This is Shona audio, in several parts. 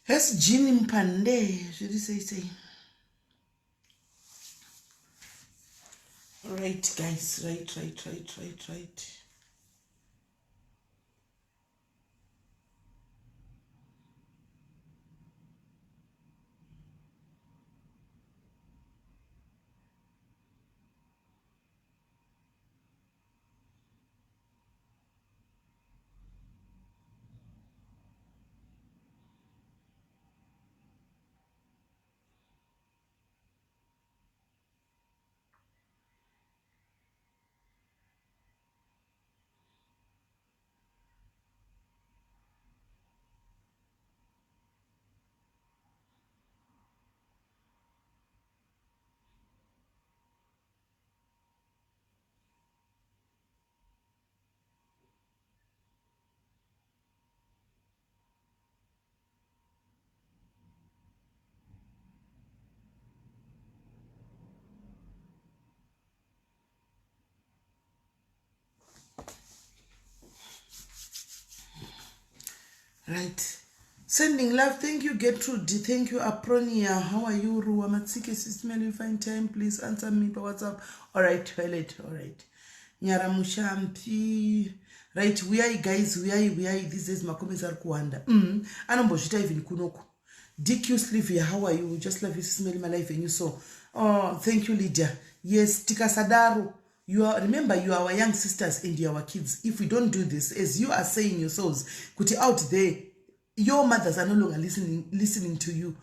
Hes Jean Mpande zviri sei sei. Right guys, right right right right right. Right. Sending love. Thank you, Gertrude. Thank you, Apronia. How are you, Ruwa Matsike? Sister Mary, find time. Please answer me by WhatsApp. All right, toilet. All right. Nyara Mushampi. Right, uyai guys, uyai, uyai. These days macomments ari kuwanda. Anombozviita even kunoku. DQ Slivia, how are you? Just love you, Sister Mary, my life and you so. Oh, thank you, Lydia. Yes, tikasadaro. You are, remember, you are our young sisters and you are our kids. If we don't do this, as you are saying yourselves, kuti out there, your mothers are no longer listening to you.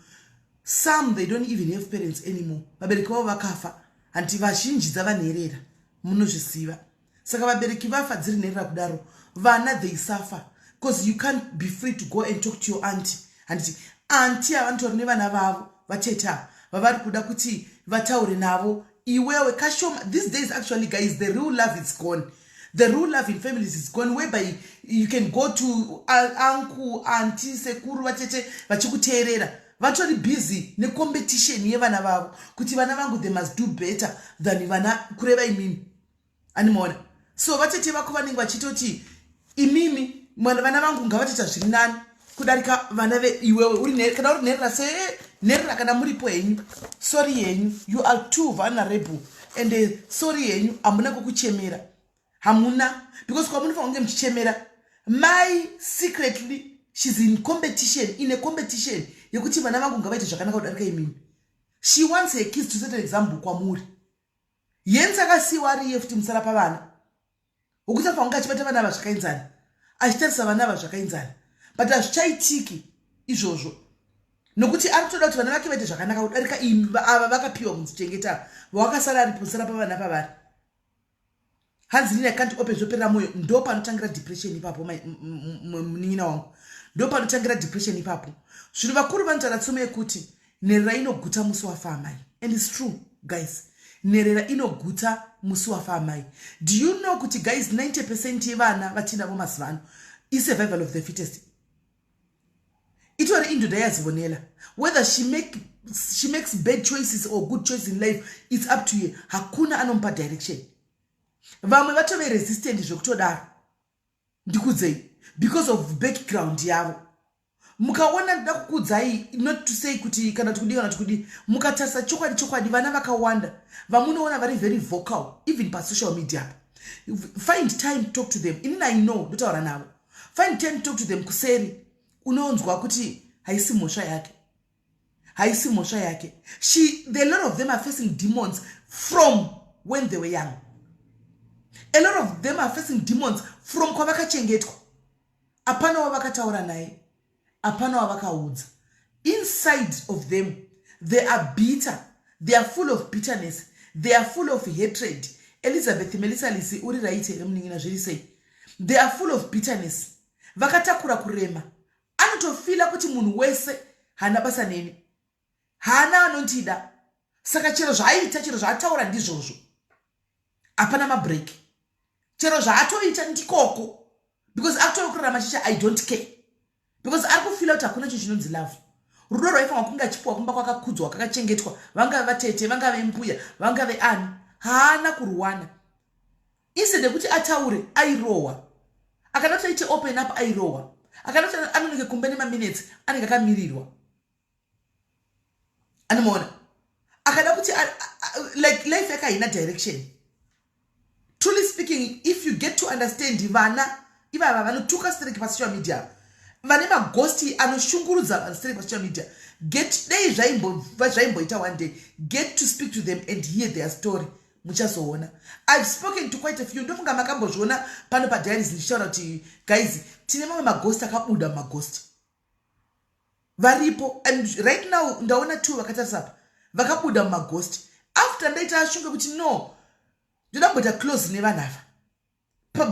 Some, they don't even have parents anymore. Vabereki vavo vakafa. Hanti vazhinji dzavanherera. Munozviziva. Saka vabereki vafa dziri nherera kudaro. Vana, they suffer. Because you can't be free to go and talk to your auntie. Handiti, auntie avanotaura nevana vavo, vatete ava, vavari kuda kuti vataure navo. Iwewe, kashoma, these days actually, guys, the real love is gone. The real love in families is gone, whereby you can go to uncle, auntie, sekuru, vatete, vachikuteerera. Vatori busy necompetition yevana vavo. Kuti vana vangu, they must do better than vana kureva imimi. Animaona? So vatete vako vanenge vachitoti imimi mwana vana vangu ngavatoita zviri nani kudarika vana ve iwewe uri kana uri nherera se nherera kana muripo henyu. Sorry henyu, you are too vulnerable and sorry henyu hamuna kwekuchemera. Hamuna, because kwamunofanira kunge muchichemera mai secretly she's in competition, in a competition yekuti vana vangu ngavaite zvakanaka kudarika imimi. She wants her kids to set an example kwamuri. Yenzi akasiyiwa ari iye futi musara pavana. Wokuti afanira kunge achibata vana ava zvakaenzana, achitarisa vana ava zvakaenzana. But hazvichaitiki izvozvo. Nokuti ari kutoda kuti vana vake vaite zvakanaka kudarika ava vakapiwa kunzi chengeta vawakasara ari musara pavana pavari. Hanzi nini I can't open zvoperera moyo. Ndo panotangira depression ipapo munin'ina wangu. Ndo panotangira depression ipapo. Zvino vakuru vanotaura tsumo yekuti nherera inoguta musi wafa amai. And it's true, guys. Nherera inoguta musi wafa amai. Do you know kuti guys 90% yevana vatinavo mazuva ano i survival of the fittest. Itori indoda yazivonela. Whether she makes bad choices or good choices in life, it's up to her. Hakuna anomupa direction. Vamwe vatove resistant zvekutodaro. Ndikudzei because of background yavo. Mukaona ndida kukudzai, not to say kuti kana kuti kudii kana kuti kudii, mukatarisa chokwadi chokwadi vana vakawanda vamunoona vari very vocal even pasocial media apa. Find time to talk to them. Inini I know ndotaura navo. Find time to talk to them kuseri. Unonzwa kuti haisi mhosva yake. Haisi mhosva yake. A lot of them are facing demons from when they were young. A lot of them are facing demons from kwavakachengetwa. Hapana wavakataura naye. Hapana wavakaudza. Inside of them, they are bitter. They are full of bitterness. They are full of hatred. Elizabeth Melissa Lisi, uri right here munin'ina zviri sei? They are full of bitterness. Vakatakura kurema. Anotofila kuti munhu wese haana basa neni. Haana anondida. Saka chero zvaaita, chero zvaataura ndizvozvo. Hapana mabreak. Chero zvaatoita ndikoko. Because akutove kurarama chicha I don't care. Because ari kufila kuti hakuna chinhu chinonzi love. Rudo rwaifanirwa kunge achipuwa kumba kwakakudzwa, kwakachengetwa, vangave vatete, vangave mbuya, vangave ani. Haana kuruwana. Instead yekuti ataure, airohwa. Akada kuti aite open up, airohwa. Akada kuti anonoke kumba nemaminutes, anenge akamirirwa. Anomaona akada kuti like life yake haina direction. Truly speaking, if you get to understand vana ivava vanotuka stereki pasocial media, vane magosti anoshungurudza vanhu stereki pasocial media, get dei zvaimboita one day, get to speak to them and hear their story, muchazoona. I've spoken to quite a few. Ndofunga makambozviona pano padiaries ndichitaura kuti guys, tine mamwe magosti akabuda mumagosti varipo. And right now ndaona two vakatarisa apa vakabuda mumagosti after ndaita shunge kuti no, ndoda kumboita close nevanhu ava.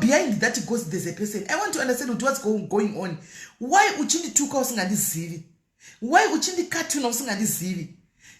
Behind that ghost there's a person. I want to understand kuti what's going on. Why uchindituka usingandizivi? Why uchindikatuna usingandizivi?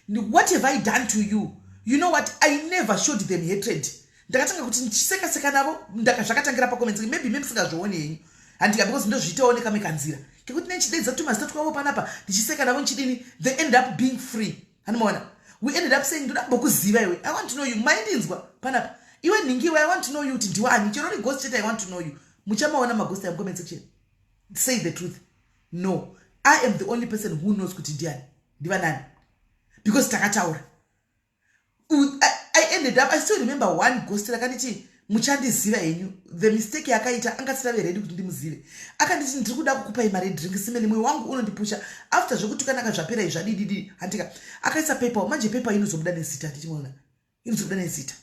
What have I done to you? You know what, I never showed them hatred. Ndakatanga kuti ndichiseka-seka navo. Zvakatangira pacomments. Maybe memusingazvioni henyu, handika, because ndozviitawo nekamwe kanzira kekuti nenchideidza tumazita twavo panapa, ndichiseka navo, nchidini. They end up being free. Handimaona, we ended up saying, "Ndoda kumbokuziva iwe. I want to know you." Maindinzwa panapa, "Iwe nhingiwe, I want to know you, kuti ndiwani. Chero uri ghost chete, I want to know you." Muchamaona maghost amucomment section. Say the truth. No, I am the only person who knows kuti ndiani, ndivanani, because takataura. I ended up, I still remember one ghost rakanditi, "Muchandiziva henyu." The mistake yakaita, angasirave ready kuti ndimuzive. Akanditi, "Ndiri kuda kukupai mari yedrink, simene mwoyo wangu unondipusha after zvekutukanaka zvapera izvi zvadididi." Handika, akaisa PayPal. Manje PayPal inozobuda nezita, ndichimuona inozobuda nezita.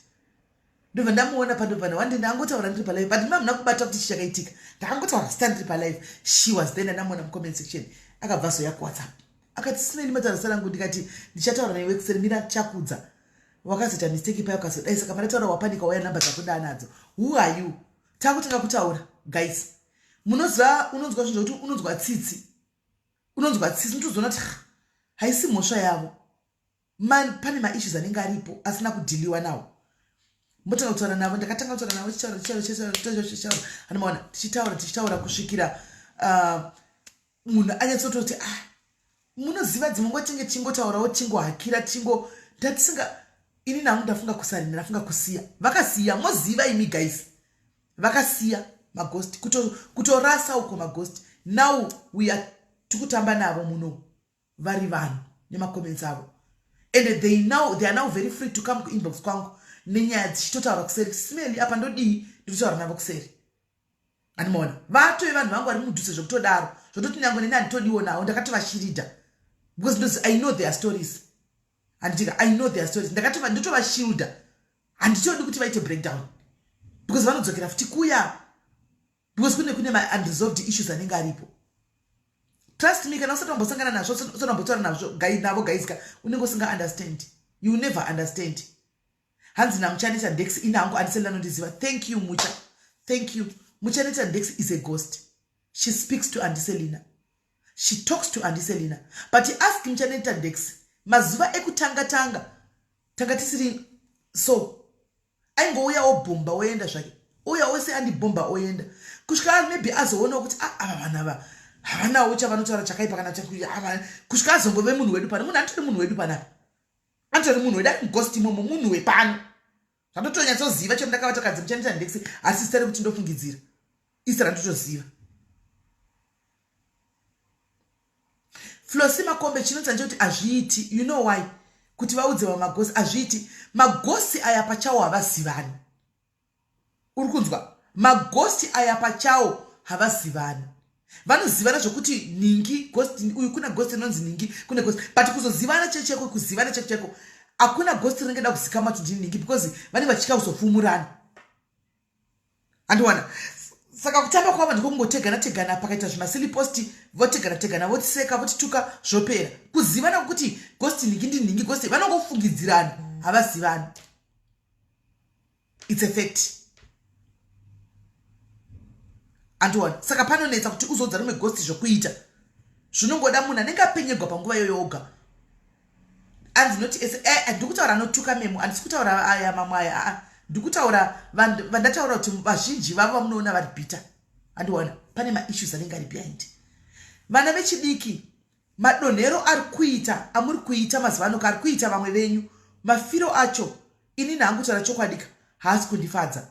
Ndobva ndamuona pandobva wande ndangotaura ndiri palive, but mamuna kubata kuti chichakaitika. Ndakangotaura zita ndiri palive. She was then, andamuona mucomment section. Akabva zoya kuWhatsApp, akati, "Simeni, mataura zita rangu." Ndikati, "Ndichataura newe kuseri, mira chakudza. Wakazoita mistake paya, ukazodai." Saka mandataura, wapanika, waya namba dzako nadzo. "Who are you?" Takutanga kutaura. Guys, munoziva, unonzwa zvinhu zvokuti unonzwa tsitsi, unonzwa tsitsi. Unotozoona kuti haisi mhosva yavo. Pane maissues anenge aripo asina kudhiliwa nawo. Mbotanga kutaura navo. Ndakatanga kutaura navo, tichitaura, tichitaura, tichitaura, tichitaura. Anomaona tichitaura, tichitaura kusvikira munhu anyatsototi, "Ah, munoziva, dzimwe nguva tinge tichingotaurawo, tingohakira, tingo ndatisinga." Ini nangu ndafunga kusarina, ndafunga kusiya. Vakasiya, moziva imi guys, vakasiya magosti, kutorasa uko magosti. Now we are tikutamba navo muno, vari vanhu nemacomments avo, and they are now very free to come kuinbox kwangu nenyaya, dzichitotaura kuseri. "Smeli, apa ndodii?" Ndikutaura navo kuseri. Andimaona vatove vanhu vangu vari mudhuze zvekutodaro, zvototi nyange neni handitodiwo navo. Ndakatovashiridha because ndozi I know their stories. Handitika, I know their stories. Ndotovashilda, handitodi kuti vaite breakdown because vanodzokera futi kuya, because kune maunresolved issues anenge aripo. Trust me, kana usati wambosangana nazvo, usati wambotaura nazvo navo, guys ka, unenge usinga understand. You never understand. Hanzi naMuchaneta Ndex, inangu andiseli anondiziva. Thank you, Mucha. Thank you, Muchaneta Ndex is a ghost. She speaks to Andiselina, she talks to Andiselina. But ask Muchaneta Ndex, mazuva ekutanga tanga tanga tisiri so, aingouya obhomba, oenda zvake, uya wese andibhomba, oenda, kusvika maybe azoonawo kuti, "Ah, ava vanhu ava havanawo chavanotaura chakaipa." Kana kusvika azombove munhu wedu pano. Munhu anotori munhu wedu panapa, anotori munhu wedu, ari mughost imomo, munhu wepano. Zvandotonyatsoziva chero ndakavata kadzi Muchaneta Ndex, asi zita rekuti ndofungidzira isi randotoziva. Flosi Makombe, chinonzi ndechekuti hazviiti. You know why? Kuti vaudze vamagosi, hazviiti. Magosi aya pachawo havazivani. Uri kunzwa? Magosti aya pachawo havazivani. Vanozivana zvokuti ningi ghost uyu, kuna ghost inonzi ningi, kune ghost, but kuzozivana checheko, kuzivana cheko cheko, hakuna ghost rinenge da kuzikama kuti ndini ningi, because vanenge vachitya kuzofumurana. Andiwana, saka kutamba kwavo ndiko kungotegana tegana. Pakaita zvimasilly post, votegana tegana, votiseka, votituka, zvopera. Kuzivana kuti ghost ningi ndinhingi ghost, vanongofungidzirana, havazivani. It's a fact. Andiwana, saka panonetsa kuti uzodza rimwe ghost zvokuita. Zvinongoda munhu anenge apenyegwa panguva iyoyo oga. Anzi noti ese eh, ndikutaura anotuka memo, handisi kutaura aya mamwe aya. Aa, ndikutaura vandataura kuti vazhinji vavo vamunoona vari bitter. Andiwana, pane maissues anenge ari behind. Vana vechidiki, madonhero ari kuita amuri kuita mazuva ano, kaari kuita vamwe venyu, mafiro acho, ini nhangu taura chokwadika, haasi kundifadza.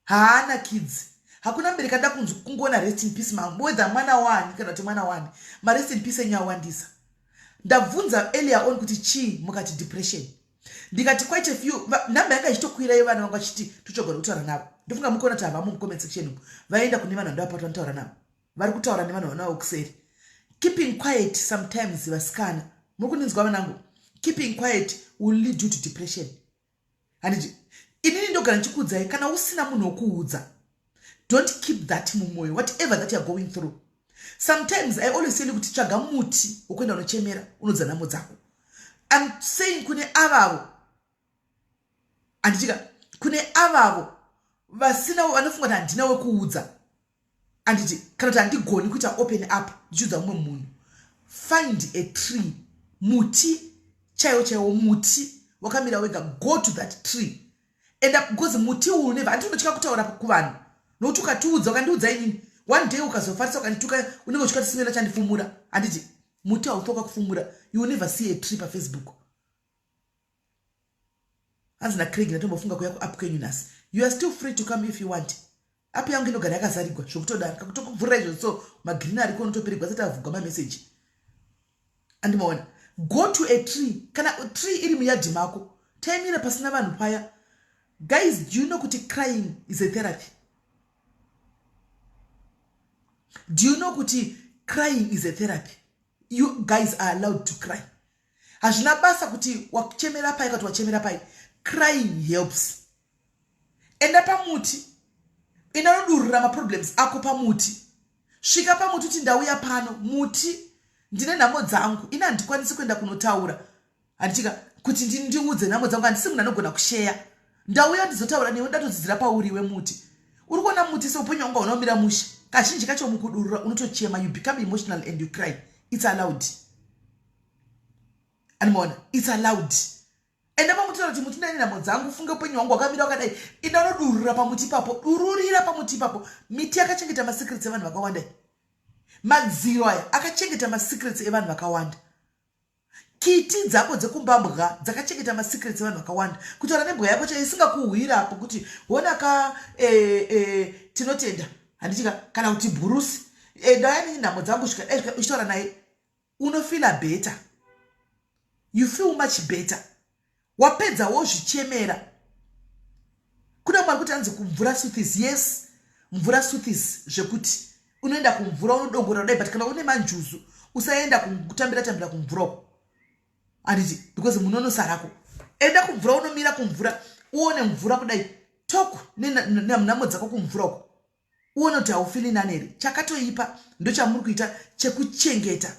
Haana kids. Hakuna mubereki anoda kungoona rest in peace mangu, whether mwana wani kana kuti mwana wani. Marest in peace enyu awandisa. Ndabvunza earlier on kuti chii, mukati depression. Ndikati quite a few, nhamba yanga ichitokwira yevana vangu vachiti totsvagwa nekutaura navo. Ndofunga mukuona kuti havamo mucomment section umu, vaenda kune vanhu vandavapata vanotaura navo, vari kutaura nevanhu vanavo kuseri. Keeping quiet sometimes, vasikana, muri kundinzwa vanangu? Keeping quiet will lead you to depression, handiti? Inini ndogara ndichikuudzai, kana usina munhu wokuudza, don't keep that mumwoyo, whatever that you are going through. Sometimes I always tell you kuti tsvaga muti wokuenda unochemera, unodza nhamo dzako. I'm saying kune avavo, handitika, kune avavo vasina, vanofunga kuti handina wekuudza, handiti, kana kuti handigoni kuita open up ndichiudza mumwe munhu, find a tree, muti chaiwo chaiwo, muti wakamira wega. Go to that tree and because muti uyu never, handiti, unotya kutaura kuvanhu nokuti ukatiudza, ukandiudza inini, one day ukazofarisa ukandituka, unenge uchikati simela chandifumura, handiti? Muti haufi wakakufumura. You will never see a tree paFacebook. Hanzi naCraig, ndatombofunga kuya kuapp kwenyu nhasi. You are still free to come if you want. App yangu inogara yakazarigwa zvokutodaro, kakutokuvhurira izvo, so magreen ariko unotoperegwa asati avhugwa mameseji andimaona. Go to a tree, kana tree iri muyadhi mako, taimira pasina vanhu paya. Guys, do you know kuti crying is a therapy? Do you know kuti crying is a therapy? You guys are allowed to cry. Hazvina basa kuti wachemera pai, kati wachemera pai, crying helps. Enda pamuti, enda unodurura maproblems ako pamuti. Svika pamuti kuti ndauya pano muti, ndine nhamo dzangu, ini handikwanisi kuenda kunotaura, handitika, kuti ndiudze nhamo dzangu, handisi munhu anogona kusheya. Ndauya ndizotaura newe, ndatodzidzira pauri wemuti. Uri kuona muti seupenyu wangu hauna kumira mushe. Kazhinji kacho mukudurura unotochema, you become emotional and you cry. It's allowed, animaona? It's allowed. Enda pamuti kuti muti, ndane nhamo dzangu, funge upenyu hwangu hwakamira wakadai. Enda unodurura pamuti ipapo, dururira pamuti ipapo. Miti yakachengeta masecrets evanhu vakawanda. Madziro aya akachengeta masecrets evanhu vakawanda. Kiti dzako dzekumbambwa dzakachengeta masecrets evanhu vakawanda. Kutaura nembwa yako chaiyo isingakuhwirapo kuti honaka, tinotenda, handitika, kana kuti bhurusi, ndauya nini nhamo dzangu, svika uchitaura naye, unofeela better, you feel much better wapedza wozvichemera. Kuna mwari kuti anzi kumvura soothes. Yes, mvura soothes, zvekuti unoenda kumvura unodongorera kudai. But kana une manjuzu, usaenda kutambira tambira kumvura uko, handiti, because munonosarako. Enda kumvura, unomira kumvura, uone mvura kudai, talk nenhamo dzako kumvura uko, uone kuti haufeeli nani here. Chakatoipa ndochamuri kuita chekuchengeta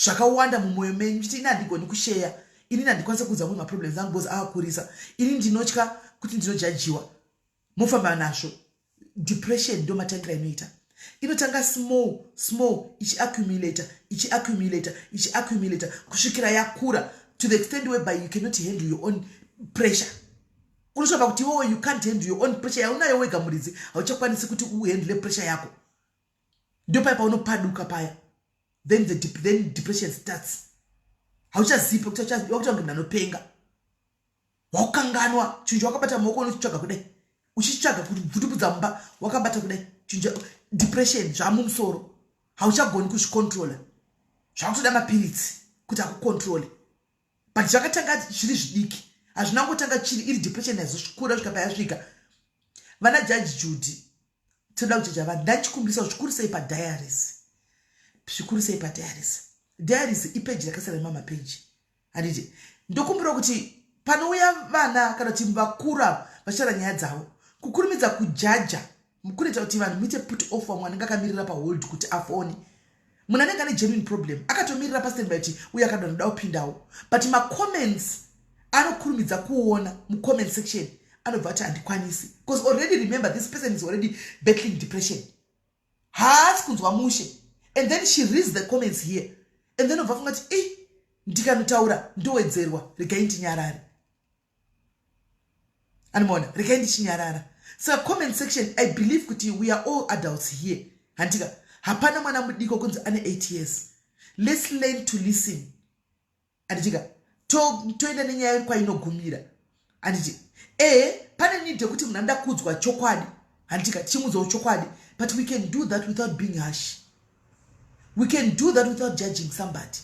zvakawanda mumwoyo menyu, chiti ini handigoni kusheya, inini handikwanisi kuudza munhu maproblems angu because akakurisa, ini ndinotya kuti ndinojajiwa. Mofamba nazvo. Depression ndo matangira inoita. Inotanga small small, ichiaccumulata, ichiaccumulata, ichiaccumulata kusvikira yakura to the extent whereby you cannot handle your own pressure. Unosvika kuti iwewe you can't handle your own pressure yaunayo wega muridzi, hauchakwanisi kuti uhandle pressure yako. Ndo paya paunopaduka paya. Then depression starts. Hauchazivi pekuti wakuita kunge ndanopenga, wakukanganwa chinhu chawakabata mumaoko, unochitsvaga kudai, uchitsvaga kuti bvutupudza mumba wakabata kudai chinhu. Depression zvamumusoro, hauchagoni kuzvicontrola, zvakutoda mapiritsi kuti akucontrole. But zvakatanga zviri zvidiki, hazvina ngotanga chiri iri depression yazosvikura svika payasvika. Vana Judge Judy, tinoda kujaja vanhu. Ndachikumbirisa zvikuru sei padiaries, zvikuru sei padiaries. Diaries ipeji rakasiyana nemamapeji, handiti? Ndokumbira kuti panouya vana kana kuti vakura vachitaura nyaya dzavo, kukurumidza kujaja kunoita kuti vanhu muite put off. Vamwe anenge akamirira pahold kuti afoni, munhu anenge ane genuine problem akatomirira pastandby kuti uye akadanoda kupindawo, but macomments anokurumidza kuona mucomment section, anobva ati handikwanisi, because already, remember, this person is already battling depression, haasi kunzwa mushe, and then she reads the comments here and then obva funga kuti i ndikanotaura ndowedzerwa, regai ndinyarare. Anomaona, regai ndichinyarara. Saka comment section, I believe kuti we are all adults here, handika? Hapana mwana mudiki kunzi ane 8 years. Let's learn to listen, handitika? Toenda nenyaya kwainogumira, handiti? Ehe, pane need yekuti munhu anoda kuudzwa chokwadi. Handika tichimuudzawo chokwadi, but we can do that without being harsh. We can do that without judging somebody,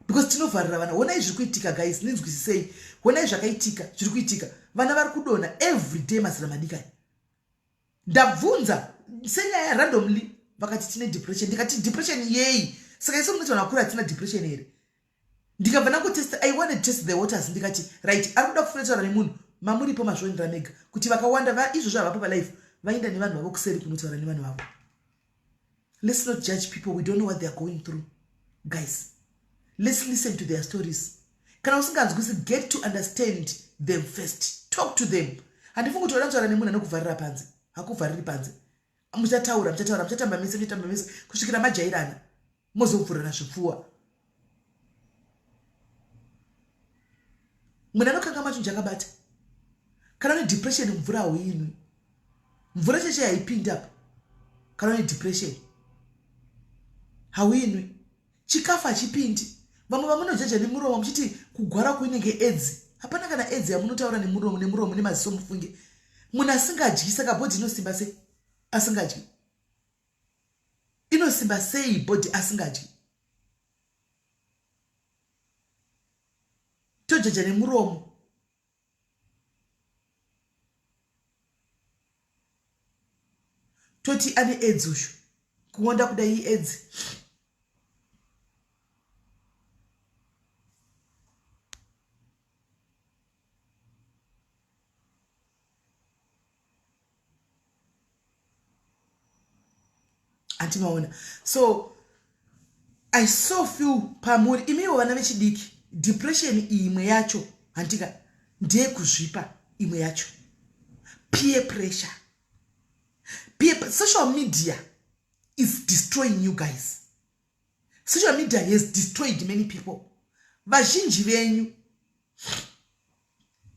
because tinovharira vana. Honai zviri kuitika, guys, ninzwisisei. Honai zvakaitika, zviri kuitika. Vana vari kudonha every day, mazera madikani. Ndabvunza senyaya randomly, vakati tine depression. Ndikati, "Depression yei? Saka isu munoti vanhu vakuru hatina depression here?" Ndikabva ndangotesta, I wanted test the waters. Ndikati, "Right, ari kuda kufunetaura nemunhu mamuripo." Mazvionera mega kuti vakawanda izvozvo havapo palife, vaenda nevanhu vavo kuseri kunotaura nevanhu vavo. Let's not judge people. We don't know what they are going through, guys. Let's listen to their stories. Kana usinganzwisi, get to understand them first. Talk to them. Handifungi kuti wada nemunhu anokuvharira panze. Hakuvhariri panze. Muchataura, muchataura, muchatamba mese, muchatamba mese kusvikira majairana, mozobvurana zvipfuwa. Munhu anokanga machinji akabata. Kana une depression, mvura hauinwi. Mvura cheche haipindi apa. Kana une depression, hauinwi. Chikafu hachipindi. Vamwe vamunojaja nemuromo muchiti kugwara kuinenge edzi, hapana kana edzi yamunotaura nemuromo, nemuromo nemaziso. Mufunge munhu asingadyi, saka body inosimba sei asingadyi? Inosimba sei body asingadyi? Tojaja nemuromo. Toti ane edzi uyu, kuonda kudai edzi. Antimaona? So I so feel pamuri imiwo vana vechidiki. Depression imwe yacho, handika, ndeyekuzvipa. Imwe yacho peer pressure. Peer, social media is destroying you guys. Social media has destroyed many people. Vazhinji venyu,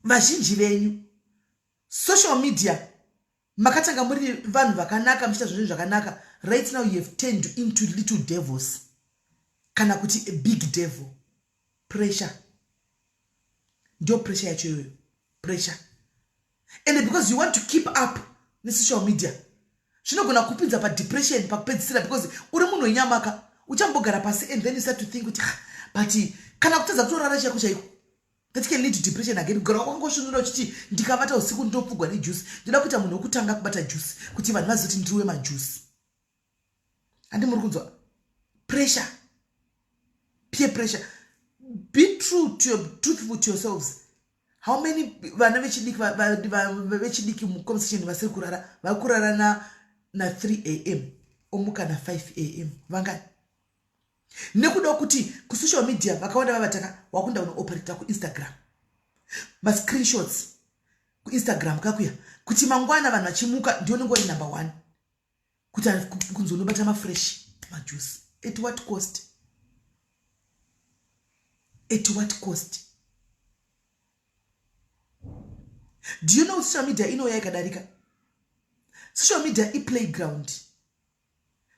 vazhinji venyu, social media, makatanga muri vanhu vakanaka, muchiita zvinhu zvakanaka. Right now you have turned into little devils, kana kuti a big devil. Pressure, ndio pressure yacho iyoyo, pressure. And because you want to keep up nesocial media, zvinogona kupinza padepression pakupedzisira, because uri munhu wenyamaka, uchambogara pasi and then you start to think kuti, ah, but kana kutadza kutorara chaiko chaiko, that can lead to depression again. Kugara kwakangosvinura uchiti, "Ndikavata usiku ndinopfugwa nejuice, ndoda kuita munhu wekutanga kubata juice kuti vanhu vazive kuti ndiri wemajuice." Handi muri kunzwa? Pressure, peer pressure. Be true to your, truthful to yourselves. How many vana vechidiki, vechidiki muconversation vasiri kurara, vari kurara na3 am, omuka na5 am? Vangani? Nekuda kuti kusocial media vakawanda vavataka wakunda unooperata kuInstagram, mascreenshots kuInstagram kakuya, kuti mangwana vanhu vachimuka ndionenge uri number one, kuti kunzi unobata mafresh majuice. At what cost? At what cost? Do you know social media inouya ikadarika? Social media iplayground,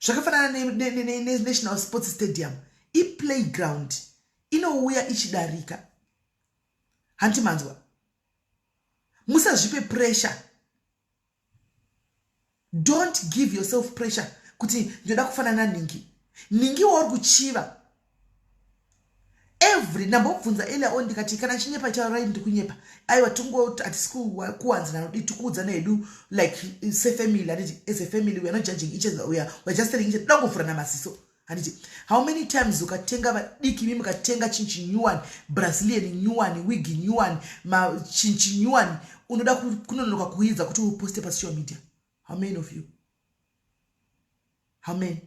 zvakafanana neNational Sports Stadium. Iplayground, inouya ichidarika. Hanti manzwa? Musazvipe pressure. Don't give yourself pressure kuti ndoda kufanana ningi ningi wauri kuchiva. Every ndambobvunza earlier on, ndikati kana chinyepa chaurai, ndiri kunyepa. Aiwa, tingo hatisi kuwanzana nodi, tikuudzana hedu like sefamily, handiti? As a family we are not judging each other, we are just telling each other, dangovhurana maziso, handiti? How many times ukatenga, vadiki imi mukatenga chinhu chinyuwani, Brazilian nyuwani, wig nyuwani, chinhu chinyuwani, unoda kunonoka kuidza kuti uposte pasocial media? How many of you? How many?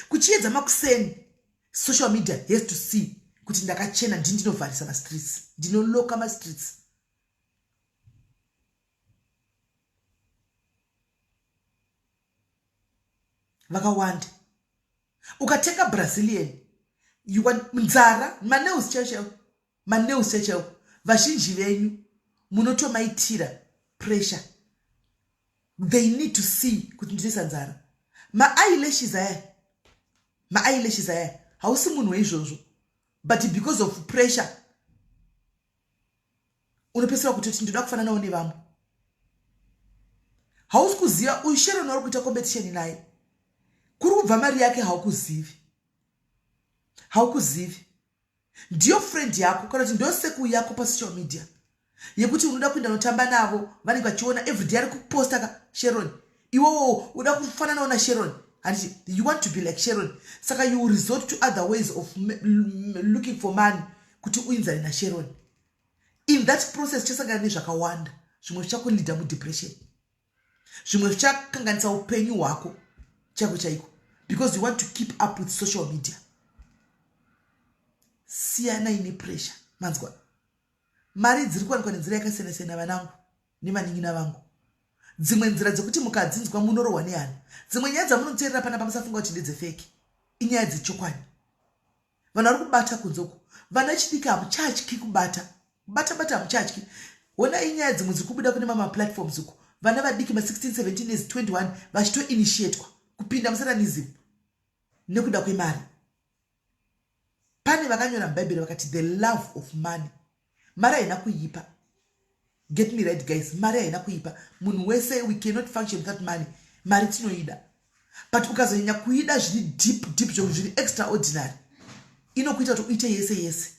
Kuchiedza makuseni, social media has to see kuti ndakachena, ndini ndinovharisa mastreets, ndinoloka mastreets. Vakawanda ukatenga Brazilian, you want nzara, manails chaiwo chaiwo, manails chaiwo chaiwo, vazhinji venyu munotomaitira pressure. They need to see kuti ndinoisa nzara. Maeyelashes aya, maeyelashes aya, hausi munhu weizvozvo, but because of pressure. Unopesera kutoti ndoda kufananawo nevamwe. Hausi kuziva uyu Sharon wari kuita competition naye, kuri kubva mari yake haukuzivi, haukuzivi. Ndiyo friend yako kana kuti ndiyo seku yako pasocial media yekuti unoda kuenda notamba navo, vanenge vachiona everyday ari kuposta ka Sharon, iwowo uda kufananawo naSharon, handiti? You want to be like Sharon, saka you resort to other ways of looking for money kuti uinzane naSharon. In that process chasangana nezvakawanda, zvimwe zvichakuleada mudepression, zvimwe zvichakanganisa upenyu hwako chaiko chaiko, because you want to keep up with social media. Siyanai nepressure, manzwa? Mari dziri kuwanikwa nenzira yakasiyana siyana, vanangu nevanin'ina vangu. Dzimwe nzira dzekuti mukadzinzwa munorohwa nehana. Dzimwe nyaya dzamunoteerera panapa, musafunga kuti ndedzefake, inyaya dzechokwadi. Vanhu vari kubata kunze uku, vana vechidiki hamuchatyi kubata, kubata bata, hamuchatyi. Honai nyaya dzimwe dziri kubuda kune mamwe maplatforms uku, vana vadiki ma16, 17 years, 21 vachitoinitiatwa kupinda musatanism nekuda kwemari. Pane vakanyora mubhaibheri vakati the love of money. Mari haina kuipa, get me right guys, mari haina kuipa. Munhu wese, we cannot function without money. Mari tinoida, but ukazonyanya kuida zviri deep deep, zviri extraordinary, inokuita kuti uite yese yese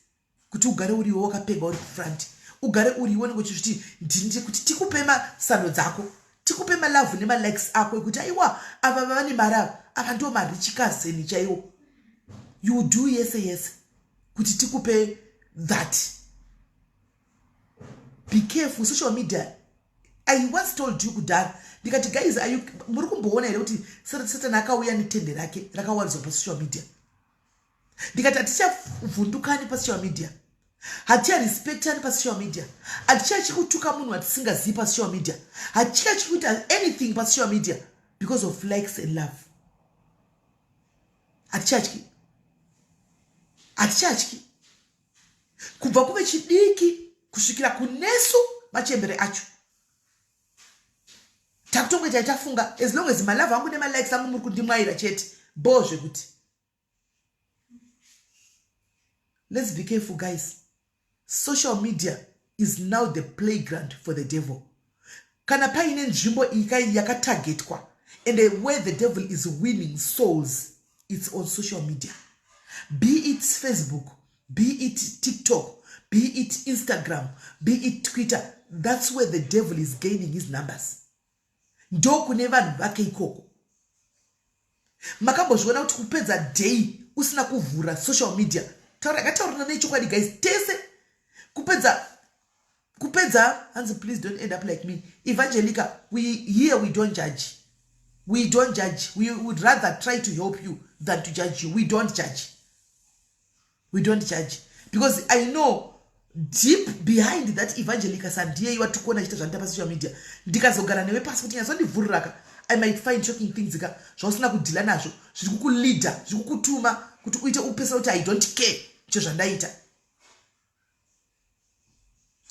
kuti ugare uriwo wakapegwa uri kufront, ugare uriwo nenge uchizviti ndini, kuti tikupe masando dzako, tikupe malove nemalikes ako ekuti aiwa, ava vane mari, ava, ava ndo marich cousin chaiwo. You do yese yese kuti tikupe that. Be careful, social media. I once told you kudhara ndikati, guys, muri kumboona here kuti Satani akauya netende rake rakawaridzwa pasocial media? Ndikati hatichavhundukani pasocial media, haticharespektani pasocial media, hatichachi kutuka munhu watisingazivi pasocial media, hatichachi kuita anything pasocial media because of likes and love. Hatichatyi, hatichatyi, kubva kuve chidiki kusvikira kunesu machembere acho. Takutongoita tafunga as long as malove angu nemalikes angu muri kundimwaira chete, bo zvekuti. Let's be careful, guys. Social media is now the playground for the devil. Kana paine nzvimbo iyi yakatargetwa and where the devil is winning souls, it's on social media, be it Facebook, be it TikTok, be it Instagram, be it Twitter. That's where the devil is gaining his numbers. Ndokune vanhu vake ikoko. Makambozviona kuti kupedza day usina kuvhura social media? Akataurana nechokwadi guys, tese kupedza. Hanzi, "Please don't end up like me." Evangelica, we here, we don't judge, we don't judge. We would rather try to help you than to judge you. We don't judge, we don't judge, because I know deep behind that Evangelica sandiye iwa tikuona chiita zvanoita pasocial media. Ndikazogara newe pasi kuti nyatsondivhuriraka, I might find shocking things ka zvausina kudeala nazvo, zviri kukuleada, zviri kukutuma kuti uite upesera kuti I don't care cho zvandaita.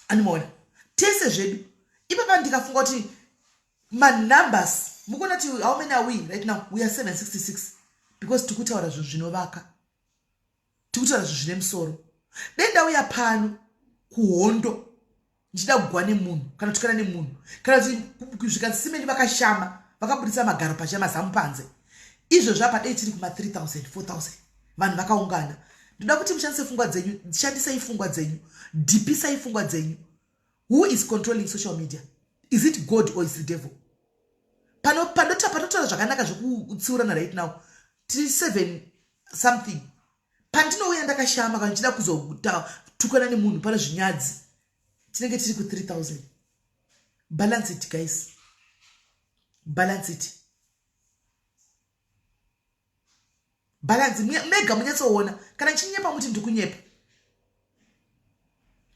Animaona tese zvedu ipapa. Ndikafunga kuti manumbers mukuona kuti how many are we right now? We are 766 because tikutaura zvinhu zvinovaka, tikutaura zvinhu zvine musoro. Dei ndauya pano kuhondo ndichida kugwa nemunhu kana kutukana nemunhu, kana kuti zvikanzi vakashama, vakabudisa magaro pacha, mazamu panze, izvozvo apa dei tiri kuma3000, 4000, vanhu vakaungana. Ndoda kuti mushandise pfungwa dzenyu, shandisai pfungwa dzenyu, dhipisai pfungwa dzenyu. Who is controlling social media? Is it God or is the devil? Panotaura zvakanaka zvekutsiurana right now tiri seven something. Pandinouya ndakashama kana ndichida kuzotukana nemunhu pano zvinyadzi, tinenge tiri ku3000. Balance it, guys, balance it, balance mega, munyatsoona. Kana chinyepa muti ndikunyepa,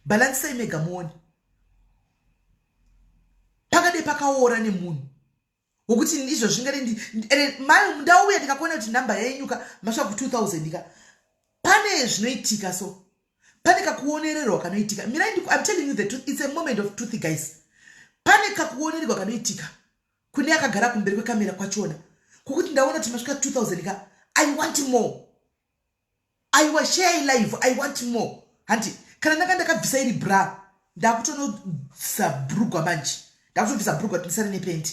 balancei mega muone. Pakadai pakaora nemunhu wokuti izvo zvingade ndauya ndikakuona kuti nhamba yainyuka masvika ku2000 ka, pane zvinoitika. So pane kakuonererwa kanoitika. Mirai, I'm telling you the truth, it's a moment of truth, guys. Pane kakuonererwa kanoitika kune akagara kumberi kwekamera kwachona, kwokuti ndaona kuti masvika 2000 ka, I want more. Aiwa, share live, I want more. Handi kana ndanga ndakabvisa iri bra. Ndakutonobvisa bhurugwa manje, ndakutobvisa bhurugwa kuti ndisare nependi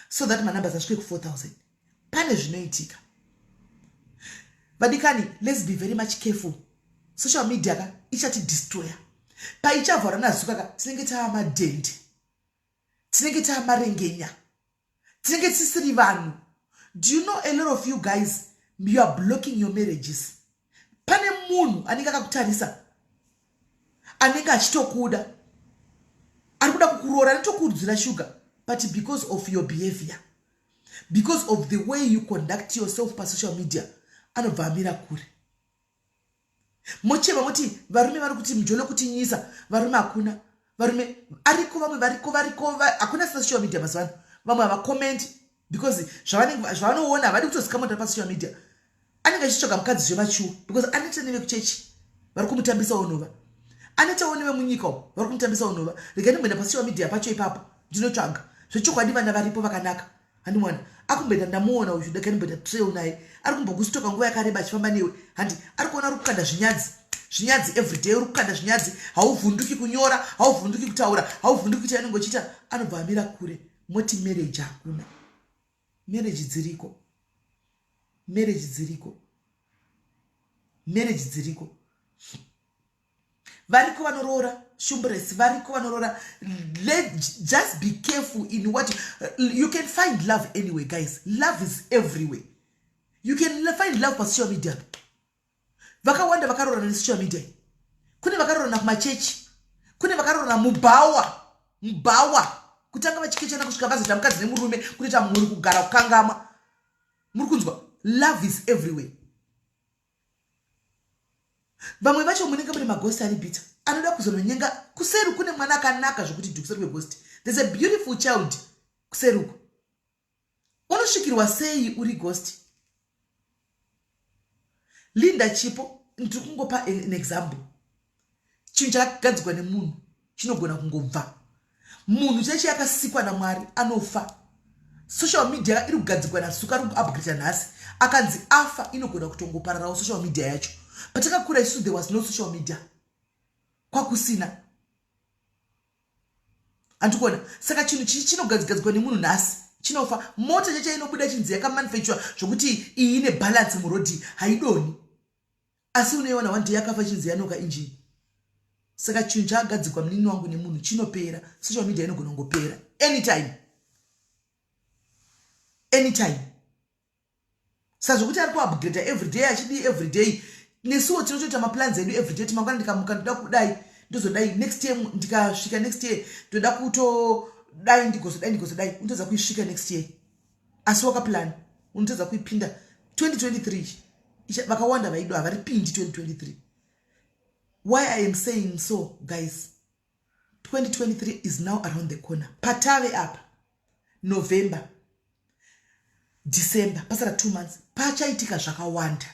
so that manumbers asvike ku4000. Pane zvinoitika, vadikani. Let's be very much careful. Social media ka ichatidestroya. Paichavhara nazuka ka, tinenge tava madhende, tinenge tava marengenya, tinenge tisisiri vanhu. Do you know a lot of you guys, you are blocking your marriages? Pane munhu anenge akakutarisa, anenge achitokuda, ari kuda kukuroora, anotokurudzira shuga, but because of your behavior, because of the way you conduct yourself pasocial media, anobva amira kure. Mocheva moti varume vari kuti mujolo kutinyisa. Varume hakuna, varume ariko, vamwe variko, variko. Hakuna social media mazuva ano. Vamwe havakomenti because zvavanoona havadi kutozikamota pasocial media. Anenge achitsvaga mukadzi zvemachuwa because anoita nevekuchechi vari kumutambisawo nhova, anoitawo nevemunyika vari kumutambisawo nhova. Rega ndimboenda pasocial media pacho ipapo, ndinotsvaga zvechokwadi vana varipo vakanaka. Handimwana akumboenda, ndamuona uyu, dega ndimboita trail naye. Ari kumbokustoka nguva yakareba achifamba newe, handi ari kuona uri kukanda zvinyadzi, zvinyadzi everyday. Uri kukanda zvinyadzi, hauvhunduki kunyora, hauvhunduki kutaura, hauvhunduki kuita anenge uchiita. Anobva amira kure. Moti marriage hakuna. Marriage dziriko, marriage dziriko, marriage dziriko. Variko vanoroora shumbresi, variko vanoroora. Just be careful in what you can find. Love anyway, guys, love is everywhere. You can find love pasocial media. Vakawanda vakaroorana nesocial media. Kune vakaroorana kumachechi, kune vakaroorana mubhawa, mubhawa, kutanga vachikechana kusvika vazoita mukadzi nemurume, kutoita mhuri, kugara kukangama. Muri kunzwa? Love is everywhere. Vamwe vacho munenge mune maghost ari bitter, anoda kuzononyenga. Kuseri kune mwana akanaka zvokuti dhu. Kuseri kweghost there's a beautiful child. Kuseri uko unosvikirwa sei uri ghost? Linda Chipo, ndiri kungopa an example. Chinhu chakagadzirwa nemunhu chinogona kungobva. Munhu cheche akasikwa naMwari anofa. Social media iri kugadzirwa nasuka, ari kuupgrada nhasi, akanzi afa, inogona kutongopararawo social media yacho. Patakakura isusu there was no social media, kwakusina, handikuona. Saka chinhu chii chinogadzigadzirwa nemunhu nhasi chinofa. Mota cheche inobuda chinzi yakamanufacturwa zvokuti iyi ine balance murodhi, haidoni, asi unoiona one day yakafa, chinzi yanoka injini. Saka chinhu chakagadzirwa, munini wangu, nemunhu chinopera. Social media inogona kungopera anytime, anytime. Saka zvokuti ari kuupgrada everyday, achidii everyday, nesuwo tinotoita maplans edu everyday. Ti mangwana ndikamuka ndoda kudai, ndozodai next year, ndikasvika next year ndoda kutodai, ndigozodai, ndigozodai. Unotadza kuisvika next year, asi wakaplan unotadza kuipinda 2023. Vakawanda vaido havaripindi 2023. Why I am saying so, guys, 2023 is now around the corner. Patave apa November, December, pasara 2 months. Pachaitika zvakawanda,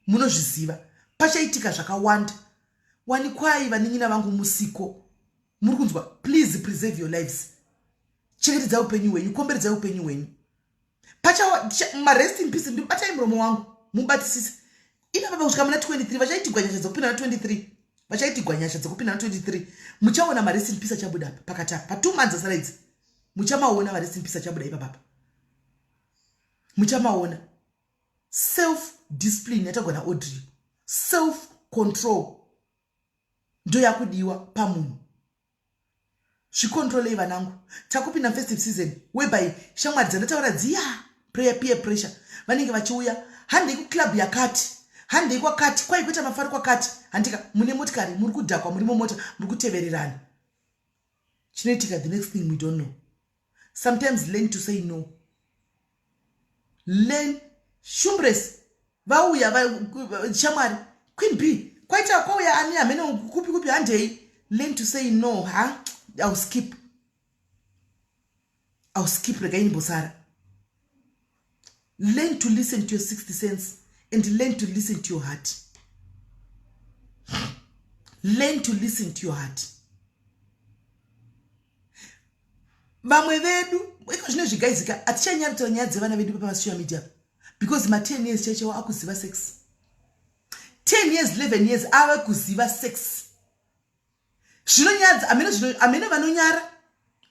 munozviziva, pachaitika zvakawanda. Wanikwai vanin'ina vangu musiko, muri kunzwa? Please preserve your lives. Chengetedzai upenyu hwenyu, komberedzai upenyu hwenyu. Marest in peace, ndibatai muromo wangu, mubatisise ipapa kusvika muna 23. Vachaitigwa nyasha dzekupinda na 23, vachaitigwa nyasha dzekupinda na 23. Muchaona marest in peace achabuda apa pakati apa pa2 months asara idzi. Muchamaona marest in peace achabuda ipapapa, muchamaona. Self discipline yatagwa naAudrey, self control ndo yakudiwa pamunhu. Zvicontrolei, vanangu. Takupinda festive season whereby shamwari dzandataura dziya, prayer, peer pressure, vanenge vachiuya, "Handei kuclub yakati, handei kwakati, kwai kuita mafaro kwakati." Handika mune motikari, muri kudhakwa, muri mumota, muri kutevererana. Chinoitika the next thing we don't know. Sometimes learn to say no. Learn shumbres. Vauya shamwari, Queen B, kwaita kwauya ani, hamene kupi kupi, handei. Learn to say no. Ha, I'll skip, I'll skip, regai ndimbosara. Learn to listen to your sixth sense and learn to listen to your heart. Learn to listen to your heart. Vamwe vedu iko zvino zvigaizika, hatichanyari kutaura nyaya dzevana vedu pamasocial media because ma10 years chaichaiwo akuziva sex. 10 years, 11 years ave kuziva sex. Zvinonyadza amene, zvino amene vanonyara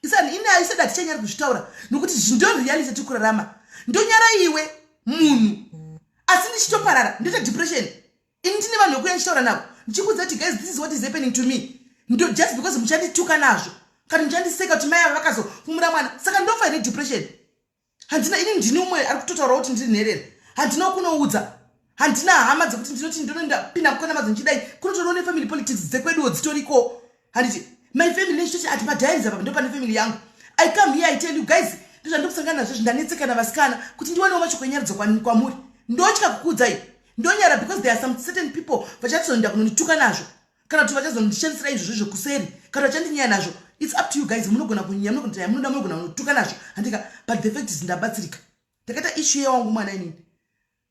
isani ini aisada hatichanyari kuzvitaura nokuti ndo reality tiri kurarama. Ndonyara iwe munhu asi ndichitoparara ndoita depression. Ini ndine vanhu vekuya ndichitaura navo ndichikuudza kuti guys, this is what is happening to me. Ndo just because muchandituka nazvo kana muchandiseka kuti mai ava vakazofumura mwana, saka ndofa here depression? Handina ini, ndini umwe ari kutotaura kuti ndiri nherera, handina kunoudza, handina hama dzekuti ndinoti ndinondapinda mukona madzo ndichidai. Kunotoriwo nefamily politics dzekweduwo dzitoriko, handiti? My family nechitoti ati madiaries apa ndo pane family yangu. I come here, I tell you guys, ndozvandikusangana nazvo, zvindanetsekana vasikana kuti ndiwanewo mashoko enyaradzo kwamuri. Ndotya kukuudzai, ndonyara because there are some certain people vachatozoenda kunondituka nazvo kana kuti vachazondishandisira izvozvo zvekuseri kana vachandinyaya nazvo. It's up to you guys. Munogona kunyaya, munogona munoda, munogona kunotuka nazvo, handika? But the fact is ndabatsirika. Ndakaita issue yewangu mwana inini,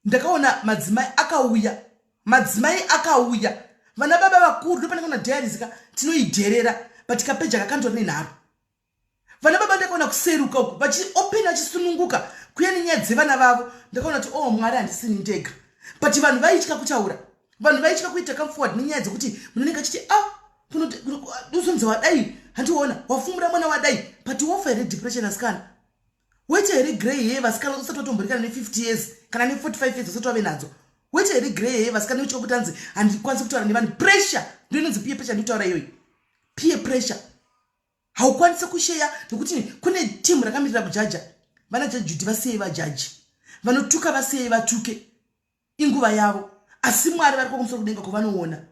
ndakaona madzimai akauya, madzimai akauya, vana baba vakuru. Ndopanekaona diaries ka tinoidherera, but kapeja kakandori nenharo. Vana baba ndakaona kuseruka uku vachiopena, vachisununguka kuya nenyaya dzevana vavo. Ndakaona kuti oh Mwari, handisini ndega. But vanhu vaitya kutaura, vanhu vaitya kuita come forward nenyaya dzekuti munhu anenge achiti ah, uzonzi wadai, handiona wafumura mwana wadai. But wofa here depression asikana? Woita here grey hair vasikana usati watomborikana ne50 years kana ne45 years usati wave nadzo? Woita here grey hair vasikana utya kuti anzi handikwanisi kutaura nevanhu? Pressure ndo inonzi peer pressure. Ndikutaura iyoyi peer pressure. Haukwanisi kusheya nekuti kune timu rakamirira kujaja. Vana judge vasiyei vajaji, vanotuka vasiyei vatuke, inguva yavo. Asi Mwari vari kumusoro kudenga kwavanoona,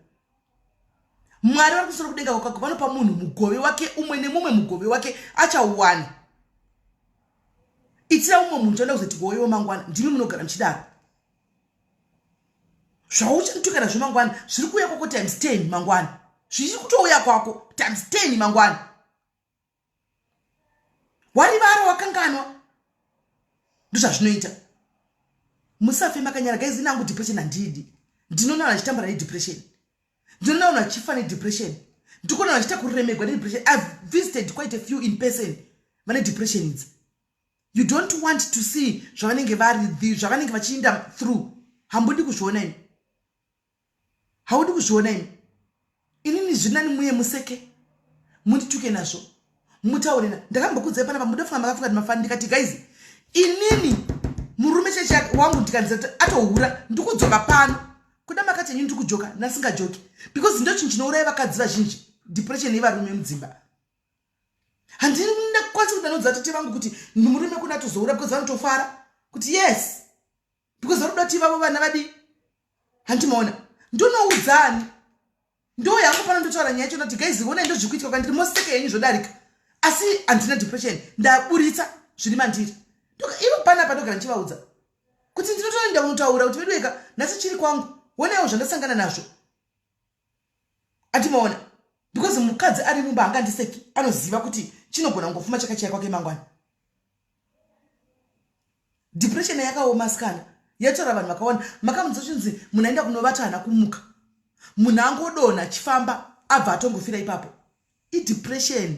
Mwari vari kumusoro kudenga kwako vanopa munhu mugove wake, umwe nemumwe mugove wake achauwana. Itira umwe munhu chaoda kuzoti gowewo mangwana. Ndimi munogara muchidaro, zvauchanituka nazvo mangwana zviri kuuya kwako times 10 mangwana, zvichiri kutouya kwako times 10 mangwana. Warivara, wakanganwa, ndozvazvinoita. Musafe makanyara guys. Inangu depression handidi. Ndinoona vanhu vachitambura nedepression, ndinoona vanhu vachifa nedepression, ndikuona vanhu vachiita kuremegwa nedepression. I've visited quite a few in person vane depression idzi. You don't want to see zvavanenge vari, zvavanenge vachiinda through. Hambudi kuzviona imi, haudi kuzviona imi. Inini zvinani muye museke, mundituke nazvo, mutaure na ndakambokudzai panapa. Mudofunga makafunga kuti mafani. Ndikati guys, inini murume cheche wangu ndikanzi atohura, ndikudzoka pano kuda makati enyu, ndikujoka nasingajoki because ndo chinhu chinouraya vakadzi vazhinji, depression yevarume mudzimba. Handinakwanisi kuti ndanoudza tete vangu kuti murume kuna atozoura because vanotofara kuti yes, because vari kuda kuti vavo vana vadii, handimaona? Ndonoudzani? Ndo yangu pano ndotaura nyaya yacho kuti guys, onai ndozvikuitika kwandiri, moseke yenyu zvodarika, asi handina depression, ndaburitsa zviri mandiri. Ivo panapa ndogara ndichivaudza kuti ndinotoenda kunotaura kuti vedueka nhasi chiri kwangu, onaiwo zvandasangana nazvo, andimaona? Because mukadzi ari mumba hangandiseki, anoziva kuti chinogona kungofuma chakachaya kwake mangwana. Depression yakaoma sikana, yatora vanhu vakawanda. Makamunzwa chinzi munhu aenda kunovata haana kumuka, munhu angodonha achifamba abva atongofira ipapo, idepression.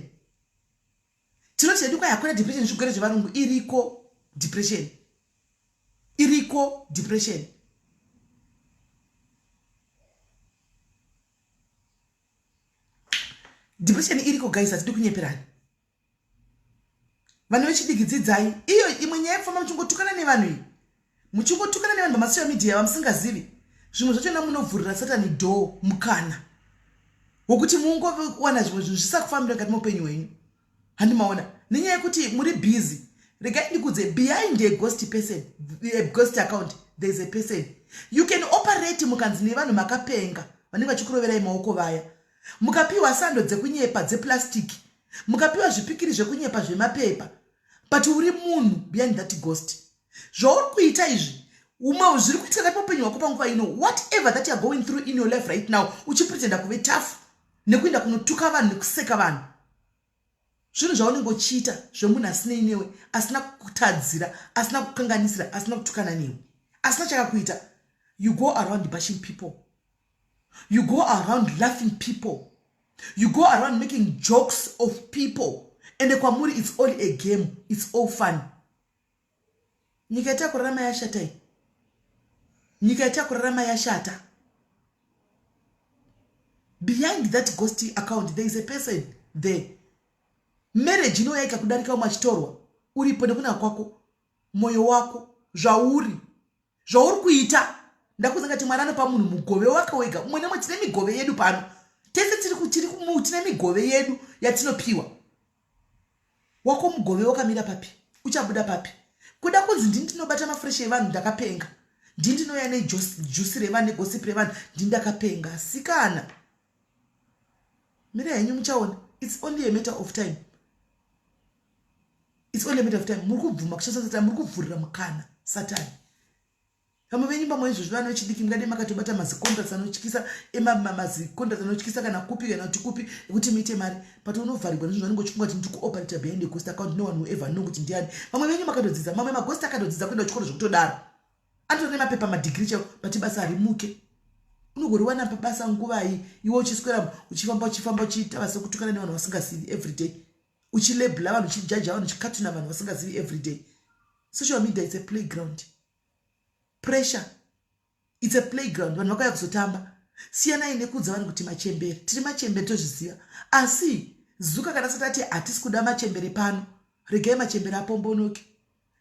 Tinoti hedu kwai hakuna depression, zvigwere zvevarungu. Iriko depression, iriko depression. Depression iriko guys, hatidi kunyeperani. Vanhu vechidiki, dzidzai iyo imwe nyaya yekufamba muchingotukana nevanhu iyi, muchingotukana nevanhu pamasocial media vamusingazivi. Zvimwe zvachona munovhurira Satani door, mukana wokuti mungowana zvimwe zvinhu zvisakufambira mukati meupenyu hwenyu, handimaona? Nenyaya yekuti muri busy. Regai ndikudze, behind a ghost person, a ghost account, there is a person you can operate. Mukanzi nevanhu makapenga, vanenge vachikuroverai maoko vaya, mukapiwa sando dzekunyepa dzeplastic, mukapiwa zvipikiri zvekunyepa zvemapepa, but uri munhu behind that ghost. Zvauri kuita izvi, umwe zviri kuitika kati muupenyu hwako panguva ino, whatever that you are going through in your life right now, uchipretenda kuve tough nekuenda kunotuka vanhu nekuseka vanhu, zvinhu zvaunenge uchiita zvemunhu asinei newe, asina kutadzira, asina kukanganisira, asina kutukana newe, asina chakakuita. You go around bashing people, you go around laughing people, you go around making jokes of people, ende kwamuri it's all a game, it's all fun. Nyika yatakurarama yashata iyi, nyika yatakurarama yashata. Behind that ghost account there is a person there. Marriage inouya ikakudarika umwe achitorwa uripo nekuna kwako, mwoyo wako, zvauri, zvauri kuita. Ndakuudza ngati Mwari anopa munhu mugove wake wega. Umwe nemwe tine migove yedu pano. Tese tiri tine migove yedu yatinopiwa. Wako mugove wakamira papi? Uchabuda papi? Kuda kunzi ndini ndinobata mafresh evanhu ndakapenga. Ndini ndinouya nejuice revanhu negossip revanhu ndini ndakapenga. Asikana. Mira henyu muchaona. It's only a matter of time. It's only a matter of time. Muri kubvuma kushandisa Satani, muri kuvhurira mukana Satani. Vamwe venyu pamwe izvozvi vana vechidiki mungadai makatobata mazicontracts anotyisa emazicontracts anotyisa kana kupi kana kuti kupi ekuti muite mari, but unovharirwa nezvinhu zvanenge uchifunga kuti ndiri kuoperata behind a ghost account, no one will ever know kuti ndiani. Vamwe venyu makatodzidza, mamwe maghost akatodzidza kuenda kuchikoro zvekutodaro, anotora nemapepa madegree chaiwo, but basa harimuke. Unogoriwana pabasa nguvai iwe uchiswera uchifamba uchifamba uchiita basa sekutukana nevanhu vasingazivi everyday, uchilabela vanhu, uchijaja vanhu, uchikatuna vanhu vasingazivi everyday. Social media is a playground. Pressure, it's a playground. Vanhu vakauya kuzotamba. Siyanai nekuudza vanhu kuti machembere. Tiri machembere, tozviziva, asi zuka kana sati ati hatisi kuda machembere pano, regai machembere apombonoke.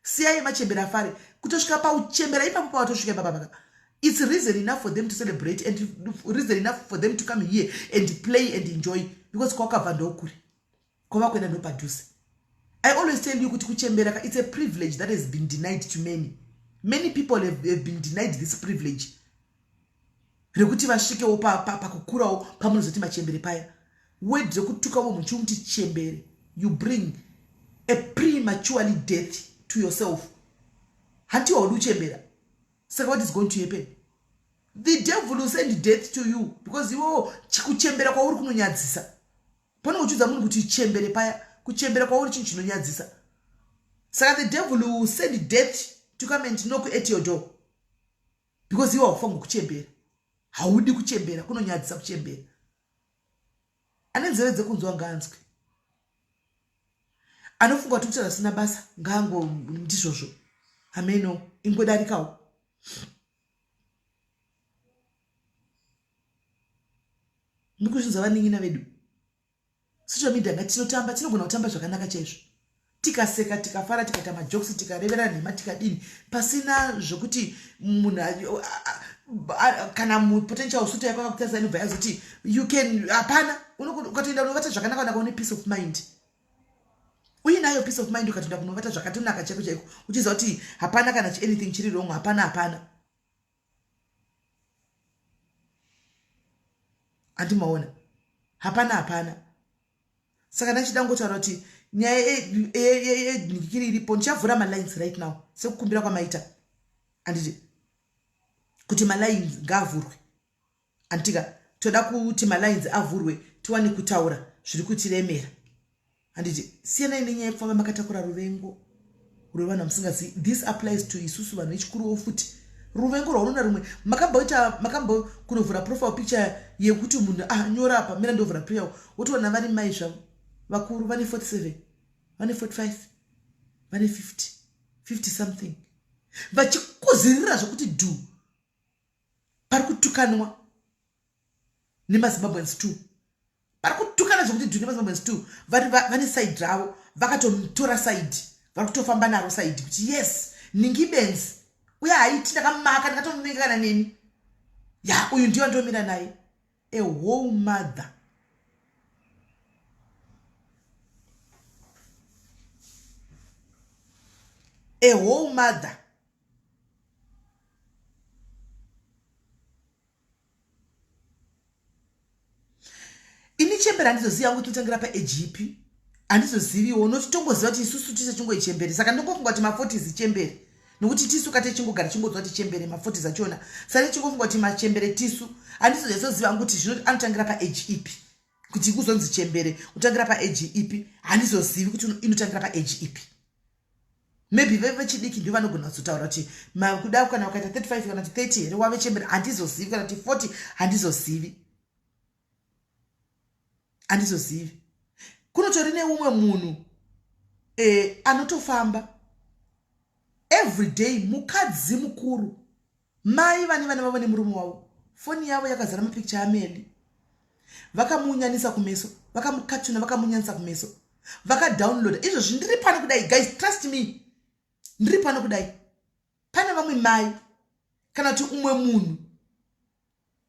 Siyai machembere afare kutosvika pauchembera ipapo pawatosvika ipapa paka. It's reason enough for them to celebrate and reason enough for them to come here and play and enjoy, because kwakabva ndokure, kwava kuenda ndopadhuze. I always tell you kuti kuchembera, it's a privilege that has been denied to many. Many people have been denied this privilege rekuti vasvikewo pakukurawo pamunozoti machembere paya. Word rekutukawo munhu chimuti chembere, you bring a prematurely death to yourself. Hanti waudi kuchembera? Saka what is going to happen? The devil will send death to you, because iwewo kuchembera kwauri kunonyadzisa. Pane uchiudza munhu kuti chembere paya, kuchembera kwauri chinhu chinonyadzisa. Saka the devil will send death to come and knock at your door, because iwe haufangi kuchembera, haudi kuchembera, kunonyadzisa kuchembera. Ane nzeve dzekunzwa ngaanzwe. Anofunga kuti kutaura zvisina basa ngaango ndizvozvo, hameno, ingodarikawo. Muri kuzvinzwa vanin'ina vedu? Social media ngatinotamba, tinogona kutamba zvakanaka chaizvo, tikaseka, tikafara, tikaita majokes, tikarevera nhema, tikadini, pasina zvokuti munhu kana potential suitor yako akakutarisa inobva yazoti you can. Hapana, ukatoenda unovata zvakanaka naka, une peace of mind, uinayo peace of mind. Ukatoenda kunovata zvakatonaka chaiko chaiko, uchiziva kuti hapana kana anything chiri wrong, hapana, hapana. Handimaona, hapana, hapana. Saka ndachida ngotaura kuti nyaya yenhikiri iripo, ndichavhura malines right now sekukumbira kwamaita, handiti, kuti malines ngaavhurwe. Handitika toda kuti malines avhurwe tiwane kutaura zviri kutiremera, handiti? Siyanai nenyaya yekufamba makatakura ruvengo rwevanhu vamusingazivi. This applies to isusu vanhu vechikuruwo futi. Ruvengo rwaunoona rumwe, makamboita makambo kunovhura profile picture yekuti munhu ah, nyora apa, mira ndovhura prayer, wotoona vari mai zvavo vakuru vane 47, vane 45, vane 50, 50 something, vachikuzirira zvokuti dhu pari kutukanwa nemaZimbabweans two, vari kutukana zvokuti dhu nemaZimbabweans two. Vane side ravo, vakatotora side, vari kutofamba naro side kuti yes, ningi benzi uye haiti, ndakamaka, ndakatomuvenga kana neni ya uyu ndiyo ndomira naye. A whole mother, a whole mother. Ini chembere handizozivi yangu tinotangira paage ipi, handizoziviwo noti tongoziva kuti isusu tise chingoichembere. Saka ndongofunga kuti ma40s chembere, nokuti tisu kate chingogara chingodzwa kuti chembere ma40s achona. Saka chingofunga kuti machembere tisu, handizoziva hangu kuti zvino anotangira paage ipi kuti kuzonzi chembere kutangira paage ipi. Handizozivi kuti inotangira paage ipi. Maybe vechidiki ndivo vanogona kuzotaura kuti kuda kana ukaita 35 kana kuti 30 here wave chembere. Handizozivi, kana kuti 40, handizozivi, handizozivi. Kunotori neumwe munhu anotofamba everyday, mukadzi mukuru, mai vane vana vavo nemurume wavo, foni yavo yakazara mapicture aMeli. Vakamunyanisa kumeso, vakamukatuna, vakamunyanisa kumeso, vakadownloada izvozvi. Ndiri pano kudai, guys, trust me, ndiri pano kudai. Pane vamwe mai kana kuti umwe munhu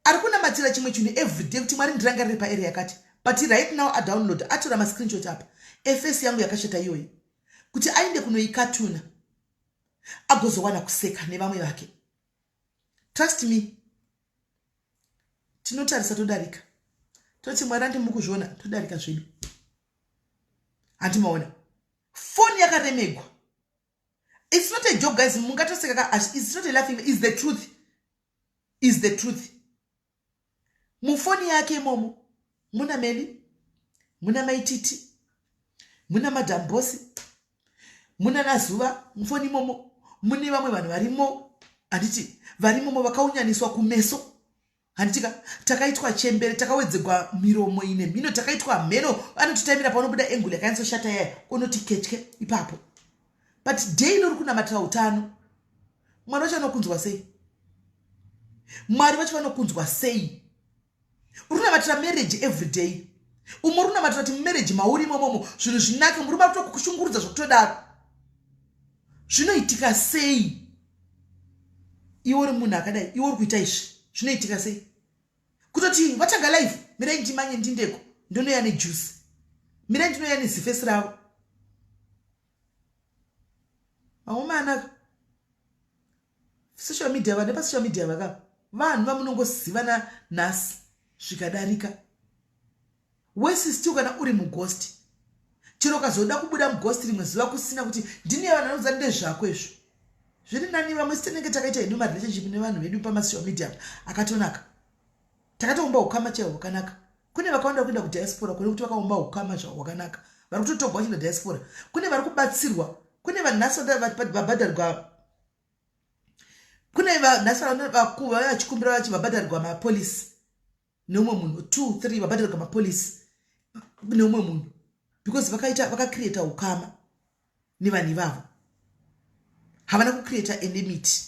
ari kunamatira chimwe chinhu everyday kuti Mwari ndirangarire paarea yakati, but right now adownload, atora mascreenshot apa eface yangu yakashata iyoyi kuti aende kunoikatuna agozowana kuseka nevamwe vake. Trust me, tinotarisa todarika, toti Mwari andi mukuzviona, todarika zvedu. Handimaona foni yakaremegwa. It's not a joke, guys. Mungatoseka ka, it's not a laughing, is the truth, is the truth. Mufoni yake imomo muna Meli, muna Maititi, muna Madam Bosi, muna Nazuva. Mufoni imomo mune vamwe vanhu varimo, handiti? Varimomo vakaunyaniswa kumeso, handitika? Takaitwa chembere, takawedzegwa miromo ine mhino, takaitwa mheno. Anototaimira paunobuda angle yakanyatsoshata yaya, unoti ketye ipapo. But daily uri kunamatira utano. Mwari vacho vanokunzwa sei? Mwari vacho vanokunzwa sei? Uri kunamatira marriage every day. Umwe uri kunamatira kuti mumarriage mauri imomomo zvinhu zvinake, murume ari kutokushungurudza zvokutodaro. Zvinoitika sei iwe uri munhu akadai, iwe uri kuita izvi? Zvinoitika sei kutoti vatanga live, mirai ndimanye ndindeko ndonoya nejuice, mirai ndinoya nezifesi ravo? Vaomanaka social media, vane pasocial media vaka vanhu vamunongozivana nhasi zvikadarika. Wese still kana uri mughost, chero ukazoda kubuda mughost rimwe zuva kusina kuti ndini vanhu vanoudza ndezvako izvo, zviri nani. Vamwe sitinenge takaita hedu marelationship nevanhu vedu pamasocial media akatonaka, takatoumba ukama chaihwo hwakanaka. Kune vakawanda kuenda kudiaspora kune kuti vakaumba ukama zvavo hwakanaka, vari kutotogwa vachienda diaspora. Kune vari kubatsirwa, kune vanhu nhasi vabhadharigwa, kune nhasi vakuva vachikumbira vachi vabhadharigwa mapolisi neumwe munhu, two three vabhadharigwa mapolisi neumwe munhu because vakaita vakacreata ukama nevanhu ivavo, havana kucreata enmity.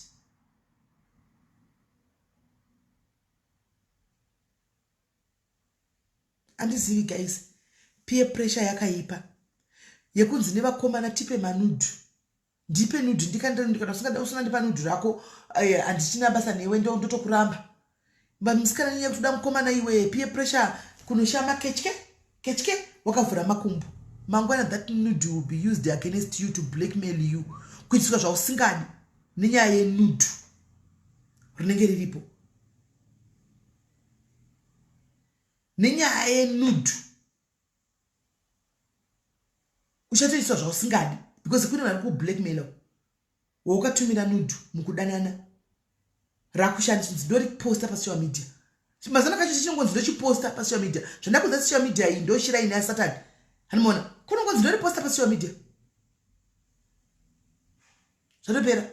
Handizivi, guys. Peer pressure yakaipa yekunzi nevakomana, tipe manudes, ndipe nude, ndikandira nude, kana usingada usina ndipa nude rako, eh, handichina basa newe, ndotokuramba. Musikana nyaya kutoda mukomana iwe, peer pressure, kunoshama ketye ketye wakavhura makumbo. Mangwana that nude will be used against you to blackmail you, kuitiswa zvausingadi nenyaya yenude rinenge riripo. Nenyaya yenude uchatoiswa zvausingadi because kune vari kublackmaila waukatumira nude mukudanana, rakushandiswa nzi ndoriposta pasocial media. Mazana kacho chichinongonzi ndochiposta pasocial media. Zvandakudza, social media iyi ndoshiraini yasatani, hanimona? Kunongonzi ndoriposta pasocial media, zvatopera.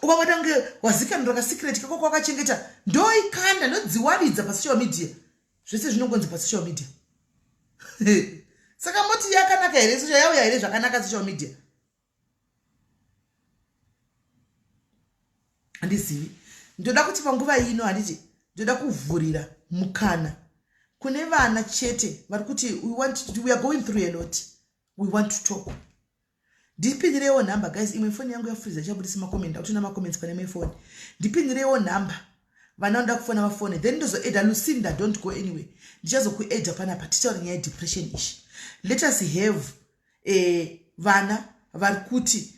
Ukabata kunge wazikanura kasecret kako kwakachengeta, ndoikanda, ndodziwaridza pasocial media. Zvese zvinongonzi pasocial media. Saka moti yakanaka here social? Yauya here zvakanaka social media? Handizivi. Ndoda kuti panguva ino, handiti, ndoda kuvhurira mukana kune vana chete vari kuti we are going through a lot, we want to talk. Ndipinirewo nhamba, guys. Imwe foni yangu yafriza, ichabudisa macomments, akutina macomments pane imwe foni. Ndipinirewo nhamba, vana vanoda kufona vafone, then ndozoadda Lucinda. Don't go anyway, ndichazokuadda panapa titaure nyaya yedepression ishi. Let us have vana vari kuti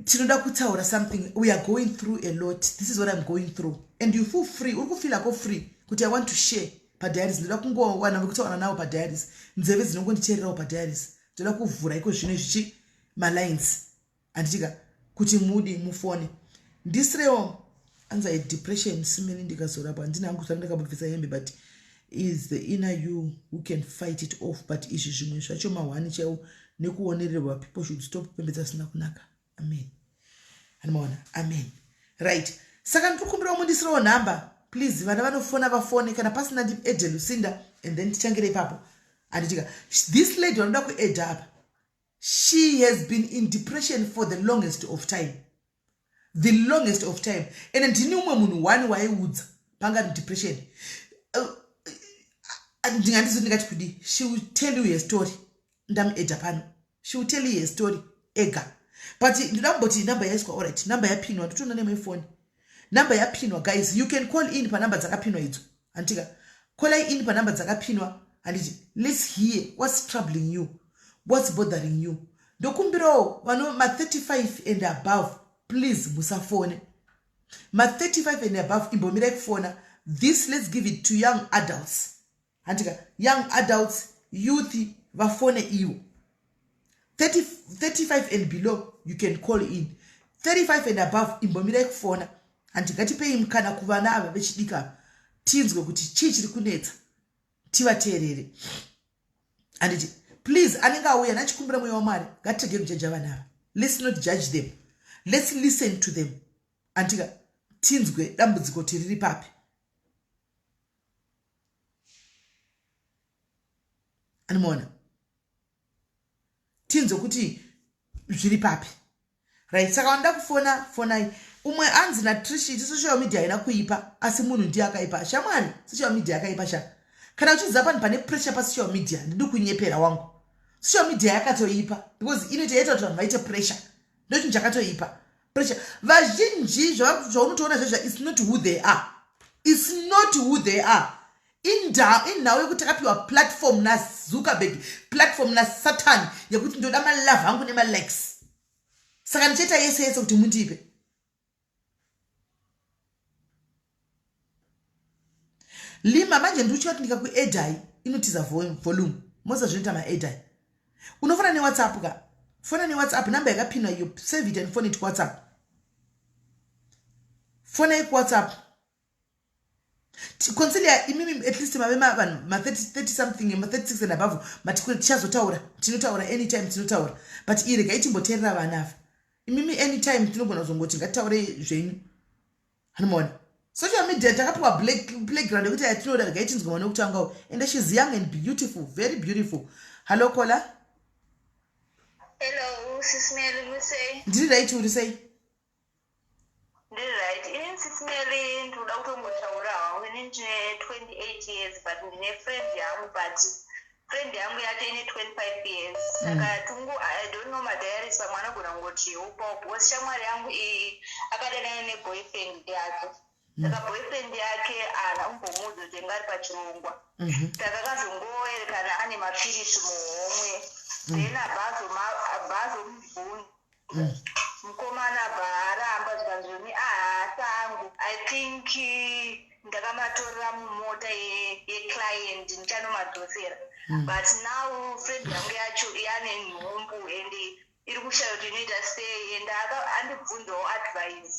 tinoda kutaura something, we are going through a lot, this is what I'm going through, and you feel free, uri kufeelako free kuti I want to share padiaries, ndoda kungowana vekutaura navo padiaries, nzeve dzinongonditeererawo padiaries. Ndoda kuvhura iko zvino zvichi malines, handitika, kuti mudi mufone. Ndisirewo anzi depression simene ndikazorapwa, handina hangu zva ndakambobvisa hembe, but is the inner you who can fight it off. But izvi zvimwe zvacho mahwani chaiwo nekuonererwa. People should stop kupembedza zvisina kunaka. Amen. Anomaona? Amen. Right, saka ndiri mundisirewo nhamba, please. Vana vanofona vafone, kana pasina ndiadde Lucinda and then tichangire ipapo, handitika? This lady vanoda kuadda apa, she has been in depression for the longest of time. The longest of time. And ndini umwe munhu one waiudza panga depression. Ndingandizo ndingati kudii? She will tell you her story. Ndamuedha pano. She will tell you her story ega. But ndinoda kumboti number yaiswa, alright, number yapinwa, ndotoona nemefoni. Number yapinwa, guys, you can call in panumber dzakapinwa idzo. Handitika? Callai in panumber dzakapinwa. Handiti? Let's hear what's troubling you. What's bothering you. Ndokumbirawo vano ma 35 and above, please musafone. Ma 35 and above imbomirai kufona. This, let's give it to young adults. Handika? Young adults, youth vafone ivo. 30, 35 and below you can call in. 35 and above imbomirai kufona. Handi ngatipei mukana kuvana ava vechidiki ava tinzwe kuti chii chiri kunetsa, tivateerere. Handiti? Please, anenge auya nachikumbira mweya waMwari, ngatirege kujaja vana ava. Let's not judge them, let's listen to them. Andika? Tinzwe dambudziko kuti riri papi. Animona? Tinzwe kuti zviri papi, right? Saka vanoda kufona, fonai. Umwe anzi naTrish iti social media haina kuipa, asi munhu ndiye akaipa. Shamwari, social media yakaipa sha. Kana uchiziva panhu pane pressure pasocial media, ndidi kunyepera wangu, social media yakatoipa because inoita yaita kuti vanhu vaite pressure. Ndochinhu chakatoipa, pressure. Vazhinji zvaunotoona zvezva, it's not who they are, it's not who they are. Inhau yekuti takapiwa platform naZuckerberg, platform naSatan, yekuti ndoda malove angu nemalikes, saka ndichaita yese yese kuti mundipe. Lima manje ndiuchiva kuti ndikakuedhai inotiza volume moza zvinoita maedhai. Unofona neWhatsApp ka, fona neWhatsApp namba yakapinwa iyo, save it and phone it kuWhatsApp. Fonai kuWhatsApp. Consilia, imimi at least mave vanhu ma30 something, ma36 and above, mati tichazotaura, tinotaura anytime, tinotaura. But ii regai timboteerera vana ava. Imimi anytime tinogona kuzongoti ngatitaurei zvenyu. Hanomaona social media takapiwa playground yekuti yatinoda. Regai tinzwe mwana wekutangawo, and she's young and beautiful, very beautiful. Hallo, caller. Hello, Sis Mary, musei? Ndiri right, uri sei? Ndiri right. Ini, Sis Mary, ndinoda kutombotaura hangu. Ini ndine 28 years, but ndine friend yangu, but friend yangu yacho ine 25 years. Saka tungu, I don't know madiaries, pamwe anogona kungoti upawo, because shamwari yangu iyi akadanana neboyfriend yake. Saka boyfriend yake haana kumbomuudza kuti anga ari pachirongwa. Saka akazongoerekana ane mapirisi muhomwe, then abva azomubvunza mukomana, abva aramba, zvikanzoni ahasangu, I think ndakamatorera mumota yeclient, ndichanomadzosera. But now friend yangu yacho yane nhumbu and iri kushaya kuti inoita sei, and andibvunzawo advice,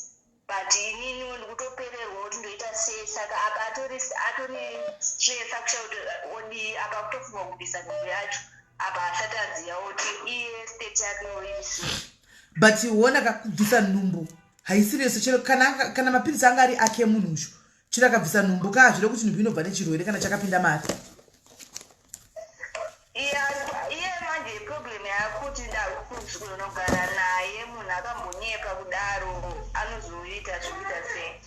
but ininiwo ndikutopererwa kuti ndoita sei. Saka apa atori stress, akushaya kuti odii. Apa akutofunga kubvisa nhumbu yacho, apa asati aziva kuti iye state yakewo iri sei. But wona kakubvisa nhumbu haisiriyeso chero kana mapirisi anga ari ake munhu ushu, chero akabvisa nhumbu kaa, zviro kuti nhumbu inobva nechirwere kana chakapinda mari. Iye manje problem yakuti ndakunogara naye munhu akambonyepa kudaro, anozoita zvekuita sei?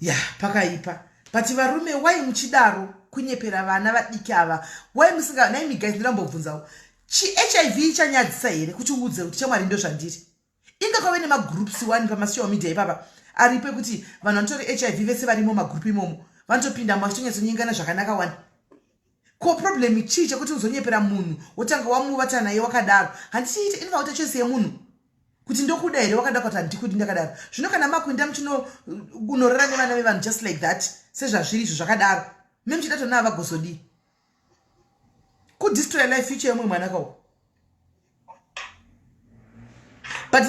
Ya, pakaipa. But varume, wai muchidaro kunyepera vana vadiki ava? Wai musinga naimi? Guys, ndinambobvunzawo, chi-HIV chanyadzisa here kuti uudze kuti chamwari ndo zvandiri? Inga kwave nemagroups one pamasocial media ipapa aripo ekuti vanhu vanotori HIV vese varimo magroup imomo, vanotopindamo vachitonyatsonyengana zvakanaka wani. Ko problem chii chekuti uzonyepera munhu wotanga wamuvata naye wakadaro? Handiti inofanira kuita choice yemunhu kuti ndokuda here wakada, kuti handikudi ndakadaro. Zvino kana makuenda muchinonorara nevana vevanhu just like that, sezvazviri izvo zvakadaro, me muchida tona vagozodii? Kudestroy life, future yemumwe mwana kawo. But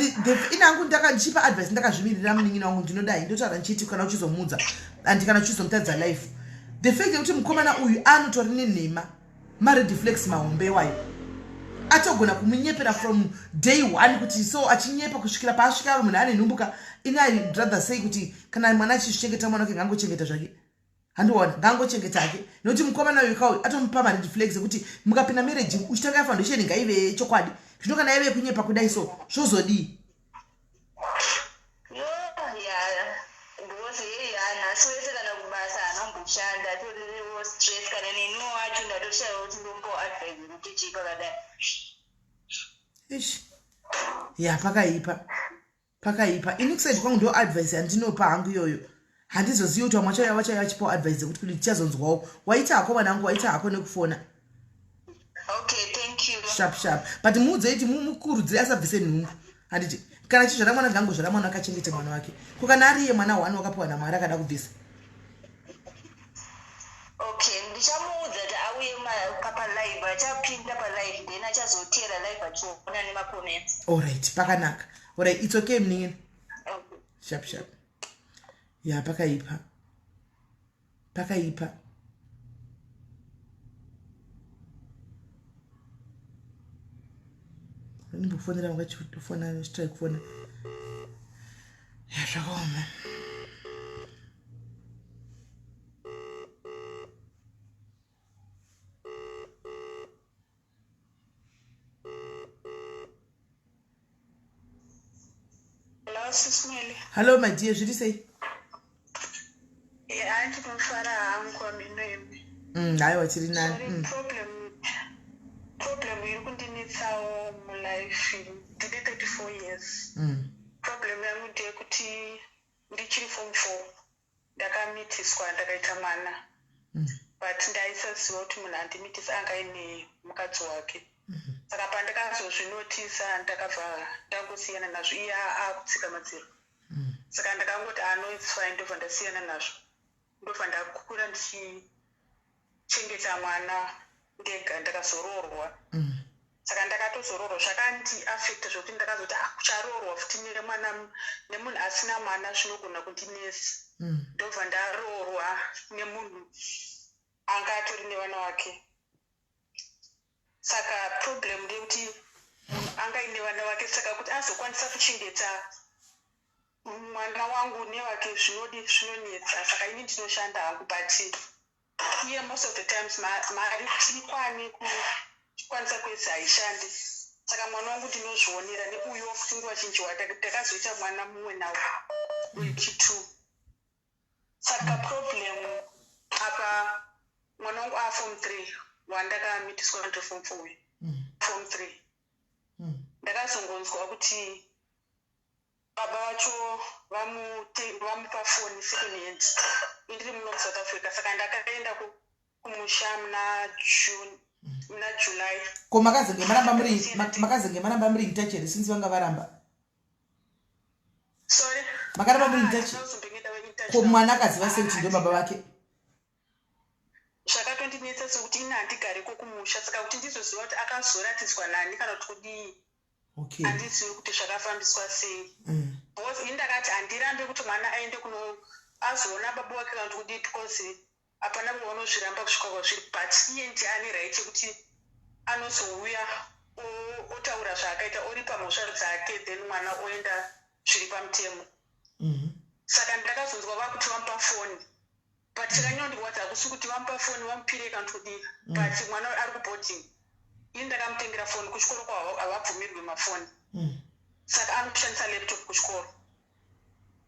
inangu ndichipa advice ndakazvimirira munin'ina wangu, ndinodai ndotaura ndichiti kana uchizomudza and kana uchizomutadza life, the fact yekuti mukomana uyu anotori nenhema, mared flags mahombe wayo, atogona kumunyepera from day one kuti so achinyepa kusvikira paasvika munhu ane nhumbuka. Ini I rather say kuti kana mwana achizvichengeta, mwana wake ngangochengeta zvake. Handiona ngangochengeta hake, nekuti mukomana uyu kauyu atomupa mared flags ekuti mukapinda marriage uchitanga foundation ngaive yechokwadi. Zvino kana yaive kunyepa kudai so, zvozodii? Nhasi wese kana kubasa haana kumboshanda, atoriwo stress. Kana neniwo wacho ndatoshaiwa kuti ndomboadvise kuti chii pakadai. Ish, ya, pakaipa, pakaipa. Ini kuside kwangu ndo advice yandinopa hangu iyoyo. Handizozivi kuti vamwe vachauya vachipawo advice yekuti kuti tichazonzwawo. Waita hako vanangu, waita hako nekufona. Okay, thank you. Sharp sharp. But muudzei kuti mumukurudzire asabvise nhumbu, handiti? Kana achizvara mwana, ngangozvara mwana akachengete mwana wake. Ko kana ariye mwana one wakapiwa naMwari akada kubvisa? Okay, ndichamuudza kuti auye palive. Achapinda palive, then achazoteera live achiona nemacomments. Alright, pakanaka. Alright, it's okay, munin'ina. Okay. Sharp sharp. Ya, pakaipa, pakaipa. Ndimbofonera vakachifona, chitrai kufona. Ya, zvakaoma. Hello, Sis Melly. Hello my dear, zviri sei? Handinofara hangu, amino imi. Haiwa, tiri nani. Sorry, problem iri kundinetsawo mulife, ndine 34 years. Problem yangu ndeyekuti ndichiri form 4 ndakamitiswa, ndakaita mwana, but ndaisaziva kuti munhu andimitisa anga aine mukadzi wake. Saka pandakazozvinotisa, ndakabva ndangosiyana nazvo. Iye akutsika madziro. Saka ndakangoti, "Ah, no, it's fine." Ndobva ndasiyana nazvo, ndobva ndakura ndichichengeta mwana ndega. Ndakazoroorwa. Saka ndakatozoroorwa, zvakandiafecta zvokuti ndakazoti, "Ah, kucharoorwa futi nemwana, nemunhu asina mwana, zvinogona kundinetsa." Ndobva ndaroorwa nemunhu anga atori nevana wake. Saka problem ndeyekuti munhu anga aine vana vake, saka kuti azokwanisa kuchengeta mwana wangu nevake zvinodi zvinonetsa. Saka ini ndinoshanda hangu, but iye most of the times mari tikwani kukwanisa kwese haishandi. Saka mwana wangu ndinozvionera neuyo futi. Nguva zhinji takazoita mwana mumwe nawo wechi2. Saka problem apa, mwana wangu aform 3, wandakamitiswa ndo form 4 uyu, form 3. Ndakazongonzwa kuti baba vacho vamupa foni second hand, indiri muno muSouth Africa. Saka ndakaenda kumusha muna June, muna July. Ko makazenge maramba muri in touch here since vanga varamba? Sorry? Makaramba muri in touch? Ah, ndinozombenge ndava in touch Ko navo. mwana akaziva sei kuti ndo baba vake? Zvakatondinetsa sekuti ini handigariko kumusha, saka kuti ndizoziva kuti akazoratidzwa nani kana kuti kudii, handizivi kuti zvakafambiswa sei, because ini ndakati handirambe kuti mwana aende kuno azoona baba wake kana kuti kudii, because hapana vanozviramba kusvika kwazviri. But iye ndiye ane right yekuti anozouya otaura zvaakaita, oripa mhosva dzake, then mwana oenda zviri pamutemo. Saka ndakazonzwa vakuti vamupa foni, but chakanyondirwadza hakusi kuti vamupa foni, vamupire kana kuti kudii, but mwana ari kuboarding. Ini ndakamutengera foni. Kuchikoro kwavo havabvumirwi mafoni. Saka anoshandisa laptop kuchikoro,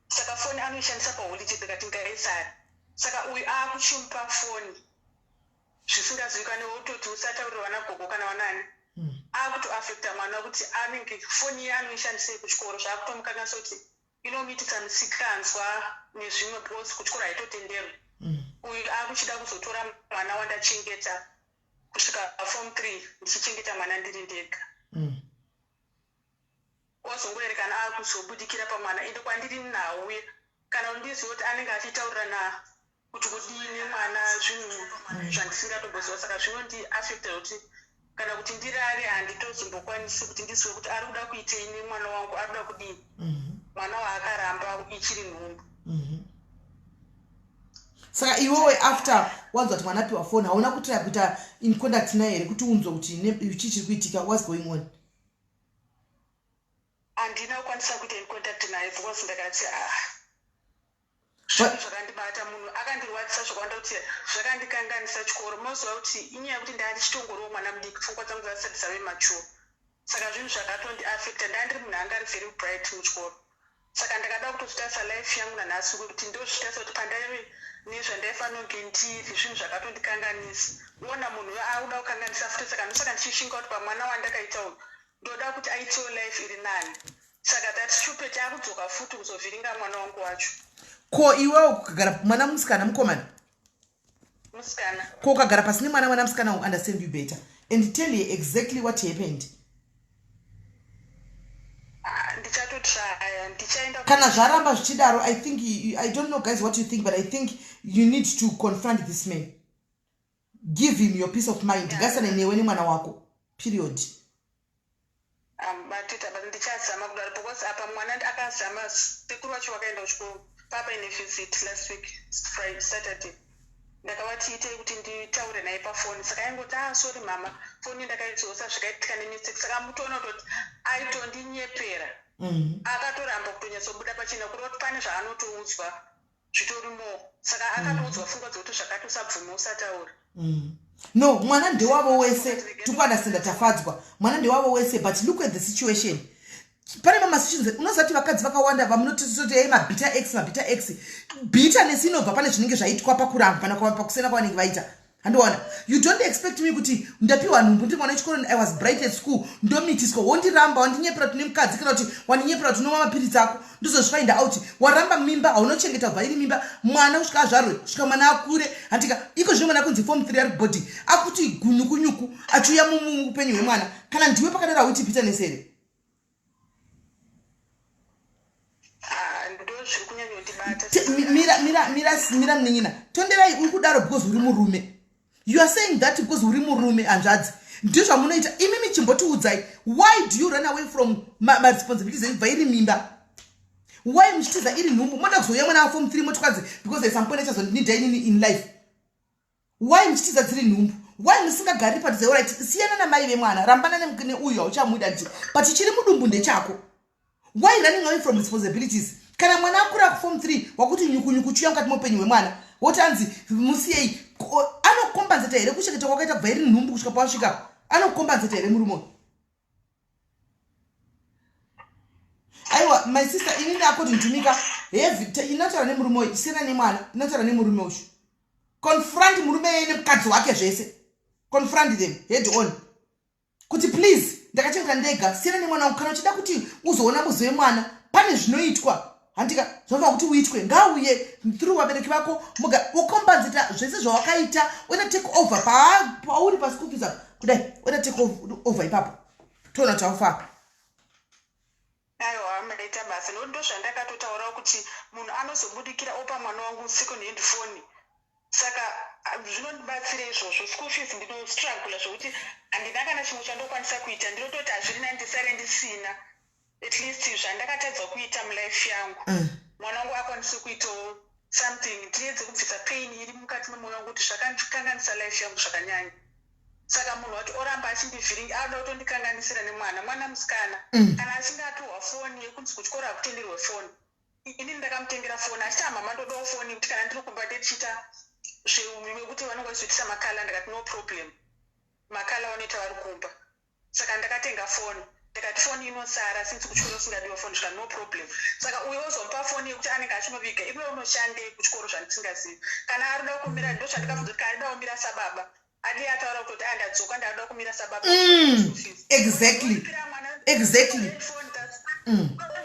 saka foni anoishandisa paholiday. Ndikati ngaisari. Saka uyu aakuchimupa foni zvisingazivikanwi, wototi usataurira vana gogo kana vanani. Akutoafecta mwana kuti anenge foni iye anoishandisei kuchikoro, zvaakutomukanganisa kuti inomuitisa misikanzwa nezvimwe, because kuchikoro haitotenderwi. Uyu akuchida kuzotora mwana wandachengeta kusvika form 3, ndichichengeta mwana ndiri ndega. Wazongoerekana akuzobudikira pamwana, ende kwandiri nhauya kana ndiziva kuti anenge achitaurirana kuti kudii nemwana, zvinhu zvandisingatomboziva. Saka zvinondiafecta kuti kana kuti ndirare handitozombokwanisi kuti ndizive kuti ari kuda kuitei nemwana wangu, ari kuda kudii, mwana waakaramba ichiri nhumbu. Saka iwewe after wanzwa kuti mwana apiwa foni, hauna kutry kuita in contact naye here kuti unzwe kuti chii chiri kuitika, what's going on? Handina kukwanisa kuita in contact naye because ndakati, ah, zvinhu zvakandibata, munhu akandirwadzisa zvakawanda kuti zvakandikanganisa chikoro. Munoziva kuti inyaya yekuti ndaa ndichitongoriwo mwana mudiki, pfungwa dzangu dzasati dzave mature. Saka zvinhu zvakatondiafecta. Ndaa ndiri munhu anga ari very bright muchikoro. Saka ndakada kutozvitarisa life yangu nanhasi, kuti ndozvitarisa kuti pandaive nezvandaifanira kunge ndiri, zvinhu zvakatondikanganisa. Ona munhu uyo akuda kukanganisa futi. Saka ndosaka ndichishinga kuti pamwana wandakaita uyu, ndoda kuti aitewo life iri nani. Saka that stupid akudzoka futi kuzovhiringa mwana wangu wacho. Ko iwewo kugara mwana musikana, mukomana? Musikana. Ko ukagara pasi nemwana, mwana musikana will understand you better and tell you exactly what happened. Ah, ndichatotraya, ndichaenda. Kana zvaramba zvichidaro, I think I don't know, guys, what you think, but I think you need to confront this man. Give him your peace of mind. Ngasane newe nemwana wako, period. Batita, but ndichazama kudaro, because apa mwana akazama. Sekuru vacho vakaenda kuchikoro papaine visit last week Friday, Saturday. Ndakavati itei kuti nditaure naye pafoni, saka aingoti, "Ah, sorry mama, foni ndakaidzosa, zvikaitika nemistake." Saka mutoona kutoti aitondinyepera. Akatoramba kutonyatsobuda pachena, kureva kuti pane zvaanotoudzwa zvitorimo. Saka akatoudzwa pfungwa dzekuti zvakati usabvume, usataura. No, mwana ndewavo wese. Tikuunderstanda, Tafadzwa, mwana ndewavo wese, but look at the situation. Pane mamasituations unoziva kuti vakadzi vakawanda vamunototi ei mabitter ex, mabitter ex, bitterness inobva pane zvinenge zvaitwa pakuramba pana pakusiyana kwavanenge vaita. Handiona, you don't expect me kuti ndapiwa nhumbu, ndiri mwana wechikoro, I was bright at school, ndomitiswa, wondiramba, wandinyepera kuti nemukadzi, kana kuti wandinyepera kuti unomwa mapiritsi ako, ndozozvifind out waramba mimba, haunochengeta kubva iri mimba, mwana kusvika azvarwe, kusvika mwana akure. Handika iko zvino mwana kunzi form 3, ari kubhodhi, akuti gunyukunyuku achiuya muupenyu hwemwana. Kana ndiwe pakadaro, hauiti bitterness here? Ah, ndozviri kunyanyondibata. Mira, mira, mira, mira, munin'ina Tonderai. Uri kudaro because uri murume. You are saying that because uri murume, hanzvadzi. Ndizvamunoita imimi. Chimbotiudzai, why do you run away from maresponsibilities ekubva iri mimba? Why muchitiza iri nhumbu? Moda kuzouya mwana waform 3, motikwadzi because there's some point achazondinida inini in life. Why muchitiza dziri nhumbu? Why musingagari padhuze? Right, siyana namai vemwana, rambana neuyu, hauchamuda nti, but chiri mudumbu ndechako. Why running away from responsibilities? Kana mwana akura kuform 3, wakuti nyukunyuku chiuya mukati meupenyu hwemwana, woti anzi musiyei. Anocompensata here kuchengeta kwakaita kubva iri nhumbu kusvika pawasvika? Anocompensata here murume uyu? Aiwa, my sister, inini according to me ka, heavy inotaura nemurume uyu, siyana nemwana, inotaura nemurume uyu. Confront murume yeye nemukadzi wake zvese. Confront them head on kuti, "Please, ndakachengeta ndega, siyana nemwana wangu. Kana uchida kuti uzoona muzi wemwana, pane zvinoitwa, handika zvinofanira kuti uitwe. Ngauye through vabereki vako, muga ucompensata zvese zvawakaita, oita take over pauri paschool fees apa kudai, oita take over ipapo, toona kuti aufaa." Aiwa, maita basa, nokuti ndozvandakatotaurawo kuti munhu anozobudikira opa mwana wangu second hand phone. Saka ah, zvinondibatsira izvozvo. School fees ndinostrugula zvokuti handina kana chimwe chandokwanisa kuita. Ndinototi hazviri nani ndisare ndisina, at least zvandakatadza kuita mulife yangu, mwana wangu akwanise kuitawo something. Ndiedze kubvisa pain iri mukati memwoyo wangu kuti zvakandikanganisa life yangu zvakanyanya. Saka munhu wacho oramba achindivhiringa, anoda kutondikanganisira nemwana, mwana musikana. Kana achinge apiwa foni yekunzi kuchikoro hakutenderwe foni, inini ndakamutengera foni, achiti, "Amama, ndodawo foni kuti kana ndiri kumba ndetichiita zvekuti vanonge vachizoitisa macolour." Ndakati, "No problem, macolour vanoita vari kumba." Saka ndakatenga foni, ndikati foni inosara since kuchikoro usingadiwa foni. Svika, no problem. Saka uyo ozomupa foni yekuti anenge achinoviga iwe unoshande kuchikoro zvandisingazivi. Kana arida kumira, ndo zvandikabvunza kuti kana arida kumira sababa, adi ataura kutoti, "A, ndadzoka, ndakuda kumira sababa."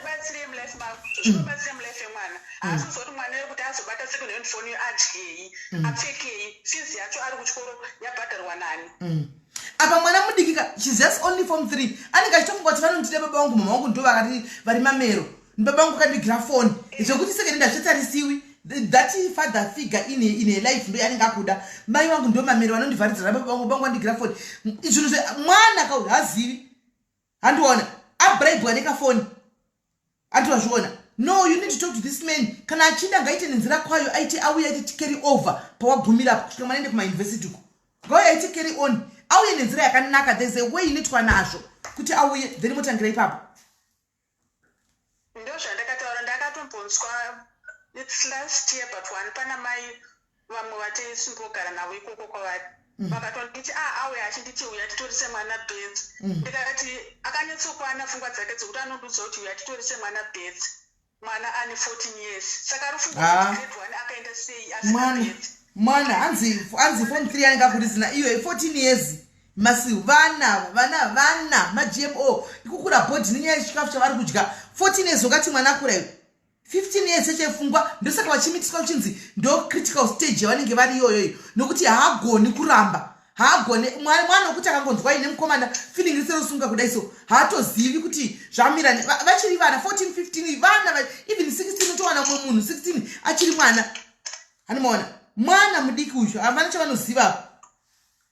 Batsirei mulife mako, zvinobatsira mulife yemwana. Haasi kuzoti mwana yekuti azobata second hand phone iyo, adyei, apfekei, fees yacho ari kuchikoro yabhadharwa nani? Apa mwana mudiki ka, she's just only form 3, anenge achitofunga kuti vanondida baba vangu, mama vangu ndo vakati vari mamero, baba vangu kandigira foni, zvekuti second hand hazvitarisiwi. That father figure in a life ndo yaanenge akuda. Mai vangu ndo mamero, vanondivharidzira, baba vangu, vangu vandigira foni. Zvinhu zve mwana ka hazivi. Handiona abribwa nekafoni, handivazviona. No, you need to talk to this man. Kana achida, ngaite nenzira kwayo, aite auye, aite carry over pawagumira apo kusvika mwana ende kumauniversity uko. Ngauye aite carry on, auye nenzira yakanaka. There's a way inoitwa nazvo kuti auye, then motangira ipapo. Ndo zvandakataura. Ndakatombonzwa, it's last year but one, pana mai vamwe vatisimbogara navo ikoko kwavari, vakatonditi a auya achinditi, "Uya titorise mwana birth." Ndikati akanyatsokwana pfungwa dzake dzekuti anondiudza kuti, "Uya titorise mwana birth." Mwana ane 14 years, saka ari kufunga kuti grade 1 akaenda sei asina Mwana birth. Mwana hanzi form 3 anenge akurizina iyo 14 years masi. Vana maGMO ikukura body nenyaya yechikafu chavari kudya. 14 years, wakati mwana akura iwe 15 years chechepfungwa. Ndosaka vachimitiswa kuchinzi ndo critical stage yavanenge vari iyoyoyo, nokuti haagoni kuramba, haagoni. Mwana wekuti akangonzwa ine mukomana, feeling riserosunga kudai, so haatozivi kuti zvamira. Vachiri vana 14, 15 vana, even 16 utowana mumwe munhu 16 achiri mwana. Hanimaona mwana mudiki uyu, havana chavanoziva,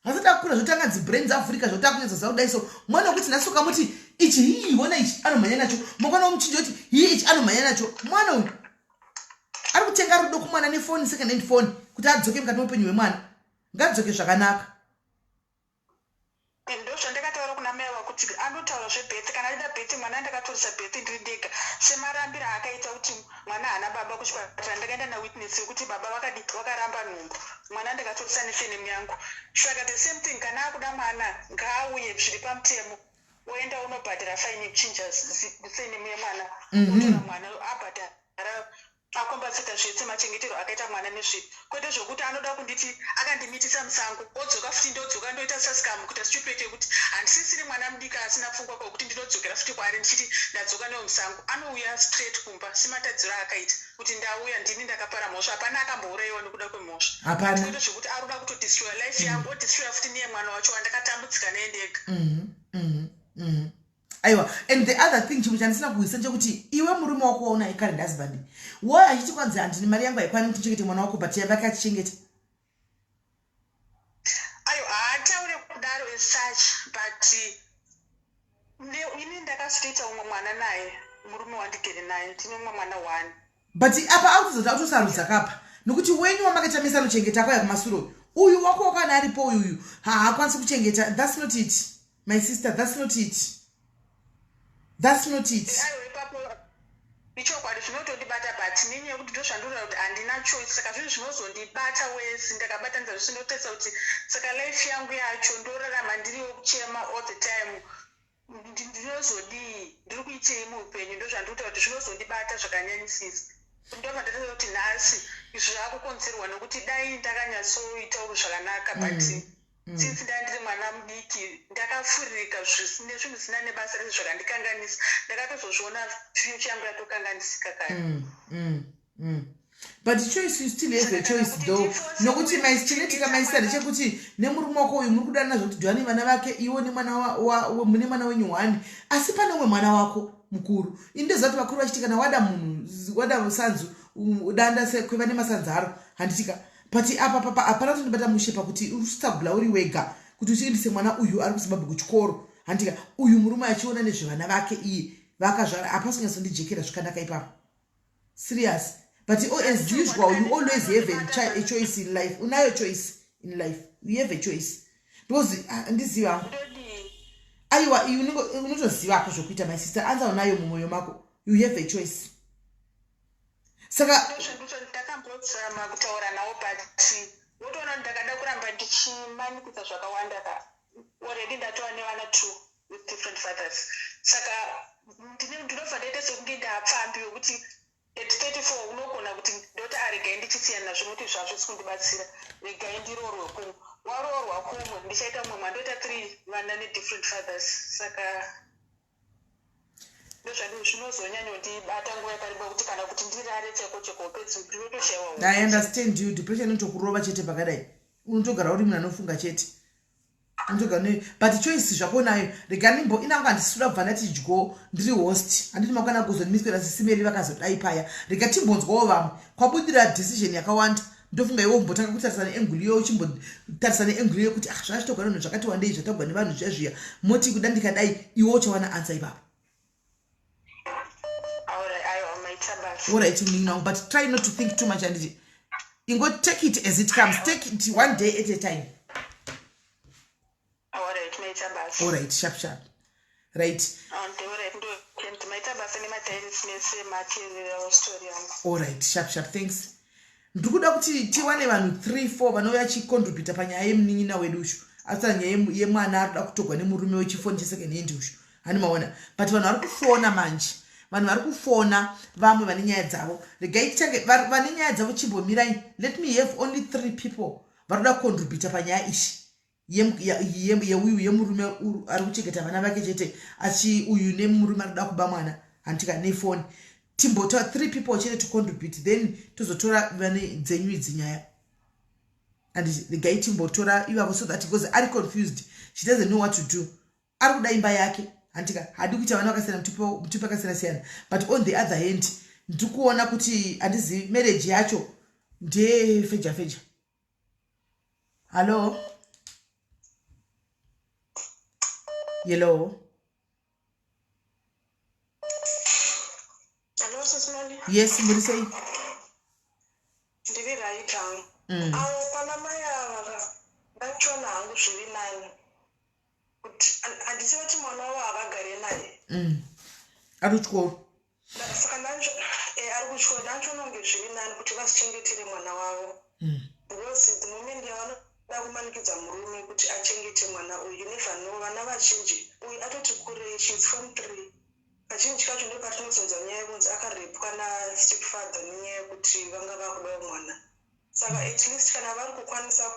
asati akura, zvotanga dzibrain dzaAfrica, zvotanga kunyatsoziva kudai. So mwana wekuti nhasi ukamuti ichi, hii, ona ichi, anomhanya nacho. Mangwana womuchinja kuti hii, ichi, anomhanya nacho. Mwana uyu ari kutenga rudo kumwana nefoni, second hand phone, kuti adzoke mukati meupenyu hwemwana. Ngadzoke zvakanaka. Ndo zvandakataura kuna mai vakuti anotaura zvebirth. Kana achida birth, mwana ndakatoresa birth ndiri ndega, semarambiro aakaita kuti mwana haana baba kuchipatara. Ndakaenda nawitness yekuti baba vakadi vakaramba nhumbu. Mwana ndakatoresa nesurname yangu. Saka the same thing, kana akuda mwana, ngaauye zviri pamutemo, oenda unobhadhara fine yekuchinja surname yemwana, otora mwana, abhadhara, akombaseta zvese, machengetero akaita mwana nezvipi, kwete zvokuti anoda kunditi akandimitisa musango, odzoka futi, ndodzoka ndoita sasikamu, kuita stupid yekuti handisisiri mwana mudiki asina pfungwa, kwekuti ndinodzokera futi kwaari ndichiti ndadzoka newo musango. Anouya straight kumba sematadziro aakaita kuti ndauya, ndini ndakapara mhosva. Hapana akambourayiwa nekuda kwemhosva. Hapana. Kwete zvokuti ari kuda kutodestroya life yangu, odestroya futi niye mwana wacho wandakatambudzika naye ndega. Aiwa, and the other thing, chimwe chandisina kuhwisa ndechekuti iwe murume wako wauna, current husband, why achiti kwanzi handini mari yangu haikwani kuti ndichengete mwana wako, but yavake achichengeta? Ayo, haataure kudaro as such, but ini ndakazotoita umwe mwana naye, murume wandigere naye, ndine umwe mwana one. But apa akuzoti autosarudza kapa, nokuti wenyu wamakaita mese anochengeta akauya kumasuro. Uyu wako wakana aripo uyuyu haakwanisi kuchengeta. That's not it, my sister, that's not it, that's not it. Aiwa, ipapo ichokwadi, zvinotondibata, but nenyaya yekuti ndozvandiona kuti handina choice, saka zvinhu zvinozondibata wese ndakabatanidza zvese. Ndotesa kuti saka life yangu yacho ndorarama ndiriwo kuchema all the time. Ndinozodii? Ndiri kuitei muupenyu? Ndozvandikuita kuti zvinozondibata zvakanyanyisisa. Ndobva ndatoita kuti nhasi izvi zvaakukonzerwa nekuti dai ndakanyatsoitawo zvakanaka, but since ndaa ndiri mwana mudiki, ndakafuririka nezvinhu zvisina nebasa rese, zvakandikanganisa. Ndakatozozviona future yangu yatokanganisika kare. But choice, you still have a choice though, nokuti chinoitika, my sister, ndechekuti nemurume wako uyu muri kudanana zvokuti dhwani vana vake, iwo nemwana mune mwana wenyu one, asi pane umwe mwana wako mukuru. Ini ndoziva kuti vakuru vachiti kana wada munhu, wada sanzu, danda sekweva nemasanzu aro, handitika? But apa papa hapana kutondibata mushe pakuti usitagula uri wega kuti uchiendese mwana uyu ari kuZimbabwe kuchikoro, handika? Uyu murume achiona nezvevana vake iye vakazvara, hapasi kunyatsondijekera zvakanaka ipapo, serious. But oh, as usual, you always have a choice in life. Unayo choice in life, you have a choice, because handizivi hangu. Ndodii? Aiwa, unotozivako zvokuita, my sister. Anza unayo mumwoyo mako, you have a choice, saka Ndozvandito ndakambozama kutaura nawo, but wotoona ndakada kuramba ndichimanikidza zvakawanda ka. Already ndatova nevana two with different fathers, saka ndinobva ndaita sekunge ndapfambi wekuti at 34 unogona kuti ndoti aregai ndichisiyana nazvo, nokuti zvazvisi kundibatsira, regai ndiroorwe kumwe. Waroorwa kumwe, ndichaita mumwe mwana, ndoita three vana nedifferent fathers. Saka ndozvandi zvinozonyanyondibata nguva yakareba, kuti kana kuti ndirare cheko cheko pedzi, ndinotoshayiwa. I understand you. Depression inotokurova chete pakadai, unotogara uri munhu anofunga chete, unotogara but choice zvako nayo. Rega ndimbo inangu, handisi kuda kubva ndati dyo, ndiri host, handiti? Makwana kuzondimiswera sisimeri vakazodai paya. Rega timbonzwawo vamwe kwabudira decision yakawanda. Ndofunga iwe umbotanga kutarisa neangle iyo, uchimbotarisa neangle iyo kuti ah, zvachitogwa nevanhu zvakati wandei, zvatagwa nevanhu zviya zviya, moti kuda ndikadai, iwe uchawana answer ipapo. Aiwa, maita basa. Alright, munin'ina wangu, but try not to think too much, handiti? Ingo take it as it comes, take it one day at a time. Alright, maita basa. Alright, sharp sharp, right. Alright, ndo maita basa nematairisi mese mateererawo story yangu. Alright, sharp sharp, thanks. Ndiri kuda kuti tiwane vanhu 3, 4 vanouya achicontributa panyaya yemunin'ina wedu ushu, asina nyaya yemwana ari kuda kutogwa nemurume wechifoni chesecond hand ushu, hani maona? But vanhu vari kufona manje. Vanhu vari kufona, vamwe vane nyaya dzavo. Regai titange vane nyaya dzavo. Chimbomirai, let me have only three people vari kuda kucontributa panyaya ishi yeuyu yemurume ari kuchengeta vana vake chete, achi uyu nemurume ari kuda kuba mwana, handitika, nefoni. Timbotora three people chete to contribute, then tozotora vane dzenyu idzi nyaya. And regai timbotora ivavo so that, because ari confused, she doesn't know what to do. Ari kuda imba yake, handika, hadi kuita vana vakasiyana, mutupo akasiyana siyana. But on the other hand, ndiri kuona kuti handizivi, marriage yacho ndeyefeja feja. Hallo, hello. Hello, Sis Melly. Yes, muri sei? Ndiri right hangu. Avo pana mai ava, ndachiona hangu zviri nani kuti handisi kuti mwana wavo havagare naye. Ari kuchikoro. Saka ari kuchikoro. Ndachiona kunge zviri nani kuti vazichengetere mwana wavo, because the moment yavanoda kumanikidza murume kuti achengete mwana uyu, you never know. Vana vazhinji, uyu atoti kurei, she's form 3. Kazhinji kacho ndo patinozonzwa nyaya yekunzi akarepwa nastepfather nenyaya yekuti vanga vakudawo mwana. Saka at least kana vari kukwanisa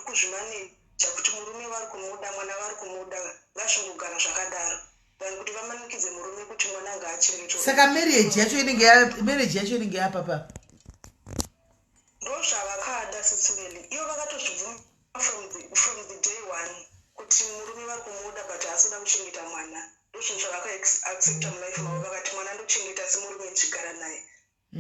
kuzvimaneja kuti murume vari kumuda, mwana vari kumuda, ngazvingogara zvakadaro than kuti vamanikidze murume kuti mwana ngaachengetwe. Saka marriage yacho inenge yapapa. Ndo zvavakada, Sis Melly. Ivo vakatozvibvuma from the day one kuti murume vari kumuda, but haasida kuchengeta mwana. Ndo zvinhu zvavakaaccepta mulife mavo. Vakati mwana ndochengeta, asi murume ndichigara naye.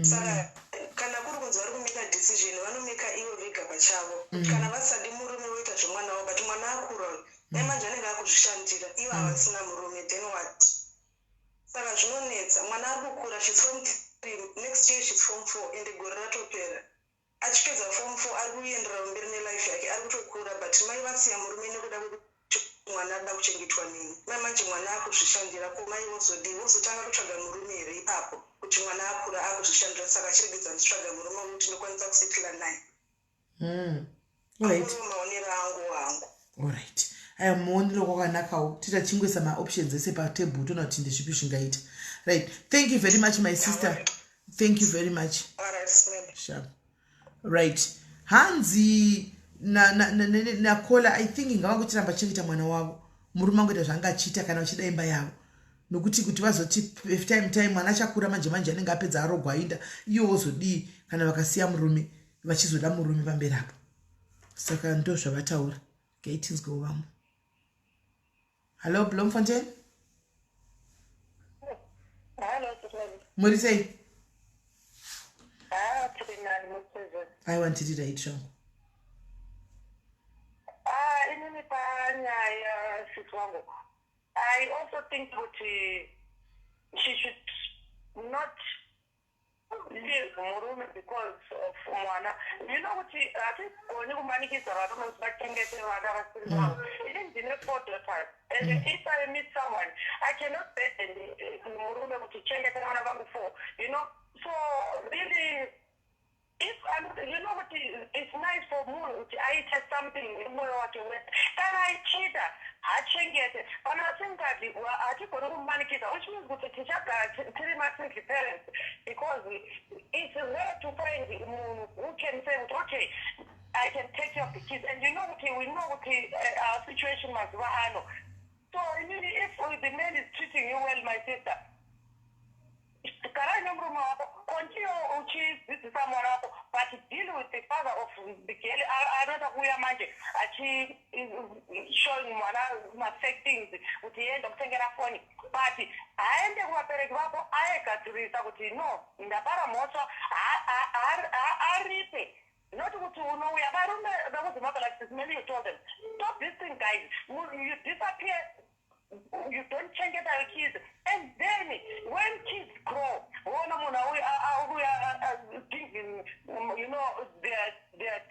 Saka kana kuri kunzi vari kumeka decision, vanomeka ivo vega pachavo. Kana vasadi murume, voita zvemwana wavo. But mwana akura uyu, dai manje anenge akuzvishandira, ivo havasina murume, then what? Saka zvinonetsa. Mwana ari kukura, she's form 3, next year she's form 4, ende gore ratopera. Achipedza form 4, ari kuenderera mberi nelife yake, ari kutokura, but mai vasiya murume nekuda kwekuti mwana arida kuchengetwa neni. Mai manje mwana akuzvishandira, ko mai vozodii? Vozotanga kutsvaga murume here ipapo, kuti mwana akura, akuzvishandira, saka achiregedza ndichitsvaga murume wekuti ndokwanisa kusettle naye? Alright. Maonero angu hangu. Alright, aya muonero kwakanakawo. Tita chingoisa maoptions ese patable, toona kuti ndezvipi zvingaita. Right, thank you very much, my sister, thank you very much. Alright, Smith. Sharp. Right, hanzi nakola, I think ngavangochiramba chengeta mwana wavo, murume angoita zvaanga achiita kana vachida imba yavo, nokuti kuti vazoti time mwana achakura manje manje, anenge apedza, arogwa, aenda, iwo wozodii kana vakasiya murume, vachizoda murume pamberi apo? Saka ndo zvavataura. Gaitinzwewo vamwe. Hallo, Bloemfontein. Hello, Sis Melly. Muri sei? Ah, tiri nani musizwe. Aiwa, ndiri right zvangu. Ah, inini panyaya, sisi wangu, I also think kuti she should not leave murume because of mwana. You know kuti hatigoni kumanikidza varume kuti vachengete vana vasiri vavo. Ini ndine four daughters, and if I meet someone, I cannot burden murume kuti chengeta vana vangu four. So really, if I'm, you know kuti it's nice for munhu kuti aite something nemwoyo wake wese. Kana aichida, hachengete. Kana asingadi, hatigoni kumanikidza, which means kuti tichagara tiri masingle parents, because it's rare to find munhu who can say kuti, "Okay, I can take care of the kids." And you know kuti we know kuti our situation mazuva ano. So inini, if the man is treating you well, my sister, garai nemurume wako, continue uchidzidzisa mwana wako, but deal with the father of the girl. Anoda kuuya manje achi showing mwana mafake things kuti iende kutengera foni, but haende kuvabereki vako, aegadzirisa kuti, "No, ndapara mhosva," aripe. Not kuti unouya varume vekuZimbabwe, like this many, you told them, "Stop this thing, guys. You disappear, you don't chengeta your kids." And then when kids grow, woona munhu auya thinking, they're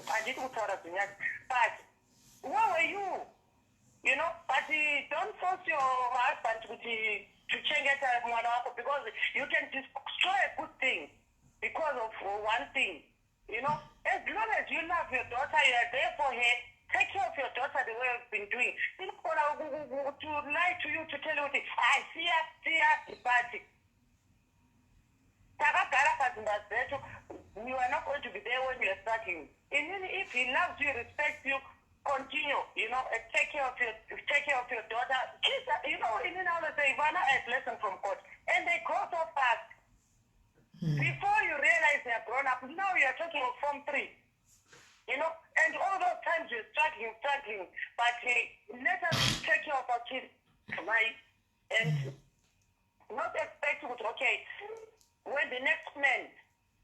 handiti kutaura zvinyadzi, but where were you you know But don't force your husband kuti to chengeta mwana wako, because you can destroy a good thing because of one thing. As long as you love your daughter, you are there for her, take care of your daughter the way you've been doing. Unogona to lie to you, to tell you kuti hai, siya, siya, but takagara padzimba dzetu. You are not going to be there when you are struggling. Inini, if he loves you, respects you, continue, and take care of your daughter. Kids are, inini I always say vana are a blessing from God and they grow so fast. Before you realize, they are grown up. Now you are talking of form 3, and all those times you're struggling, struggling. But let us take care of our kids, right? And not expect to, okay, when the next man,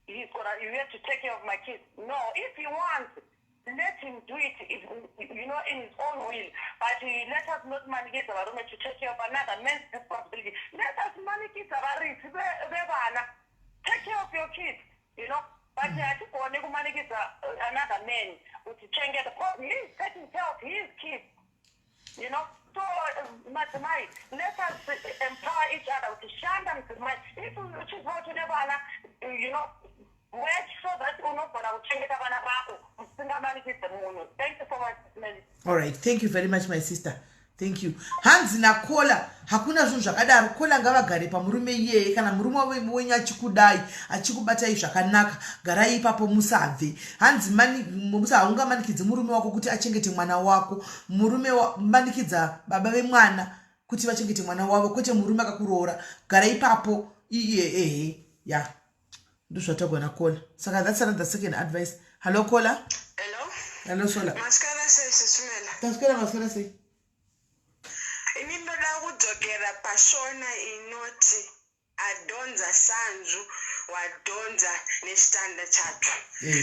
he's gonna, you have to take care of my kids. No, if he wants, let him do it, if, in his own will. But let us not manikidza varume to take care of another man's responsibility. Let us manikidza varidzi vevana. Take care of your kids. But hatigone kumanikidza another man kuti chengeta. He is taking care of his kids. So madzimai, let us empower each other kuti shanda, mudzimai. If uchiziva kuti une vana, work so that unogona kuchengeta vana vako usingamanikidze munhu. Thank you so much, Mary. All right, thank you very much, my sister, thank you. Hanzi nakola, hakuna zvinhu zvakadaro. Kola, ngavagare pamurume iyeye. Kana murume wenyu achikudai, achikubatai zvakanaka, garai ipapo, musabve. Hanzi haungamanikidzi murume wako kuti achengete mwana wako. Murume, manikidza baba vemwana kuti vachengete mwana wavo, kwete murume akakuroora. Gara ipapo iye. Ehe, ya, ndozvatagwa nakola. Saka that's another second advice. Hallo, kola. Hello. Hallo, Sola. Maswera sei, Sis Melly? Taswera, maswera sei? Ini ndoda kudzokera pashona inoti adhonza sanzu wadhonza nechitanda chacho.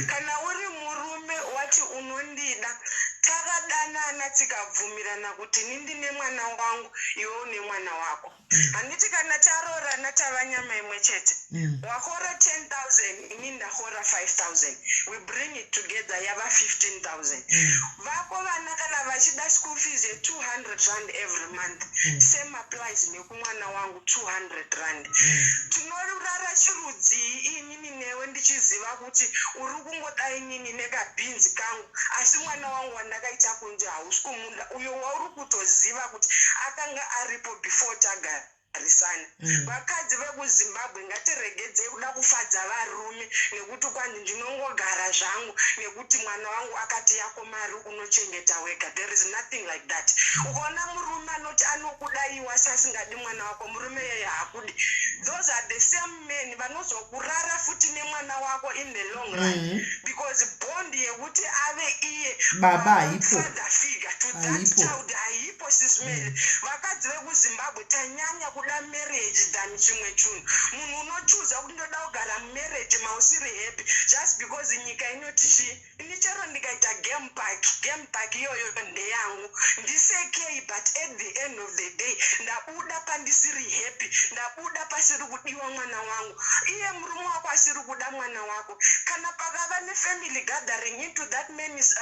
Kana uri murume wati unondida, takadanana tikabvumirana kuti ini ndine mwana wangu, iwe une mwana wako, handiti? Kana taroorana tava nyama imwe chete. Wakora 10 000, ini ndakora 5000, we bring it together, yava 15 000. Vako vana kana vachida school fees ye200 rand every month, same applies nekumwana wangu, 200 rand. Tinorara chirudzii inini newe, ndichiziva kuti uri kungoda inini nekabhinzi kangu, asi mwana wangu wandakaita kunze hausi kumuda, uyo wauri kutoziva kuti akanga aripo before tagarisana? Vakadzi vekuZimbabwe, ngatiregedzei kuda kufadza varume nekuti kwanzi ndinongogara zvangu nekuti mwana wangu akati yako mari unochengeta wega. There is nothing like that. Ukaona murume anoti anokuda iwe asi asingadi mwana wako, murume yeye haakudi. Those are the same men vanozokurara futi nemwana wako in the long run, because bond yekuti ave iye Baba haipo. father figure to that Haipo. child haipo. Sis Melly, vakadzi vekuZimbabwe tanyanya kuda marriage than chimwe chinhu. Munhu unochuza kuti ndoda kugara mumarriage mausiri happy just because nyika inoti chii. Ini chero ndikaita game park, game park iyoyo ndeyangu, ndisekei, but at the end of the day ndabuda pandisiri happy, ndabuda pasiri kudiwa mwana wangu. Iye murume wako asiri kuda mwana wako, kana pakava nefamily gathering into that man's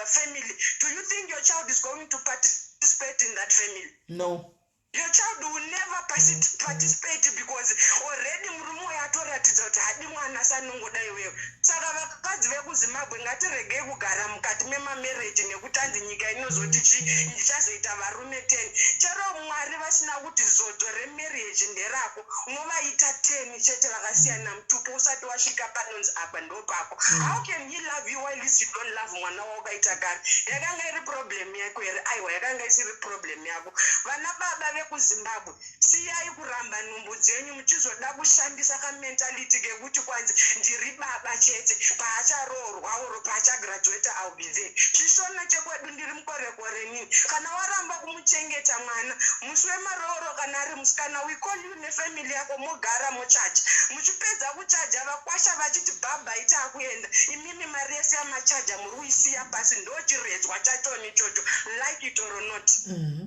family, do you think your child is going to participate in that family? No. Your child will never participate because already murume uyo atoratidza kuti hadi mwana, asi anongoda iwewe. Saka vakadzi vekuZimbabwe, ngatiregei kugara mukati memamarriage nekuti anzi nyika inozoti chi, ndichazoita varume 10. Chero Mwari vasina kuti zodzo remarriage nderako, unovaita 10 chete vakasiyana mutupo usati wasvika panonzi apa ndopako. How can he love you while you don't love mwana waukaita kare? Yakanga iri problem yako here? Aiwa, yakanga isiri problem yako. Vana baba vekuZimbabwe, siyai kuramba nhumbu dzenyu muchizoda kushandisa kamentality kekuti kwanzi ndiri baba chete, paacharoorwa or paachagraduata I'll be there. Chishona chekwedu, ndiri mukorekore nini. Kana waramba kumuchengeta mwana, musi wemarooro, kana ari musikana, we call you nefamily yako, mogara mochaja. Muchipedza kuchaja, vakwasha vachiti bhabha itakuenda, imimi mari yese yamachaja muri kuisiya pasi. Ndo chiredzwa chachoni ichocho, like it or not.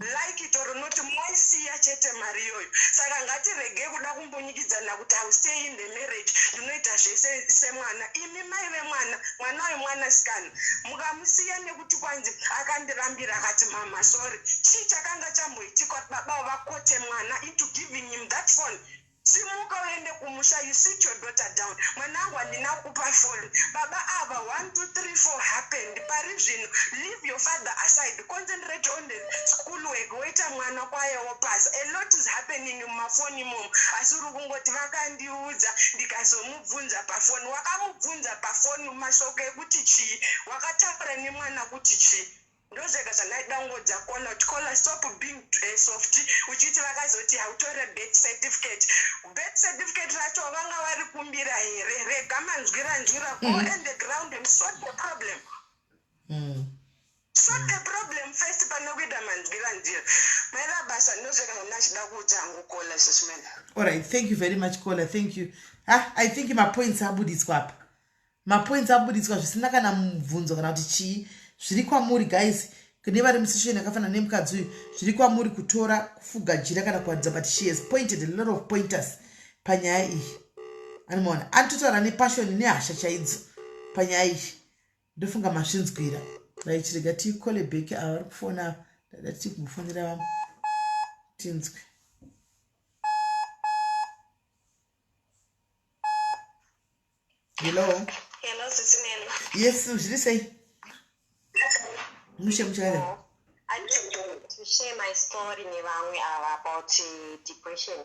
Like it or not, moisiya chete mari iyoyo. Saka ngatiregei kuda kumbunyikidzana kuti I'll stay in the marriage, ndinoita zvese semwana. Imi mai vemwana, mwana uyu mwanasikana, mukamusiya nekuti kwanzi akandirambira, akati mama sorry, chii chakanga chamboitika kuti baba vakote mwana into giving him that phone? Simuka uende kumusha, you sit your daughter down. Mwanangu, handina kukupa phone. Baba ava, 1 2 3 4 happened. Pari zvino, leave your father aside. Concentrate on the school work. Woita mwana kwaye wopasa. A lot is happening mumafoni imomo. Asi uri kungoti vakandiudza ndikazomubvunza pafoni. Wakamubvunza pafoni mashoko ekuti chii? Wakataura nemwana kuti chii? Ndozvega zvandaida kungodza Kola kuti Kola, stop being soft uchiti vakazoti hautore birth certificate. Birth certificate racho vanga varikumbira here? Rega manzwira nzwira. Go and the ground and sort the problem. Sort the problem first pane kuita manzwira nzira. Maida basa, ndozvega zvandachida kuudza hangu Kola, Sis Melly. Alright, thank you very much, Kola. Thank you. Ah, I think mapoints abuditswa apa. Mapoints abuditswa zvisina kana mubvunzo kana kuti chii. Zviri kwamuri, guys, kune vari musituation yakafanana nemukadzi uyu, zviri kwamuri kutora kufuga jira kana kuwaridza, but she has pointed a lot of pointers panyaya iyi. Anomaona anototaura nepassion nehasha chaidzo panyaya iyi. Ndofunga mazvinzwira. Right, rega tikole back ava vari kufona. Dada tiri kumbofonera vamwe tinzwe. Hello. Hello, Sis Melly. Yes, zviri sei? Mushe mushe. Oh, I need to share my story nevamwe ava about depression.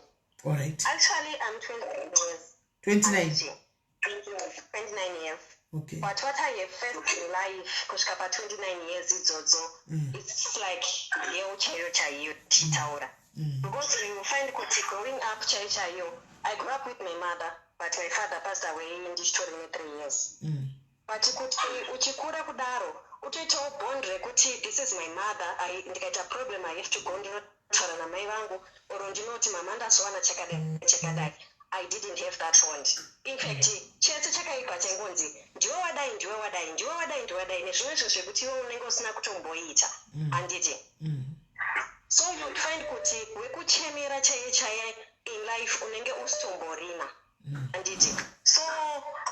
All right. Actually, I'm 29 years. 29. 29 years. Okay. But what I have faced in life kusvika pa 29 years idzodzo, it's like yeu chaiyo chaiyo tichitaura. Because you find kuti growing up chaiyo chaiyo, I grew up with my mother, but my father passed away ndichitori ne3 years. But kuti uchikura kudaro utoitawo bond rekuti this is my mother, ndikaita problem I have to go ndinotaura namai vangu or ndinoti mama ndazowana chakadai chakadai. I didn't have that bond. In fact, chese chakaipa chaingonzi ndiwe wadai, ndiwe wadai, ndiwe wadai, ndiwe wadai, nezvimwe zvinhu zvekuti iwe unenge usina kutomboita, handiti? So you'd find kuti wekuchemera chaiye chaiye in life unenge usitomborina, handiti? So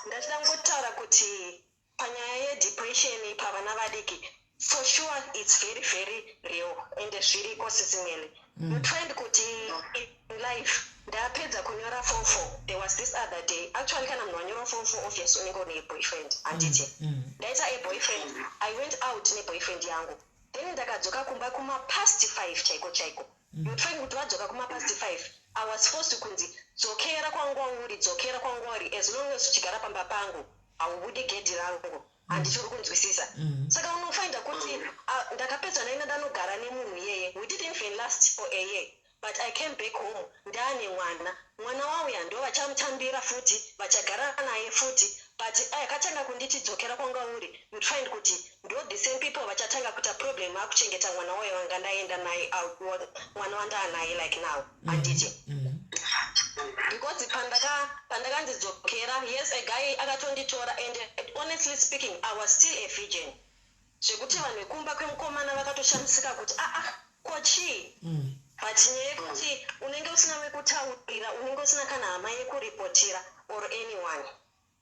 ndachida kungotaura kuti panyaya yedepression pavana vadiki, for sure it's very very real and zviriko, Sis Melly. You find kuti in life ndapedza kunyora form four. There was this other day actually, kana munhu wanyora form four, obvious unenge une boyfriend, handiti? Ndaita a boyfriend. I went out neboyfriend yangu, then ndakadzoka kumba kuma past 5 chaiko chaiko. You'd find kuti vadzoka kuma past 5, I was forced kunzi dzokera kwanga uri, dzokera kwanga uri, as long as uchigara pamba pangu haubudi gedhi rangu, handiti uri kunzwisisa? Saka unofinda kuti ndakapedza naina ndanogara nemunhu iyeye. We didn't even last for a year, but I came back home ndaane mwana. Mwana wauya ndo vachamutambira futi, vachagara naye futi, but akatanga kunditi dzokera kwanga uri. You'd find kuti ndo the same people vachatanga kuita problem akuchengeta mwana wayo wanga ndaenda naye out, mwana wandaanaye like now, handiti? Because pandakanzi dzokera, yes, a guy akatonditora, and honestly speaking, I was still a virgin, zvekuti vanhu vekumba kwemukomana vakatoshamisika kuti aa, ko chii? But nyaya yekuti unenge usina wekutaurira, unenge usina kana hama yekuripotira or anyone,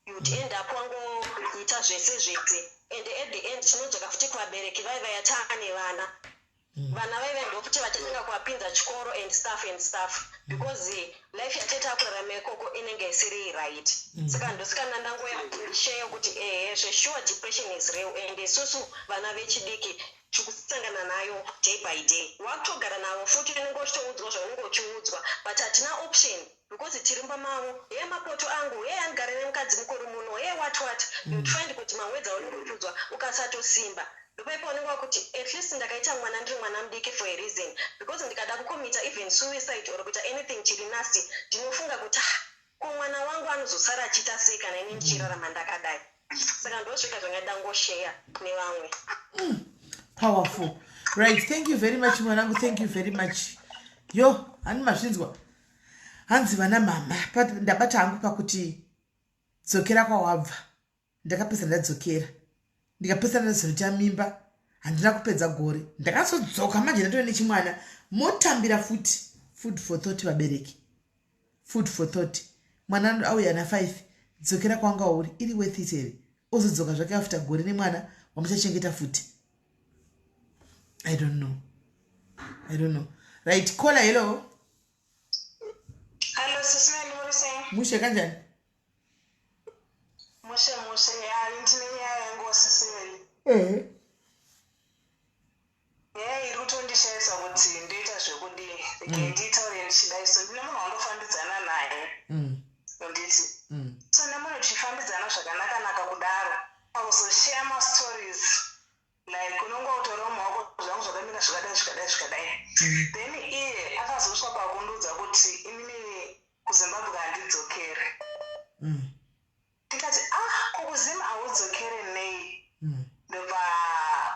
you'd end up wangoita zvese zvese, and at the end tinodzoka futi kuvabereki vaivaya taane vana. Vana vaiva ndofuti vachatanga kuvapinza chikoro and stuff and stuff, because life yateta kurarama ikoko inenge isiri right. Saka ndosikana ndangoya ndisheyo kuti ehe, zvesure depression is real, and isusu vana vechidiki tikusangana nayo day by day. Wakutogara navo futi, unenge uchitoudzwa zvaunenge uchiudzwa, but hatina option because tiri mumba mavo. He, mapoto angu, he, andigare nemukadzi mukuru muno, he, what what. You'd find kuti mawedza aunenge uchiudzwa ukasatosimba, ndopaipa unenge wakuti at least ndakaita mwana ndiri mwana mudiki for a reason, because ndikada kucommita even suicide or kuita anything chiri nasty, ndinofunga kuti ah, ko mwana wangu anozosara achiita sei kana ini ndichirarama ndakadai? Saka ndosvika zvangada ngosheya nevamwe. Powerful. Right, thank you very much, mwanangu. Thank you very much. Yo, hani mazvinzwa? Hanzi vana mama, ndabata hangu pakuti dzokera kwawabva. Ndakapedza ndadzokera, ndikapedza ndazoita mimba, handina kupedza gore ndakazodzoka. Manje ndatove nechimwana, motambira futi. Food for thought, vabereki, food for thought. Mwana auya na5, dzokera kwanga uri. Iri worth it here? Ozodzoka zvake after gore nemwana wamuchachengeta futi. I don't know, I don't know. Right, caller, hello. Hello, Sis. Mushe kanjani? Mushe mushe, ya ndine nyaya yangu Sis Melly. Nyaya iri kutondishayisa kuti ndoita zvekudii. Regai ndiitaure ndichidai. So ndine munhu wandofambidzana naye. Nditi. So nemunhu tichifambidzana zvakanaka-naka kudaro. Pakuzoshare mastories like unonge utoriwo mumaoko zvangu zvakamira zvakadai zvakadai zvakadai. Then iye akazosvika pakundiudza kuti inini kuZimbabwe handidzokere. Ndikati, ah, ko kuZim haudzokere nei? Ndobva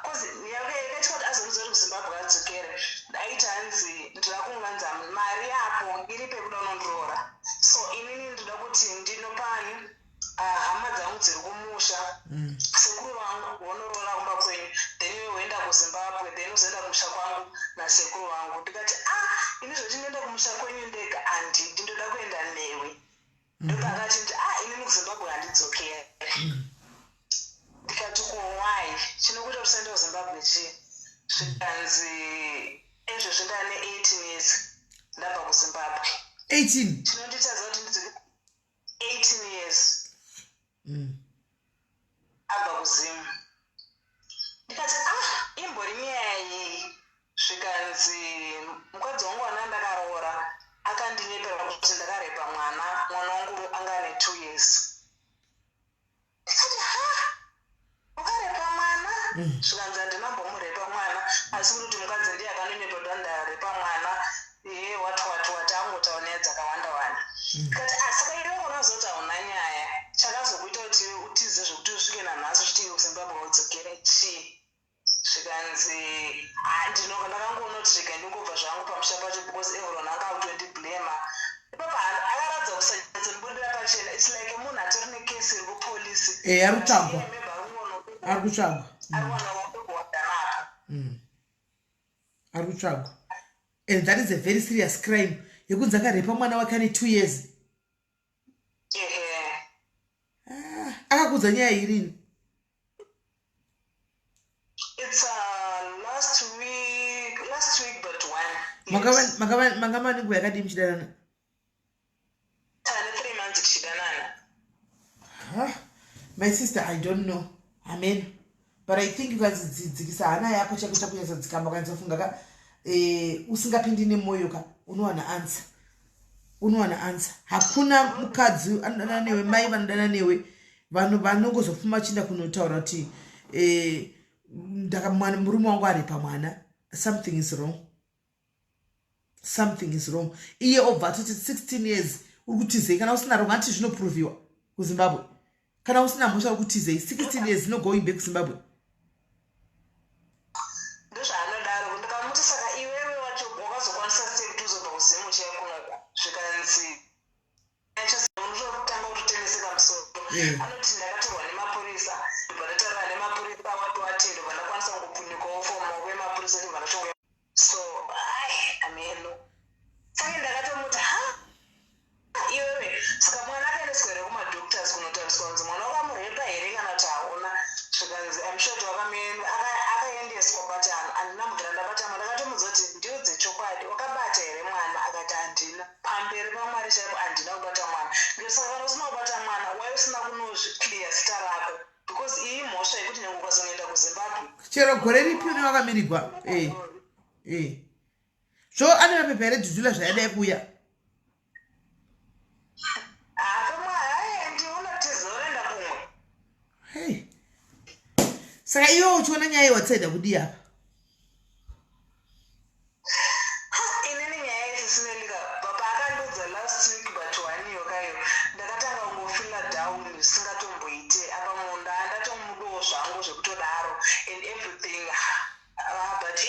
cause yakaitika kuti azondiudza kuti kuZimbabwe adzokere, aiti hanzi ndinoda kuunganidza mari yapo iri pekuda unondiroora. So inini ndoda kuti ndinopani hama dzangu dziri kumusha, sekuru vangu vonoroora kumba kwenyu, then iwe woenda kuZimbabwe, then uzoenda kumusha kwangu nasekuru vangu. Ndikati, ah, ini zvoti ndinoenda kumusha kwenyu ndega handidi, ndoda kuenda newe. Ndopakati nditi, ah, inini kuZimbabwe handidzokere. Ndikati, ko why? Chinokuita kuti usaenda kuZimbabwe chii? Zvikanzi ezvezvi ndane 18 years ndabva kuZimbabwe. 18? Chinonditadza kuti ndidzoke 18 years abva kuZimu. Ndikati, ah, imbori nyaya yei? Zvikanzi mukadzi wangu wana ndakaroora akandinyepera kuti ndakarepa mwana, mwana wangu anga ane 2 years. Ndikati, ha, wakarepa mwana? Zvikanzi handina mbomurepa mwana, asi kuti mukadzi ndiye akanonyepa kuti ndarepa mwana, ye wati wati wati, angotaura nyaya dzakawanda wanda. Ndikati, ah, saka iwe unozoti hauna nyaya, chakazokuita kuti utize zvekuti usvike nanhasi uchiti iwe kuZimbabwe haudzokere chii? Zvikanzi ndakangoona kuti rega ndingobva zvangu pamusha pacho because everyone anga akutondiblema. Ipapa akaratidza kusanyatsondibudira pachena. It's like munhu atori nekesi iri kupolisi. Ari kutsvagwa. Ari kutsvagwa. Ari kuwana wakuwanda. Ari kutsvagwa. And that is a very serious crime yekunzi akarepa mwana wake ane 2 years. Ehe. Ah, akakudza nyaya irini? It's last week but one. Yes. Manga mane nguva yakadii muchidanana? Tane 3 months tichidanana. Huh? My sister, I don't know. Amen. But I think ukadzidzikisa hana yako chako chakunyatsodzikama, ukanyatsofunga ka, usingapindi nemwoyo ka, unowana answer. Unowana answer. Hakuna mukadzi anodana newe, mai vanodana newe, vanhu vanongozofuma vachienda kunotaura kuti murume wangu arepa mwana. Something is wrong. Something is wrong. Iye obva atoti 16 years uri kutizei kana usina wrong? Ati zvinoproviwa kuZimbabwe. Kana usina mhosva, uri kutizei 16 years, no going back kuZimbabwe? Ndozvaanodaro. Ndikamuti, saka iwewe wacho wakazokwanisa sei kuti uzobva kuZimu chaiyo kunoku? Zvikanzi unototanga kutotemeseka musoro. Anoti ndakatorwa nemapurisa, ndobva ndataura nemapurisa, wati wati, ndobva ndakwanisa kungopunyukawo from maoko emapurisa, ndobva ndatonga. So ai, ameno. Saka ndakatomuti, ha, iwewe, saka mwana akaendeswa here kumadoctors kunotariswa kunzi mwana wakamurepa here kana kuti hauna? Zvikanzi I'm sure kuti akaendeswa, but handina mubvira ndabata mwana. Ndakatomudza kuti ndiudze chokwadi, wakabata here mwana? Akati handina, pamberi paMwari chaipo handina kubata mwana. Ndosaka kana usina kubata mwana, wai usina kunozviclear zita rako? Because iyi mhosva yekuti nyange ukazongoenda kuZimbabwe Chero gore ripi une wakamirigwa. So ane mapepa here Dudula zvayadai kuuya? Akamwe haendi, unotiza unoenda kumwe. Hey, saka iwe uchiona nyaya iwatsaida kudii apa? Inini nyaya isisinelika papa akandiudza last week but one iyo kayo, ndakatanga kungofila down zvisingatomboite. Apa munhu ndatomudawo zvangu zvekutodaro and everything. Ah, but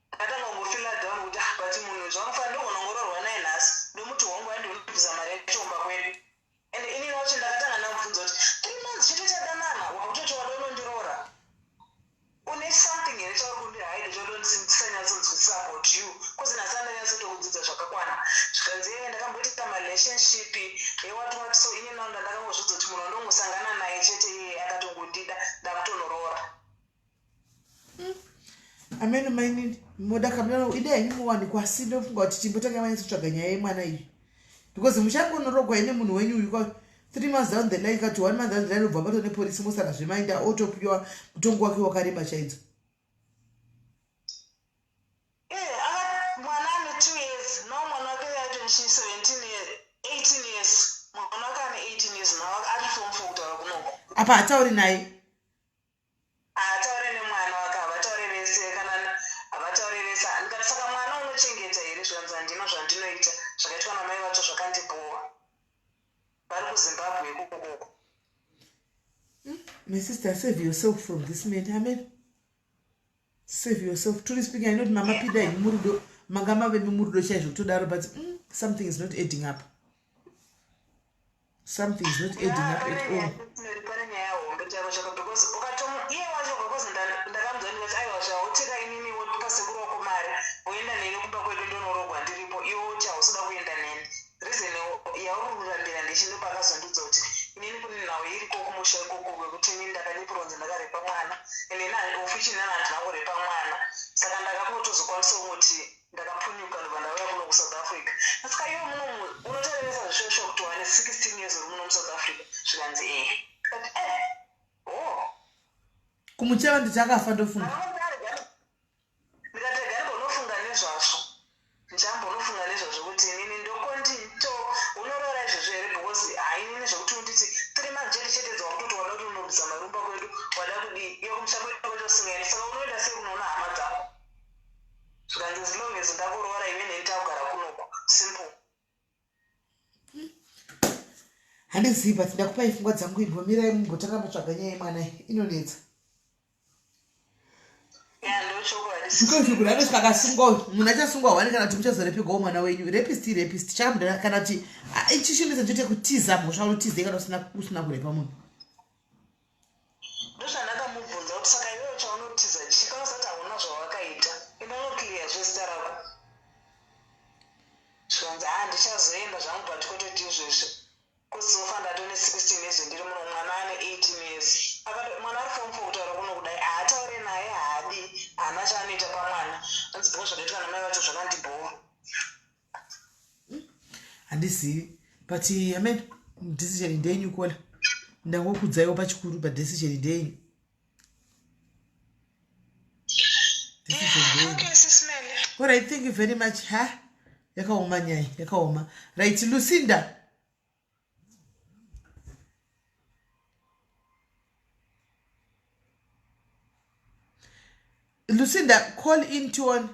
ndakatanga kungofila down kuti, ah, but munhu zvanofanira ndogona kungoroorwa naye nhasi, ndomuti hongu, andionobvisa mari yacho kumba kwedu. And inini wacho ndakatanga ndamubvunza kuti 3 months chete tadanana, wakutoti wada unondiroora, une something here chauri kundihide chaudondisanyatsonzwisisa about you? Cause nhasi andanyatsotokudzidza zvakakwana. Zvikanzi ee, ndakamboita marelationship ewati wati. So ini naunda ndakangozvidza kuti munhu wandongosangana naye chete, iye akatongondida, ndakutonoroora. Amene mainini, moda kamuna ida henyu muwanikwa, asi ndofunga kuti chimbotanga manyatsotsvaga nyaya yemwana iyi. Because muchangonorogwa ine munhu wenyu uyu kwa 3 months down the line kati 1 month down the line ubva bato nepolisi mosara zvemainda otopiwa mutongo wake wakareba chaidzo. Eh, mwana ane 2 years now, mwana wake yacho 17 years, 18 years. Mwana wake ane 18 years now, ari form 4 kutaura kunoko. Apa hatauri naye? Haataure nemwana wake, havataure vese kana havataure vese. Ndikati, saka mwana unochengeta here? Zvikanzi handina zvandinoita, zvakaitwa namai vacho zvakandibhowa. Vari kuZimbabwe ikokoko. My sister, save yourself from this man. Amen, save yourself. Truly speaking, I know kuti mama pinda henyu murudo, manga mavemi murudo chaizvo kutodaro, but something is not adding up, something is not adding up at all. Pane nyaya hombe chako chako, because ukatomu iye wacho, because ndakamudza ndikati, aiwa, zvautira inini wopa sekuru wako mari woenda neni kumba kwedu ndonorogwa ndiripo, iwe uti hausoda kuenda neni, reason yauri kurambira ndechi? Ndopakazondudza kuti inini kune nhau iriko kumusha ikoko kwekuti inini ndakanyepuronzi ndakarepa mwana, ende ofichi nana handina kurepa mwana, saka ndakangotozokwanisa kungoti ndakapunyuka, ndobva ndauya kuno kuSouth Africa. Saka iwe muno unotarevesa zvishosho kuti wane 16 years uri muno muSouth Africa? Zvikanzi ehe. Kati eh, oh. Kumucheva nditi akafa, ndofunga. Ndikati gari nezvazvo, ndichambonofunga nezvazvo kuti inini ndokondito unoroora izvozvo here, because hainini zvekuti unditi 3 months chete chete dzawakutoti wada kuti unobvisa mari kumba kwedu, wada kudii, iwe kumusha kwedu kwacho usingaendi, saka unoenda sei kunoona hama dzako? Zvikanzi as long as ndakuroora iwe neni takugara kunoko, simple. Handizivi, but ndakupai pfungwa dzangu. Imbomirai mumbotanga matsvaga nyaya yemwana iyi, inonetsa. Ya, ndochokwadi. Because munhu anosvika akasungwa uyu, munhu achasungwa hwani, kana kuti muchazorepegwawo mwana wenyu. Rapist, rapist chakamudana, kana kuti ichi chinonetsa choite kutiza mhosva. Unotizei kana usina kurepa munhu? Ndozvandakamubvunza kuti saka iwewe chaunotiza chii kana usati hauna zvawakaita, enda unoclear zvezita rako. Zvikanzi ha, ndichazoenda zvangu, but kwetoti izvezvi kuzofa ndatone 16 years ndiri muno, mwana ane 18 years. Mwana ari form 4 kutaura kuno kudai, haataure naye, haadi, haana chaanoita pamwana. Anzi bho zvakaitwa namai vacho zvakandibhowa. Handizivi, but amen, decision ndeyenyu kola. Ndangokudzaiwo pachikuru, but decision ndeyenyu, decision ndeyenyu. Okay, Sis Melly. Alright, thank you very much. Ha, yakaoma nyaya, yakaoma. Right, Lucinda. Lucinda, call in to on.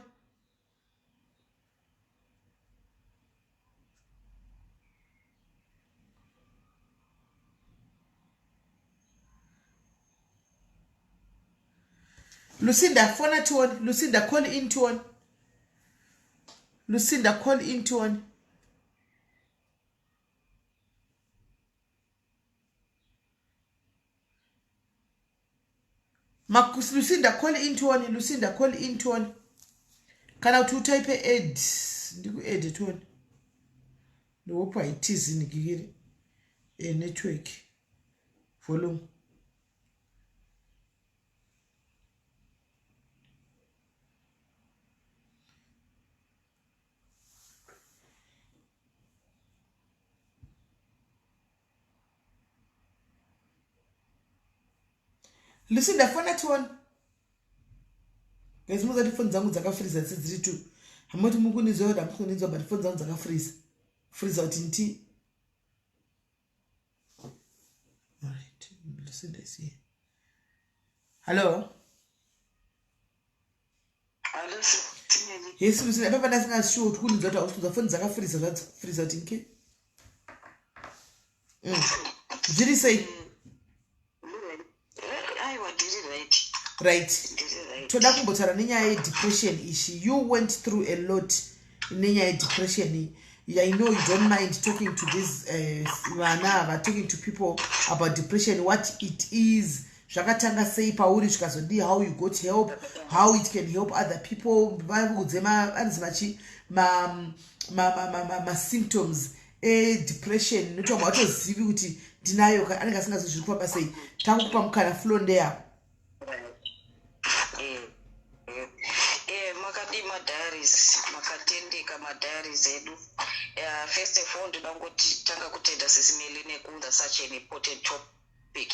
Lucinda, phone to on. Lucinda, call in to on. Lucinda, call in to on. Lucinda, call in to on. Lucinda, call in to on. Kana kuti utaipe add, ndiku-add tione. Ndihope haitizi nigikiri. Network volume. Lucinda, fona tione. Guys, muzati foni dzangu dzakafriza sedziri two. Hamoti mukunizwa kuti hamusi kundinzwa, but foni dzangu dzakafriza. Freeza kuti nti. Alright, Lucinda is here. Hello? Yes, Lucinda, papa ndasingasure kuti kundinzwa kuti hausi kunzwa, foni dzakafriza zvadzo. Freeza kuti nke. Zviri sei? Aiwa, ndiri right. Right. Ndiri right. Toda kumbotaura nenyaya yedepression ishi. You went through a lot nenyaya yedepression iyi. I know you don't mind talking to these vana ava, talking to people about depression, what it is, zvakatanga sei pauri, zvikazodii, how you got help, how it can help other people. Vaudze anzi machi masymptoms edepression, nokuti vamwe vatozivi kuti ndinayo, anenge asingazivi zviri kufamba sei. Tangokupa mukana, floor ndeyako. Makadii madiaries? Makatendeka madiaries edu. First of all, ndoda kungotanga kutenda Sisi Melly nekuunza such an important topic,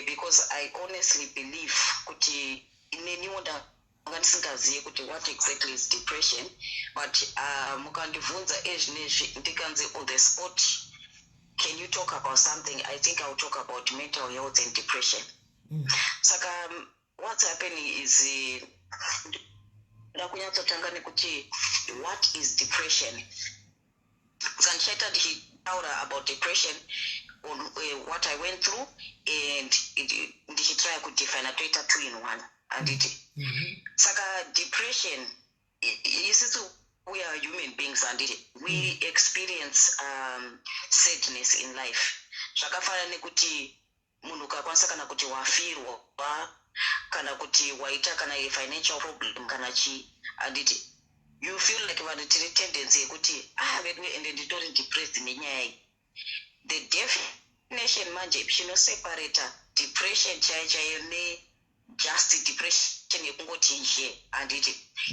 because I honestly believe kuti neniwo ndanga ndisingazivi kuti what exactly is depression, but mukandibvunza ezvinezvi, ndikanzi on the spot, "Can you talk about something?" I think I will talk about mental health and depression. Saka what's happening is, ndoda kunyatsotanga nekuti what is depression. Saka ndichaita ndichitaura about depression on what I went through and ndichitry kudefina, toita two in one, handiti? Saka depression, isusu we are human beings, handiti? We experience sadness in life. Zvakafanana nekuti munhu ukakwanisa kana kuti wafirwa, kana kuti waita kana financial problem kana chii, handiti? You feel like, vanhu tine tendency yekuti, "Ah, vedu, ende nditori depressed nenyaya iyi." The definition manje chinoseparata depression chaiyo chaiyo nejust depression yekungoti nje, handiti,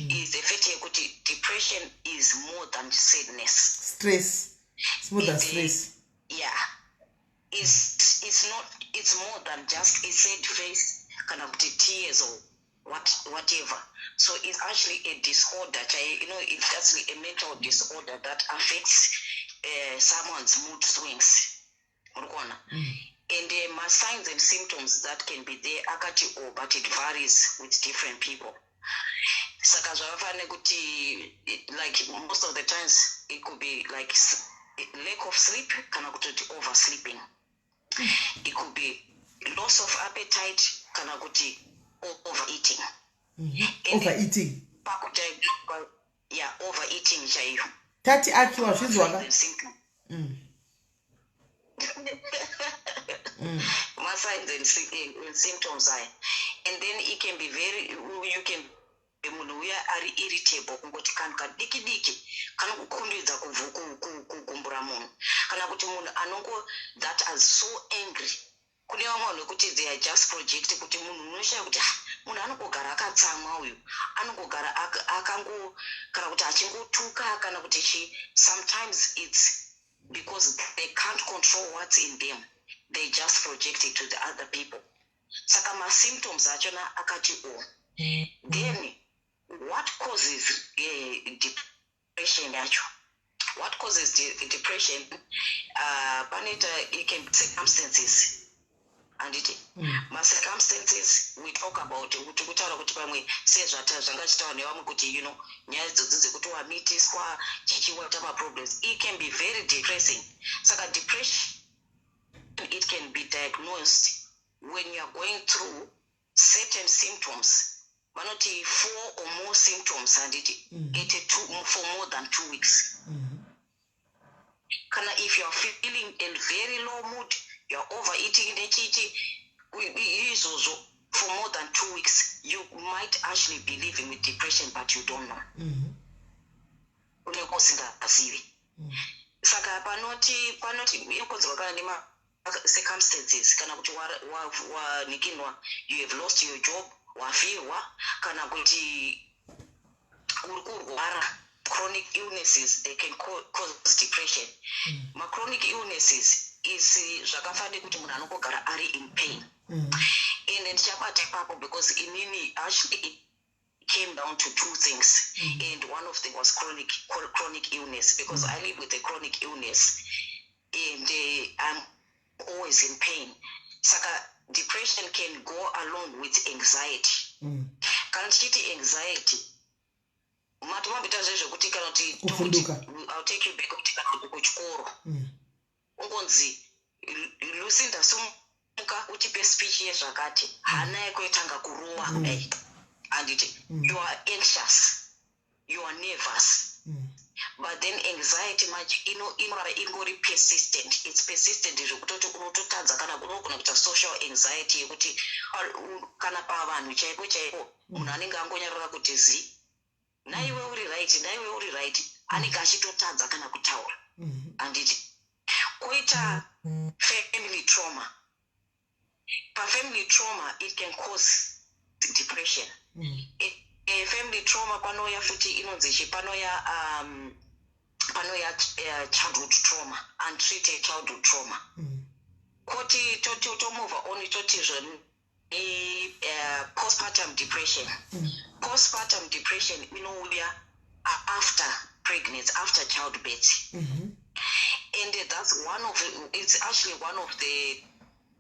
is the fact yekuti depression is more than sadness. Stress. It's more than stress. Yeah, it's not, it's more than just a sad face kana kuti tears or whatever. So it's actually a disorder, it's actually a mental disorder that affects someone's mood swings, uri kuona? And my signs and symptoms that can be there akati o, but it varies with different people. Saka zvakafanira kuti, like, most of the times it could be like lack of sleep kana kutoti oversleeping. It could be loss of appetite kana kuti overeating. Overeating. Yeah, overeating chaiyo. Tati aki wazvinzwaka. Masigns and symptoms aya, and then it can be very, you can, munhu uya ari irritable, kungoti kanhu kadiki diki kanokukundidza kugumbura munhu, kana kuti munhu anongo that are so angry. Kune vamwe vanhu vekuti they are just project, kuti munhu unoshaya kuti, "Ah, munhu anongogara akatsamwa uyu, anongogara akango kana kuti achingotuka kana kuti chi." Sometimes it's because they can't control what's in them, they just project it to the other people. Saka masymptoms achona akati o. Then what causes depression yacho? What causes depression? Panoita, it can be circumstances, handiti? Macircumstances we talk about, kuti kutaura kuti pamwe sezvata zvanga chitaura nevamwe kuti nyaya idzodzi dzekuti wamitiswa, chichiwata maproblems, it can be very depressing. Saka depression, it can be diagnosed when you are going through certain symptoms, vanoti four or more symptoms, handiti? At a two, for more than 2 weeks. Kana if you are feeling in very low mood, you are overeating nechichi izvozvo for more than 2 weeks, you might actually be living with depression, but you don't know. Unenge usingazivi. Saka panoti inokonzerwa kana nema circumstances, kana kuti wanikinwa, you have lost your job, wafirwa, kana kuti uri kurwara. Chronic illnesses, they can cause depression. Machronic illnesses is zvakafanira kuti munhu anongogara ari in pain. And ndichabata ipapo because inini actually it came down to two things, and one of them was chronic illness, because I live with a chronic illness and I'm always in pain. Saka depression can go along with anxiety. Kana tichiti anxiety, mati mamboita zvezvekuti kana kuti Kuvhunduka. I'll take you back, kuti kana kuti kuchikoro ungonzi, "Lucinda, sumuka uchipe speech yezvakati," hana yako yotanga kurova kudai, handiti? You are anxious, you are nervous. But then anxiety manje inoramba ingori persistent. It's persistent zvekutoti unototadza kana unogona kuita social anxiety yekuti kana pavanhu chaipo chaipo munhu anenge angonyarara kuti zi, "Naiwe uri right, naiwe uri right," anenge achitotadza kana kutaura, handiti? Koita family trauma. Pafamily trauma, it can cause depression. Family trauma, panouya futi inonzi chi, panoya Panouya childhood trauma, untreated childhood trauma. Koti tomove on, toti zvoni postpartum depression. Postpartum depression inouya after pregnancy, after childbirth, and that's one of it's actually one of the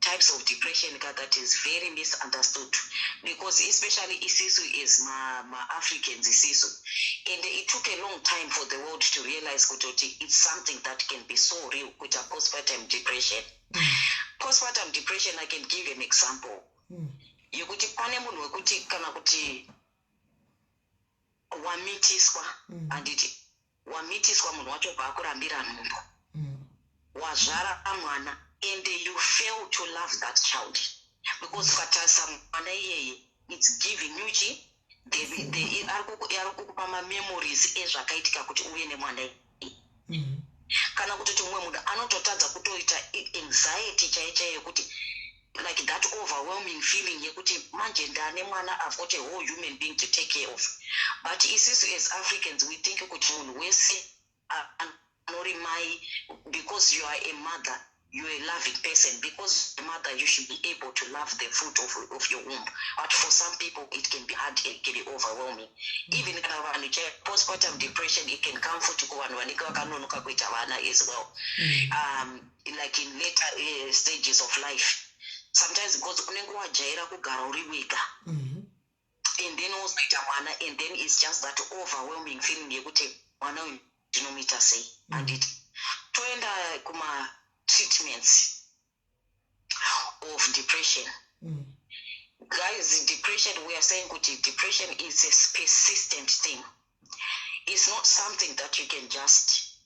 types of depression that is very misunderstood, because especially isisu is ma Africans isisu, and it took a long time for the world to realize kuti it's something that can be so real, kuita postpartum depression. Postpartum depression, I can give an example yekuti pane munhu wekuti kana kuti wamitiswa, handiti? Wamitiswa, munhu wacho bva akurambira nhumbu. Wazvara mwana and you fail to love that child, because ukatarisa mwana iyeye, it's giving you chi ari kukupa mamemories ezvakaitika kuti uve nemwana iyeye. Kana kutoti mumwe munhu anototadza kutoita anxiety chaiyo chaiyo yekuti like that overwhelming feeling yekuti manje ndane mwana, I've got a whole human being to take care of. But isisu as Africans, we think kuti munhu wese anori mai, because you are a mother, you're a loving person. Because a mother, you should be able to love the fruit of your womb. But for some people it can be hard, it can be overwhelming. Even kana vanhu postpartum depression, it can come futi kuvanhu vanenge vakanonoka kuita vana as well, like in later stages of life sometimes, because unenge wajaira kugara uri wega and then wozoita mwana, and then it's just that overwhelming feeling yekuti mwana uyu ndinomuita sei, handiti? Toenda kuma-treatments of depression. Guys, depression, we are saying kuti depression is a persistent thing. It's not something that you can just,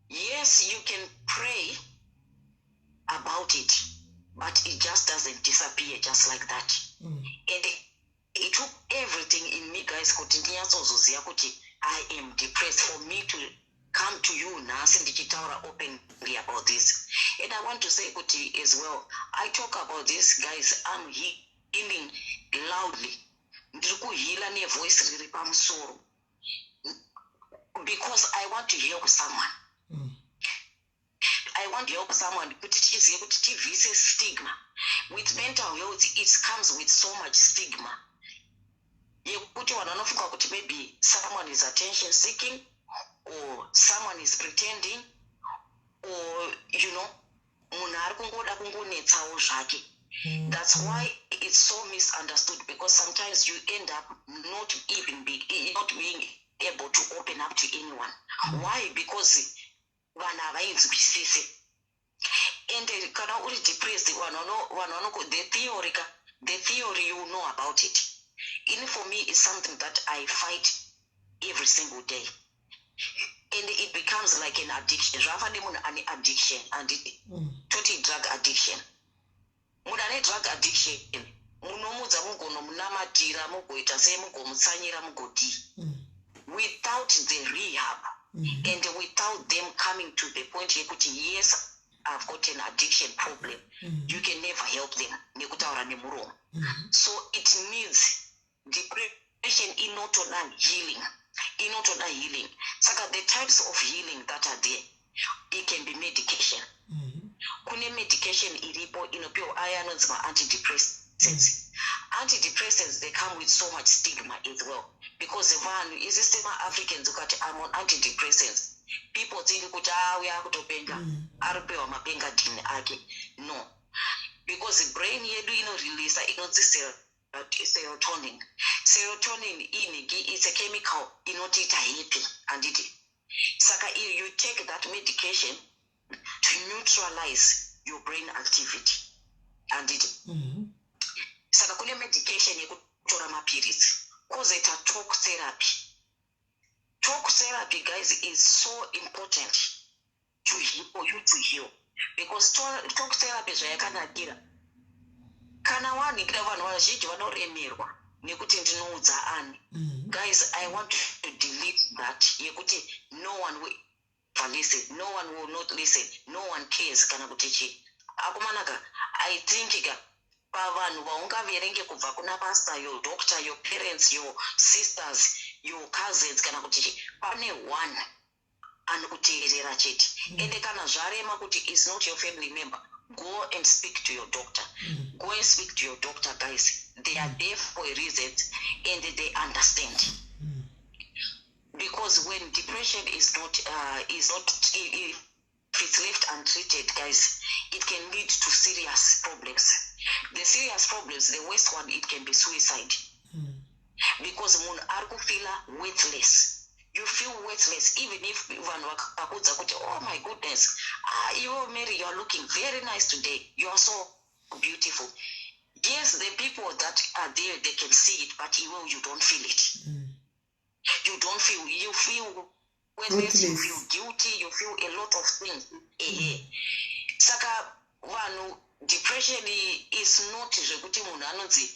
yes, you can pray about it, but it just doesn't disappear just like that. And it took everything in me, guys, kuti ndinyatsozoziva kuti I am depressed, for me to come to you nhasi ndichitaura openly about this. And I want to say kuti as well I talk about this, guys, I'm healing loudly. Ndiri kuheala nevoice riri pamusoro because I want to help someone. I want to help someone kuti tizive kuti tibvise stigma with mental health. It comes with so much stigma yekuti vanhu vanofunga kuti maybe someone is attention seeking or someone is pretending or munhu ari kungoda kungonetsawo zvake. That's why it's so misunderstood, because sometimes you end up not even be, not being able to open up to anyone. Why? Because vanhu havainzwisisi. And kana uri depressed, vanhu vanoko the theory ka, the theory you know about it. In for me is something that I fight every single day, and it becomes like an addiction. Zvafa nemunhu ane addiction, handiti? Toti drug addiction. Munhu ane drug addiction, munomudza, mugonomunamatira, mugoita sei, mugomutsanyira, mugodii, without the rehab and without them coming to the point yekuti, "Yes, I've got an addiction problem," you can never help them nekutaura nemuromo. So it needs, depression inotoda healing, inotoda healing. Saka the types of healing that are there, it can be medication. Kune medication iripo inopiwa aya anonzi ma-antidepressants. Antidepressants, they come with so much stigma as well, because vanhu isi sema-Africans, ukati I'm on antidepressants, people think kuti auya akutopenga, ari kupiwa mapengadhini ake. No, because brain yedu inoreleasa inonzi serotonin. Serotonin inhingi, it's a chemical inotiita happy, handiti? Saka you take that medication to neutralize your brain activity, handiti? Saka kune medication yekutora mapiritsi, kwozoita talk therapy. Talk therapy, guys, is so important to heal, for you to heal, because talk therapy zvayakanakira, kana waningira vanhu vazhinji vanoremerwa nekuti ndinoudza ani. Guys, I want to delete that yekuti no one will ever listen, no one will not listen, no one cares kana kuti chii. Akomanaka, I think ka pavanhu vaungaverenge kubva kuna pastor, your doctor, your parents, your sisters, your cousins, kana kuti chii, pane one Anokuteerera chete. Ende kana zvarema kuti is not your family member, go and speak to your doctor. Go and speak to your doctor, guys. They are there for a reason and they understand, because when depression is not, if it's left untreated, guys, it can lead to serious problems. The serious problems, the worst one, it can be suicide, because munhu ari kufeela worthless. You feel worthless even if vanhu vakakuudza kuti, "Oh my goodness, ah, iwe Mary, you are looking very nice today, you are so beautiful." Yes, the people that are there, they can see it, but iwe, you don't feel it. You don't feel, you feel worthless, you Worthless. Feel guilty, you feel a lot of things. Ehe, saka vanhu, depression is not zvekuti munhu anonzi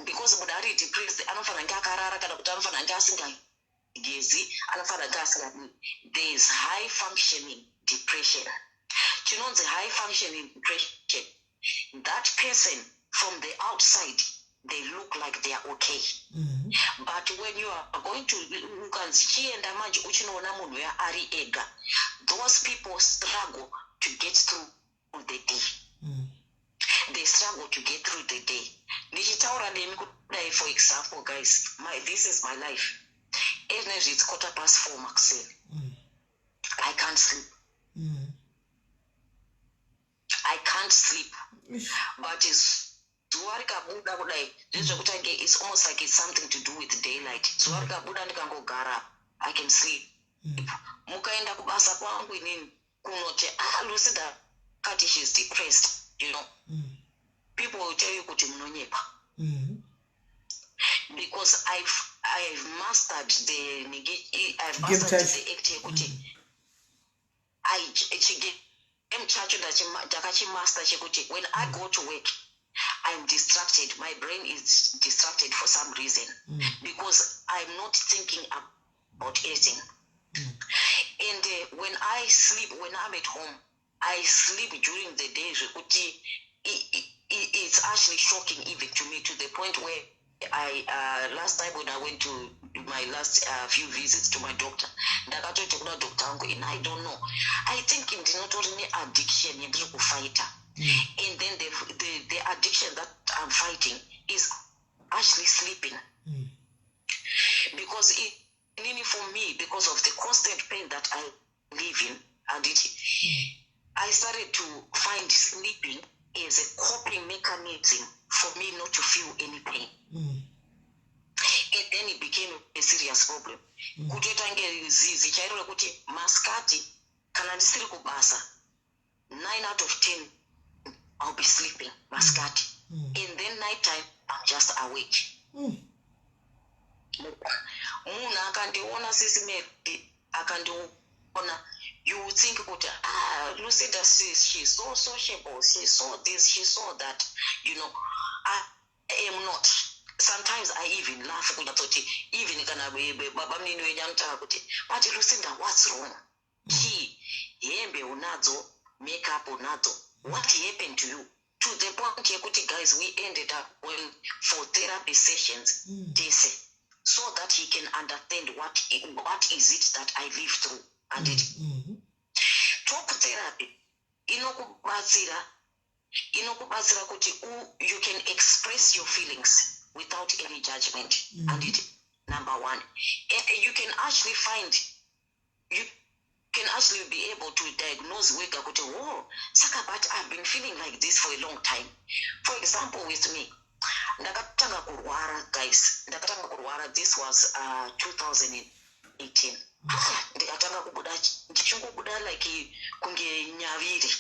because munhu ari depressed anofanira kunge akarara, kana kuti anofanira kunge asingagezi, anofanira kunge asingadii. There is high functioning depression. Chinonzi high functioning depression, that person, from the outside they look like they are okay, but when you are going to, ukanzi chienda manje uchinoona munhu uya ari ega, those people struggle to get through the day. They struggle to get through the day. Ndichitaura nemi kudai, for example, guys, this is my life. Ezvinezvi it's 4:15 makuseni. I can't sleep. I can't sleep. Ish. But zuva rikabuda kudai, ndezvekutange it's almost like it's something to do with daylight. Zuva rikabuda, ndikangogara, I can sleep. Mukaenda kubasa kwangu inini kunoti, "Ah, Lucinda kati she's depressed," people will tell you kuti munonyepa, because I've mastered the I've Game mastered touch. The act yekuti I chigame chacho ndakachimaster chekuti when I go to work, I'm distracted. My brain is distracted for some reason, because I'm not thinking about anything. And when I sleep, when I'm at home, I sleep during the day zvekuti it's actually shocking even to me, to the point where I last time when I went to my last few visits to my doctor, ndakatoti kuna doctor wangu, "In I don't know, I think ndinotori neaddiction yandiri kufighta." And then the addiction that I'm fighting is actually sleeping, because inini, for me, because of the constant pain that I live in, and it I started to find sleeping as a coping mechanism for me not to feel any pain. And then it became a serious problem, kutoita nge zizi chairo rekuti masikati kana ndisiri kubasa, 9 out of 10 I'll be sleeping masikati, and then night time I'm just awake. Munhu akandiona, Sisi Mary, akandiona, you would think kuti, "Ah, Lucinda, she's so sociable, she saw this, she saw that." I am not. Sometimes I even laugh kunyatsoti even kana baba munini wenyu anotaura kuti, "But Lucinda, what's wrong? Chii? Hembe unadzo, makeup unadzo, what happened to you?" To the point yekuti, guys, we ended up going for therapy sessions tese so that he can understand what is it that I live through. Anditi talk therapy inokubatsira kuti you can express your feelings without any judgment, anditi? Number one, and you can actually find, you can actually be able to diagnose wega kuti, "Oh, saka, but I've been feeling like this for a long time." For example, with me, ndakatanga kurwara, guys, ndakatanga kurwara, this was 2018. Ah, ndikatanga kubuda, ndichingobuda like kunge nyaviri,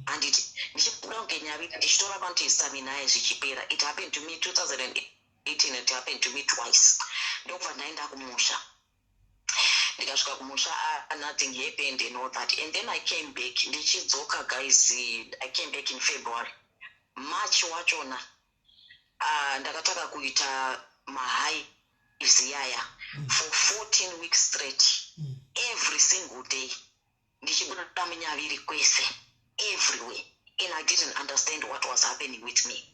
handiti? Ndichibuda kunge nyaviri, ndichitora maantihistamine aya, zvichipera. It happened to me 2018, it happened to me twice. Ndokubva ndaenda kumusha. Ndikasvika kumusha, ah, nothing happened and all that. And then I came back. Ndichidzoka, guys, I came back in February. March wachona, ndakatanga kuita mahives yaya for 14 weeks straight, every single day ndichibuda munyaviri kwese, everywhere, and I didn't understand what was happening with me.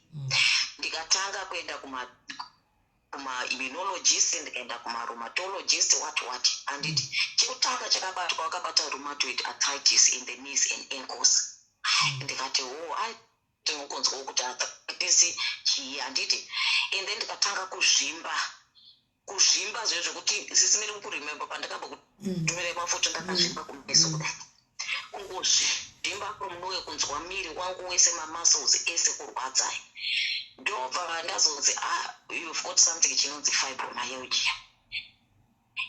Ndikatanga kuenda kuma Kumaimmunologist, ndikaenda kumarheumatologist, what what, handiti? Chekutanga chakabatwa, vakabata rheumatoid arthritis in the knees and ankles. Ndikati, "Oh, ai, tinokunzwawo kuti arthritis chii," handiti? And then ndikatanga kuzvimba, kuzvimba zviyo zvekuti, Sis Melly, mukuremember pandakabva kutumirai mafoto, ndakazvimba kumeso kudai, kungozvimba from kunzwa miri wangu wese, mamuscles ese kurwadza. Ndobva ndazonzi, "Ah, you've got something chinonzi fibromyalgia."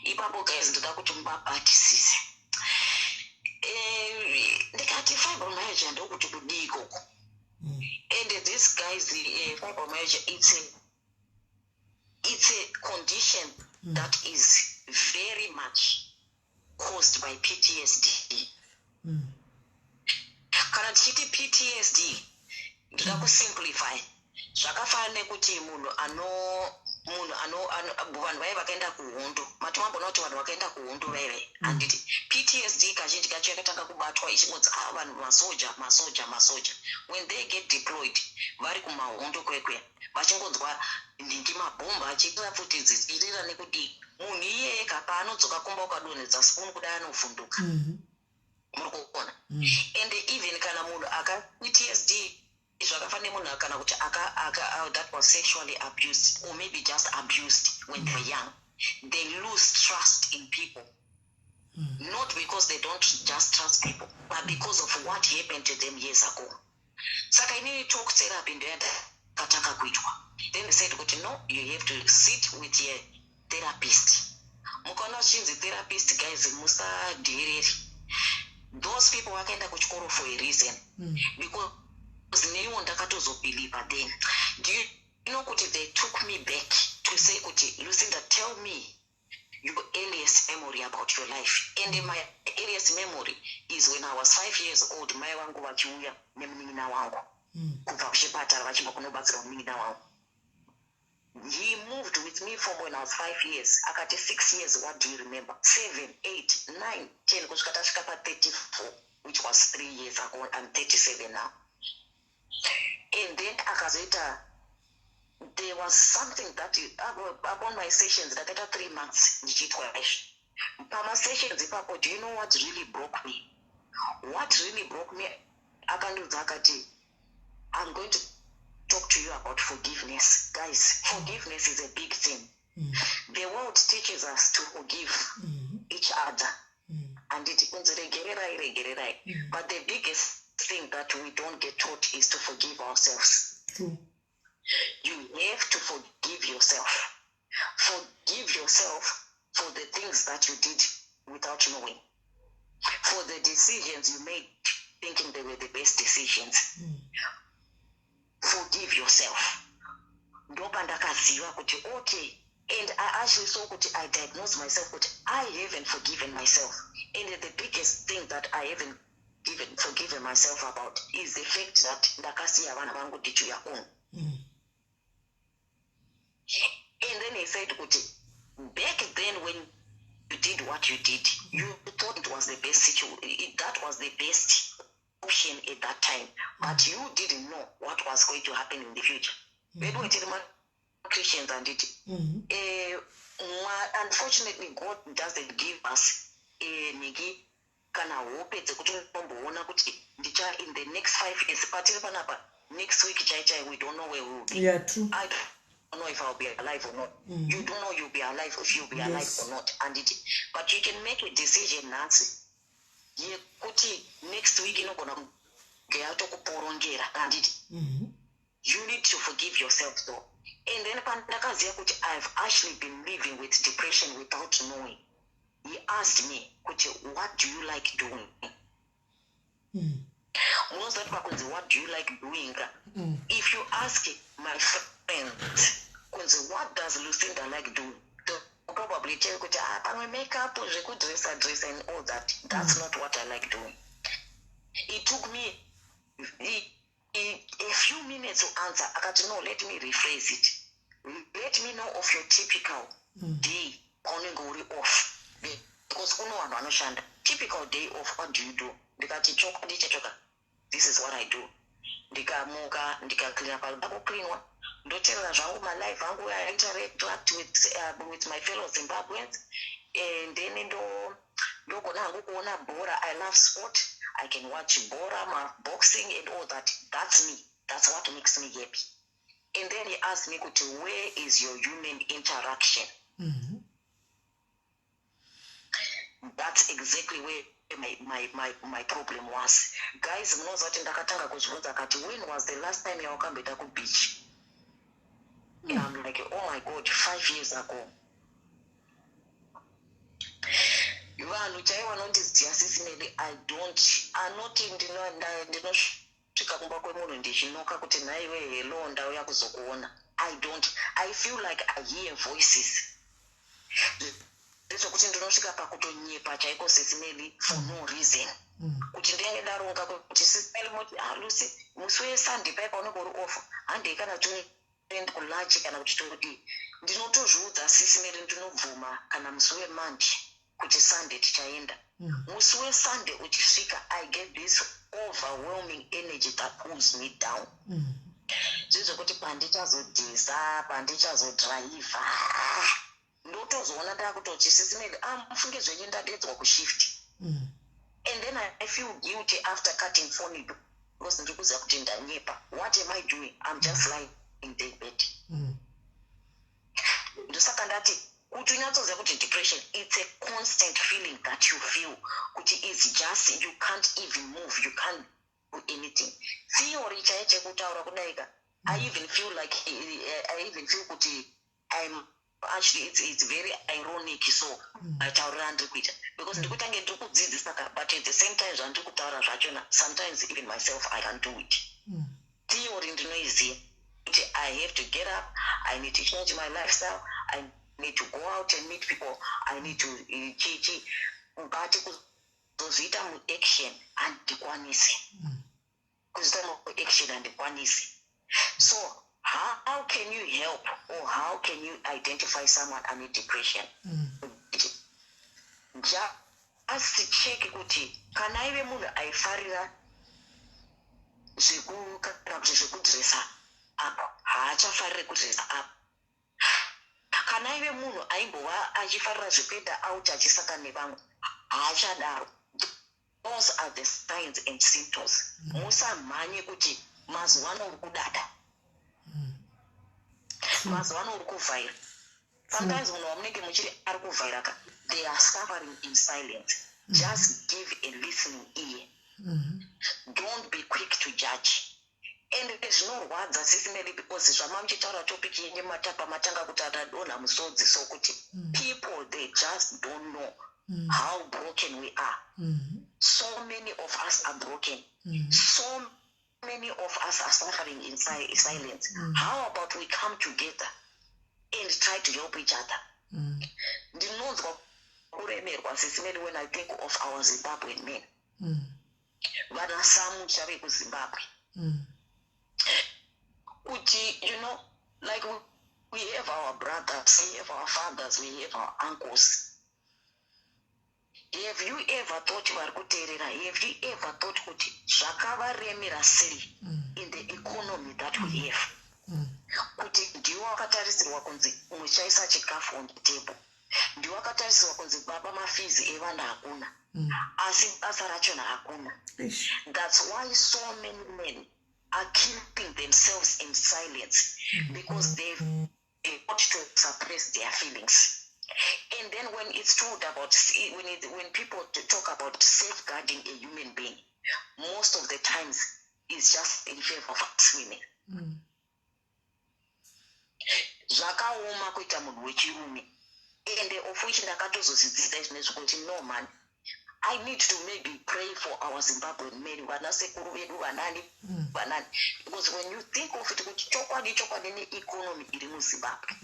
Ipapo, guys, ndoda kuti mubabatisise. Ndikati, "Fibromyalgia ndokuti kudii ikoko?" And this, guys, fibromyalgia, it's a condition that is very much caused by PTSD. Kana tichiti PTSD, ndoda kusimplify. Zvakafanana nekuti munhu ano vanhu vai vakaenda kuhondo. Mati mamboona kuti vanhu vakaenda kuhondo vaive, handiti? PTSD kazhinji kacho yakatanga kubatwa ichingonzi, "Ah, vanhu masoja, masoja, masoja." When they get deployed, vari kumahondo kwekwe, vachingonzwa ndingi mabhomba achirira, pfuti dzichirira nekudii, munhu iyeye paanodzoka kumba, ukadonhedza spoon kudai, anovhunduka. Muri kuona? And even kana munhu aka PTSD, zvakafanira munhu kana kuti that was sexually abused or maybe just abused when they were young, they lose trust in people, not because they don't just trust people, but because of what happened to them years ago. Saka inini talk therapy ndoyandakatanga kuitwa. Then they said kuti, "No, you have to sit with your therapist." Mukaona zvichinzi therapist, guys, musadhereri. Those people vakaenda kuchikoro for a reason, because neiwo ndakatozobelieva. Then do you know kuti they took me back to say kuti, "Lucinda, tell me your earliest memory about your life." And my earliest memory is when I was 5 years old, mai vangu vachiuya nemunin'ina wangu kubva kuchipatara, vachibva kunobatsira munin'ina wangu. He moved with me from when I was 5 years. Akati, "6 years, what do you remember? 7, 8, 9, 10," kusvika tasvika pa34, which was 3 years ago. I'm 37 now. And then akazoita, there was something that upon my sessions, ndakaita 3 months ndichiitwa izvi. Pamasessions ipapo, do you know what really broke me? What really broke me, akandiudza akati, "I'm going to talk to you about forgiveness." Guys, forgiveness is a big thing. The world teaches us to forgive each other, anditi? Kunzi regererai, regererai. But the biggest thing that we don't get taught is to forgive ourselves. True. You have to forgive yourself. Forgive yourself for the things that you did without knowing, for the decisions you made thinking they were the best decisions. Forgive yourself. Ndopandakaziva kuti, okay, and I actually saw kuti I diagnosed myself kuti I haven't forgiven myself. And the biggest thing that I haven't given, forgiven myself about is the fact that ndakasiya vana vangu ndichiuya kuno. And then he said kuti, "Back then when you did what you did, you thought it was the best that was the best option at that time, but you didn't know what was going to happen in the future." Vedu tiri maChristians, handiti? Unfortunately, God doesn't give us niki kana hope dzekuti unomboona kuti ndicha in the next 5 years. Patiri panapa, next week chai chai, we don't know where we will be. Yeah, true. I don't know if I'll be alive or not. You don't know you'll be alive, if you'll be alive or not. And it, but you can make a decision nhasi yekuti next week inogona kunge yatokuporongera, handiti? You need to forgive yourself though. And then pandakaziva kuti I've actually been living with depression without knowing, he asked me kuti, "What do you like doing?" Munoziva kuti pakunzi, "What do you like doing?" If you ask my friends kunzi, "What does Lucinda like doing?" they'll probably tell you kuti, "Ah, pamwe makeup, zvekudressa dressa and all that." That's not what I like doing. It took me a few minutes to answer. Akati, "No, let me rephrase it. Let me know of your typical day paunenge uri off, because kuno vanhu vanoshanda. Typical day off, what do you do?" Ndikati, "Chokwadi chachoka, this is what I do. Ndikamuka, ndikacleana panoda kucleanwa." Ndoteerera zvangu malive angu, I interact with my fellow Zimbabweans, and then ndogona hangu kuona bhora. I love sport. I can watch bhora, maboxing and all that. That's me. That's what makes me happy. And then he asked me kuti, "Where is your human interaction?" That's exactly where my problem was, guys. Munoziva kuti ndakatanga kuzvibvunza kati, "When was the last time yawakamboenda kubeach?" And I'm like, "Oh my God, 5 years ago." Vanhu chaivo vanondiziva, Sis Melly, I don't anoti ndinosvika kumba kwemunhu ndichinoka kuti, "Nhaiwe, hello, ndauya kuzokuona." I don't. I feel like I hear voices, ndezvekuti ndinosvika pakutonyepa chaiko, Sis Melly, for no reason, kuti ndinenge ndaronga kuti, "Sis Melly, moti, ah, Lucy, musi weSunday paipa unenge uri off, handei kana toenda kulunch kana kuti todii." Ndinotozviudza, Sis Melly, ndinobvuma kana musi weMonday kuti Sunday tichaenda. Musi weSunday uchisvika, I get this overwhelming energy that pulls me down, zvezvekuti pandichazodhiza, pandichazodhiraivha, ndotozoona ndakutoti, "Sis Melly, ah, mufunge zvenyu, ndadedzwa kushift." And then I feel guilty after cutting phone because ndiri kuziva kuti ndanyepa. What am I doing? I'm just lying in the bed. Ndosaka ndati kuti unyatsoziva kuti depression, it's a constant feeling that you feel kuti it's just you can't even move, you can't do anything. Theory chaiyo chekutaura kudaika, I even feel like, I even feel kuti I'm actually, it's very ironic. So matauriro andiri kuita, because ndiri kutange ndiri kudzidzisa ka, but at the same time zvandiri kutaura zvachona, sometimes even myself I can't do it. Theory ndinoiziva kuti I have to get up, I need to change my lifestyle, I need to go out and meet people, I need to chichi, but kuzozviita muaction handikwanisi. Kuzviita muaction handikwanisi. So how can you help or how can you identify someone ane depression? Just check kuti kana ive munhu aifarira kana kuti zvekudresa up, haachafariri kudresa up. Kana ive munhu aimbova achifarira zvekuenda out achisangana nevamwe, haachadaro. Those are the signs and symptoms. Musamhanye kuti mazuva ano uri kudada, mazuva ano uri kuvhaira. Sometimes munhu wamunenge muchiri ari kuvhaira ka, they are suffering in silence. Just give a listening ear. Don't be quick to judge. And zvinorwadza, Sis Melly, because zvama muchitaura topic yenyu matapa matanga kuti atadonha musodzi, so kuti people, they just don't know how broken we are. So many of us are broken. So many of us are suffering in silence. How about we come together and try to help each other? Ndinonzwa kuremerwa, Sis Melly, when I think of our Zimbabwean men, vana samusha vekuZimbabwe, kuti like we have our brothers, we have our fathers, we have our uncles. Have you ever thought, vari kuteerera, have you ever thought kuti zvakavaremera sei in the economy that we have, kuti ndiwo wakatarisirwa kunzi muchaisa chikafu on the table, ndiwo wakatarisirwa kunzi baba, mafees evana hakuna, asi basa rachona hakuna? Eish. That's why so many men are killing themselves in silence, because they've got to suppress their feelings. And then when it's told about when it, when people talk about safeguarding a human being, most of the times it's just in favor of us women. Zvakaoma kuita munhu wechirume, ende of which ndakatozozidzisa izvinezvi kuti, no man, I need to maybe pray for our Zimbabwean men, vana sekuru vedu, vanani vanani, because when you think of it kuti chokwadi chokwadi neeconomy iri muZimbabwe,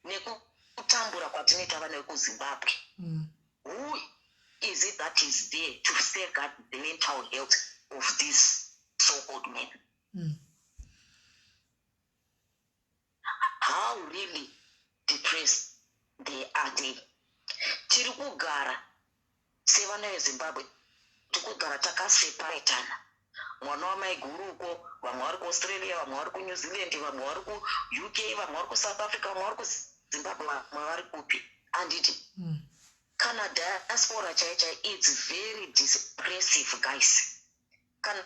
nekutambura kwatinoita vana vekuZimbabwe, who is it that is there to safeguard the mental health of these so-called men? How really depressed they are. They tiri kugara sevana veZimbabwe, tiri kugara takaseparatana. Mwana wamaiguru uko, vamwe vari kuAustralia, vamwe vari kuNew Zealand, vamwe vari kuUK, vamwe vari kuSouth Africa, vamwe vari kuZimbabwe, vamwe vari kupi, handiti? Kana diaspora chai chai, it's very depressive, guys. Kana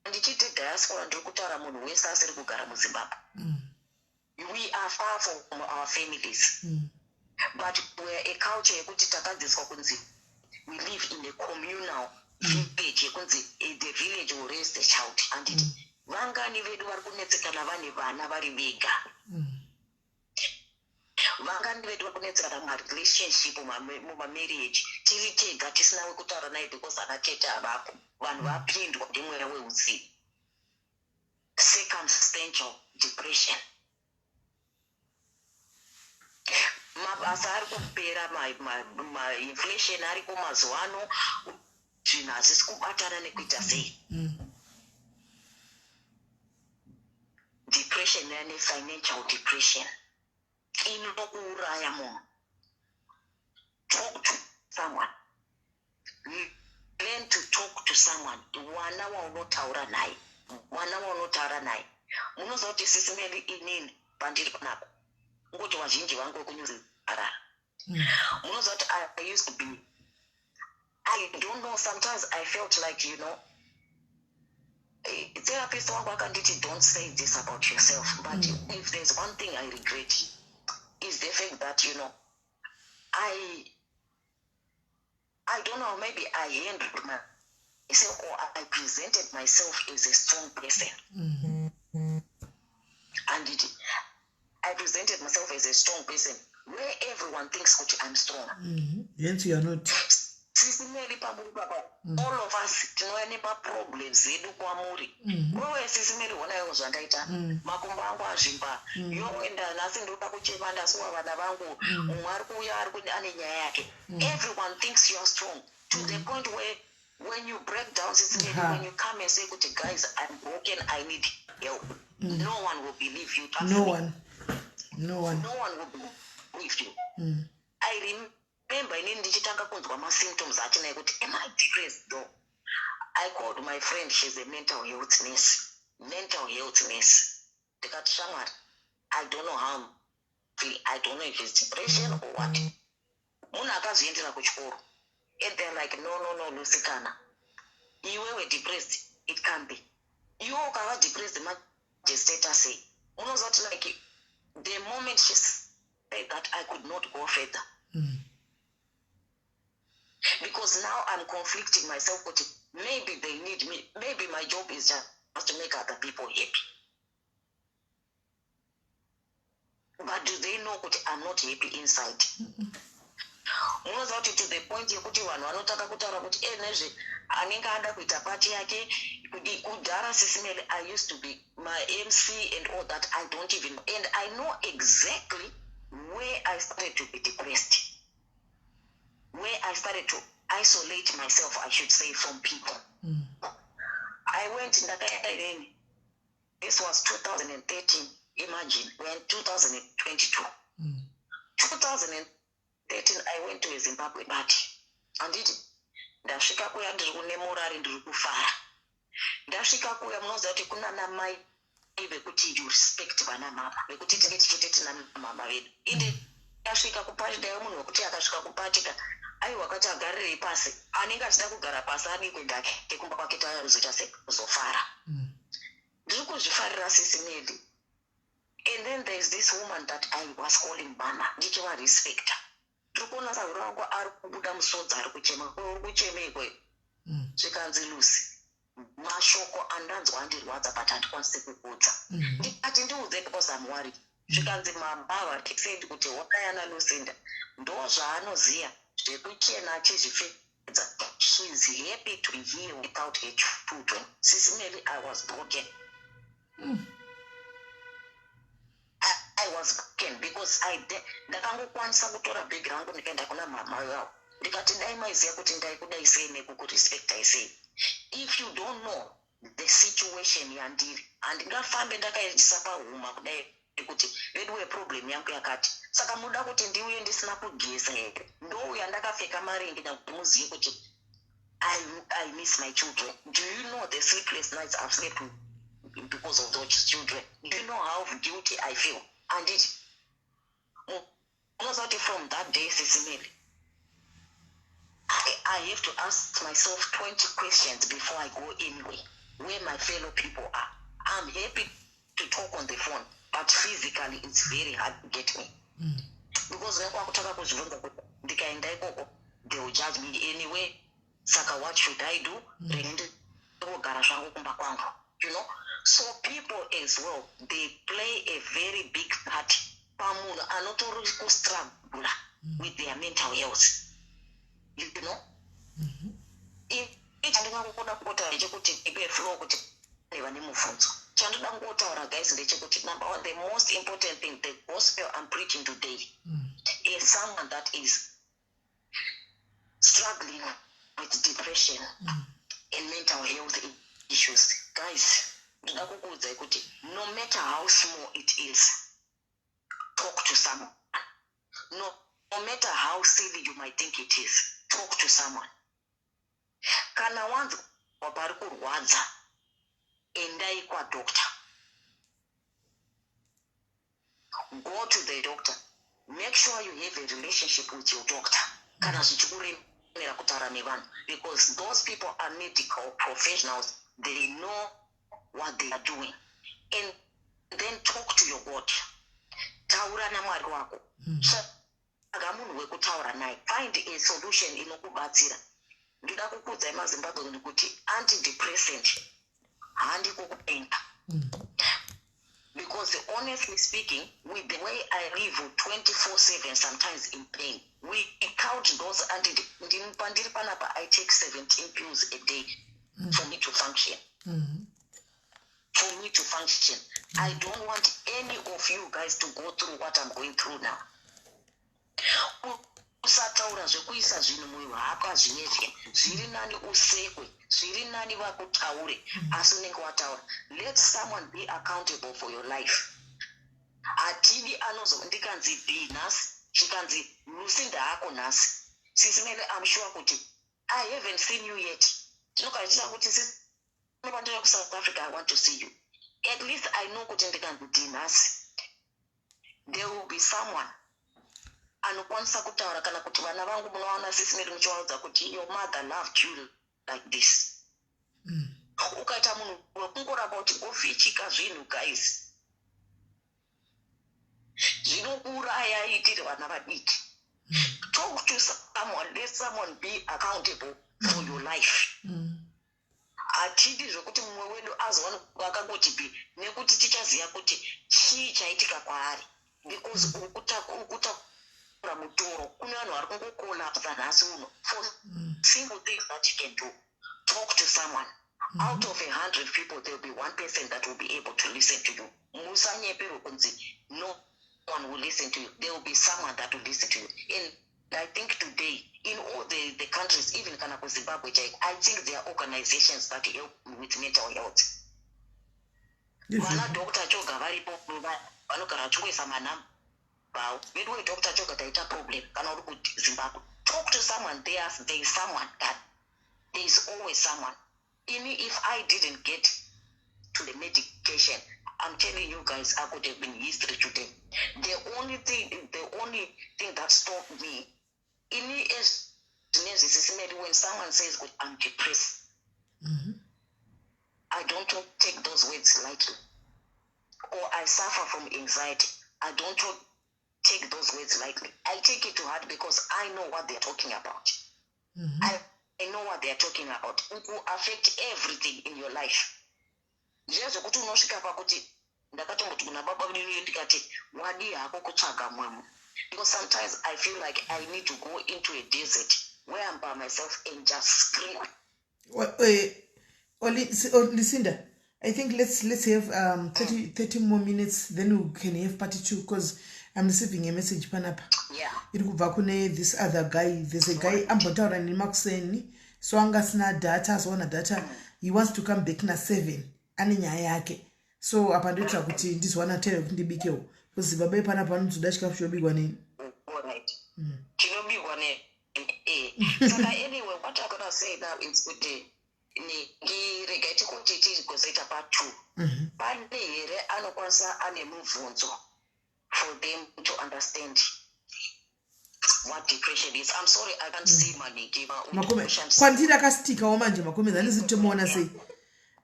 ndichiti diaspora, ndiri kutaura munhu wese asiri kugara muZimbabwe. We are far from our families, but we are a culture yekuti takadzidziswa kunzi we live in a communal village, yekunzi the village will raise the child, handiti? Vangani vedu vari kunetsekana vane vana vari vega? Vangani vedu vari kunetsekana mumarelationship, mumamarriage, tiri tega, tisina wekutaura naye because ana tete havapo? Vanhu vapindwa nemweya weuzivi, circumstantial depression. Mabasa ari kupera, mainflation ariko mazuva ano, zvinhu hazvisi kubatana nekuita sei. Depression nefinancial depression inokuuraya munhu. Talk to someone, learn to talk to someone. Wana waunotaura naye, mwana waunotaura naye. Munoziva kuti, Sisi Meli, inini pandiri panapa, ngoti vazhinji vangu vekunyuzarara, munoziva kuti I used to be, I don't know, sometimes I felt like, therapist wangu akanditi, "Don't say this about yourself," but if there's one thing I regret is the fact that I don't know, maybe I handled myself or I presented myself as a strong person. And I presented myself as a strong person where everyone thinks kuti I'm strong. Hence you are not. Sisi Meli, pamuri papa, all of us tinouya nemaproblems edu kwamuri. Wewe, Sisi Meli, honaiwo zvandaita. Makumbo angu azvimba. Yoenda nhasi ndoda kuchema, ndasuwa vana vangu. Mumwe ari kuuya ane nyaya yake. Everyone thinks you are strong to the point where when you break down, Sisi Meli, when you come and say kuti, "Guys, I'm broken, I need help," no one will believe you. Trust No me. one, no one. No one will believe you. I remember inini ndichitanga kunzwa masymptoms achina ekuti, am I depressed though? I called my friend, she's a mental health nurse, mental health nurse. Ndikati, "Shamwari, I don't know how I'm feeling. I don't know if it's depression or what." Munhu akazoendera kuchikoro, and they're like, "No, no, no, Lusikana, iwewe depressed, it can be iwe ukava depressed manje status sei?" Munoziva kuti like the moment she said that, I could not go further because now I'm conflicting myself kuti maybe they need me, maybe my job is just to make other people happy, but do they know kuti I'm not happy inside? Munoziva kuti to the point yekuti vanhu vanotanga kutaura kuti e nezve anenge ada kuita party yake kudhara. Sisi Meli, I used to be my MC and all that. I don't even, and I know exactly where I started to be depressed, where I started to isolate myself, I should say, from people. I went, ndakaenda inini, this was 2013. Imagine, we're in 2022. 2013 I went to a Zimbabwe party, handiti? Ndasvika kuya, ndiri kune morari, ndiri kufara. Ndasvika kuya, munoziva kuti kuna namai vekuti you respect, vana mama vekuti tinge tichiti tina mama vedu. Inde ndasvika kupati, ndaiva munhu wekuti akasvika kupati ka, aiwa, akati agarirei pasi, anenge achida kugara pasi adi kuenda ake kumba kwake, tazoita sekuzofara. Ndiri kuzvifarira, Sisi Meli, and then there's this woman that I was calling mama, ndichivarespecta. Ndiri kuona sahwiro wangu ari kubuda musodzi, ari kuchema. "Uri kuchemekwe?" Zvikanzi, "Lucy, mashoko andanzwa andirwadza, but handikwanisi kukuudza." Ndikati, "Ndiudze because I'm worried." Zvikanzi, "Mama said kuti wakayana Lucinda ndo zvaanoziva zvekuchena achizvipfedza. She's happy to be here without her children." Sisi Meli, I was broken. I was broken because ndakangokwanisa kutora bhegi rangu, ndikaenda kuna mama vavo, ndikati, "Dai maiziva kuti ndaikudai sei nekukurespectai sei. If you don't know the situation yandiri, handingafambe ndakaisa pahuma kudai kuti veduwe problem yangu yakati. Saka muda kuti ndiuye ndisina kugeza here? Ndouya ndakapfeka maringi nakuti muzive kuti I miss my children. Do you know the sleepless nights I've slept because of those children? Do you know how guilty I feel? And it unoziva kuti from that day, Sisi Melly, I have to ask myself 20 questions before I go anywhere where my fellow people are. I'm happy to talk on the phone, but physically it's very hard to get me because nekwakutanga kuzvibvunza kuti ndikaenda ikoko, they will judge me anyway. Saka what should I do? Rege ndingogara zvangu kumba kwangu. So people as well, they play a very big part pamunhu anotori kustruggle with their mental health. Chandingangoda kungotaura ndechekuti ipe flow kuti vane mubvunzo. Chandoda kungotaura, guys, ndechekuti number one, the most important thing, the gospel I'm preaching today is someone that is struggling with depression and mental health issues. Guys, ndoda kukuudzai kuti no matter how small it is, talk to someone. No matter how silly you might think it is, talk to someone. Kana wanzwa pari kurwadza, endai kwadoctor. Go to the doctor. Make sure you have a relationship with your doctor kana zvichikuremera kutaura nevanhu, because those people are medical professionals. They know what they are doing. And then talk to your God. Taura naMwari wako. Tsvaga munhu wekutaura naye. Find a solution inokubatsira. Ndoda kukuudzai, maZimbabwe, nekuti antidepressant handiko kupenga, because honestly speaking, with the way I live 24/7, sometimes in pain, we count those anti pandiri panapa, I take 17 pills a day for me to function, for me to function. I don't want any of you guys to go through what I'm going through now. Usataura zvekuisa zvinhu muhapwa zvinezvi. Zviri nani usekwe, zviri nani vakutaure, asi unenge wataura. Let someone be accountable for your life. Hatidi anozo ndikanzi b nhasi, zvikanzi Lucinda hako nhasi. Sisi Melly, I'm sure kuti I haven't seen you yet. Tinogara kuti pandiri kuSouth Africa, I want to see you. At least I know kuti ndikanzi d nhasi, there will be someone anokwanisa kutaura, kana kuti vana vangu munowana, Sisi Melly, muchivaudza kuti your mother loved you like this. Ukaita munhu wekungoramba uchingofichika zvinhu, guys, zvinokuuraya. Itiri vana vadiki, talk to someone. Let someone be accountable for your life. Hatidi zvokuti mumwe wedu azowana akangoti b nekuti tichaziva kuti chii chaitika kwaari, because uri kutakura mutoro. Kune vanhu vari kungocollapsa nhasi uno for simple things that you can do. Talk to someone. Out of 100 people, there will be one person that will be able to listen to you. Musanyeperwe kunzi no one will listen to you. There will be someone that will listen to you. And I think today in all the countries, even kana kuZimbabwe chaiko, I think there are organizations that help with mental health. Vana Dr Choga varipo, vanogara vachingoisa manhamba avo. Veduwe, Dr Choga, taita problem. Kana uri kuZimbabwe, talk to someone. There is someone that there is always someone. Ini, if I didn't get to the medication, I'm telling you guys, I could have been history today. The only thing that stopped me, ini as Sisi Melly, when someone says I'm depressed, I don't take those words lightly. Or I suffer from anxiety, I don't take those words lightly. I take it to heart because I know what they're talking about. I know what they're talking about. It will affect everything in your life. Zviya zvekuti unosvika pakuti ndakatomboti kuna baba venyu, ndikati wadii hako kutsvaga mumwe, because sometimes I feel like I need to go into a desert where I'm by myself and just scream. Oh, Lucinda, I think let's have 30 more minutes, then we can have part two, because I'm receiving a message panapa iri kubva kune this other guy. There's a guy ambotaura nemakuseni, so anga asina data, azowana data. He wants to come back na7, ane nyaya yake. So apa ndoitira kuti ndizowana time yekuti ndibikewo, because baba panapa vanozoda chikafu chinobikwa neni. Alright. Chinobikwa ne saka anyway. What I'm gonna say now is kuti regai tikuti tigozoita part two. Pane here anokwanisa ane mubvunzo for them to understand what depression is? I'm sorry, I can't see maniki. Kwandiri akastikawo manje macomments, handisi tomuona sei.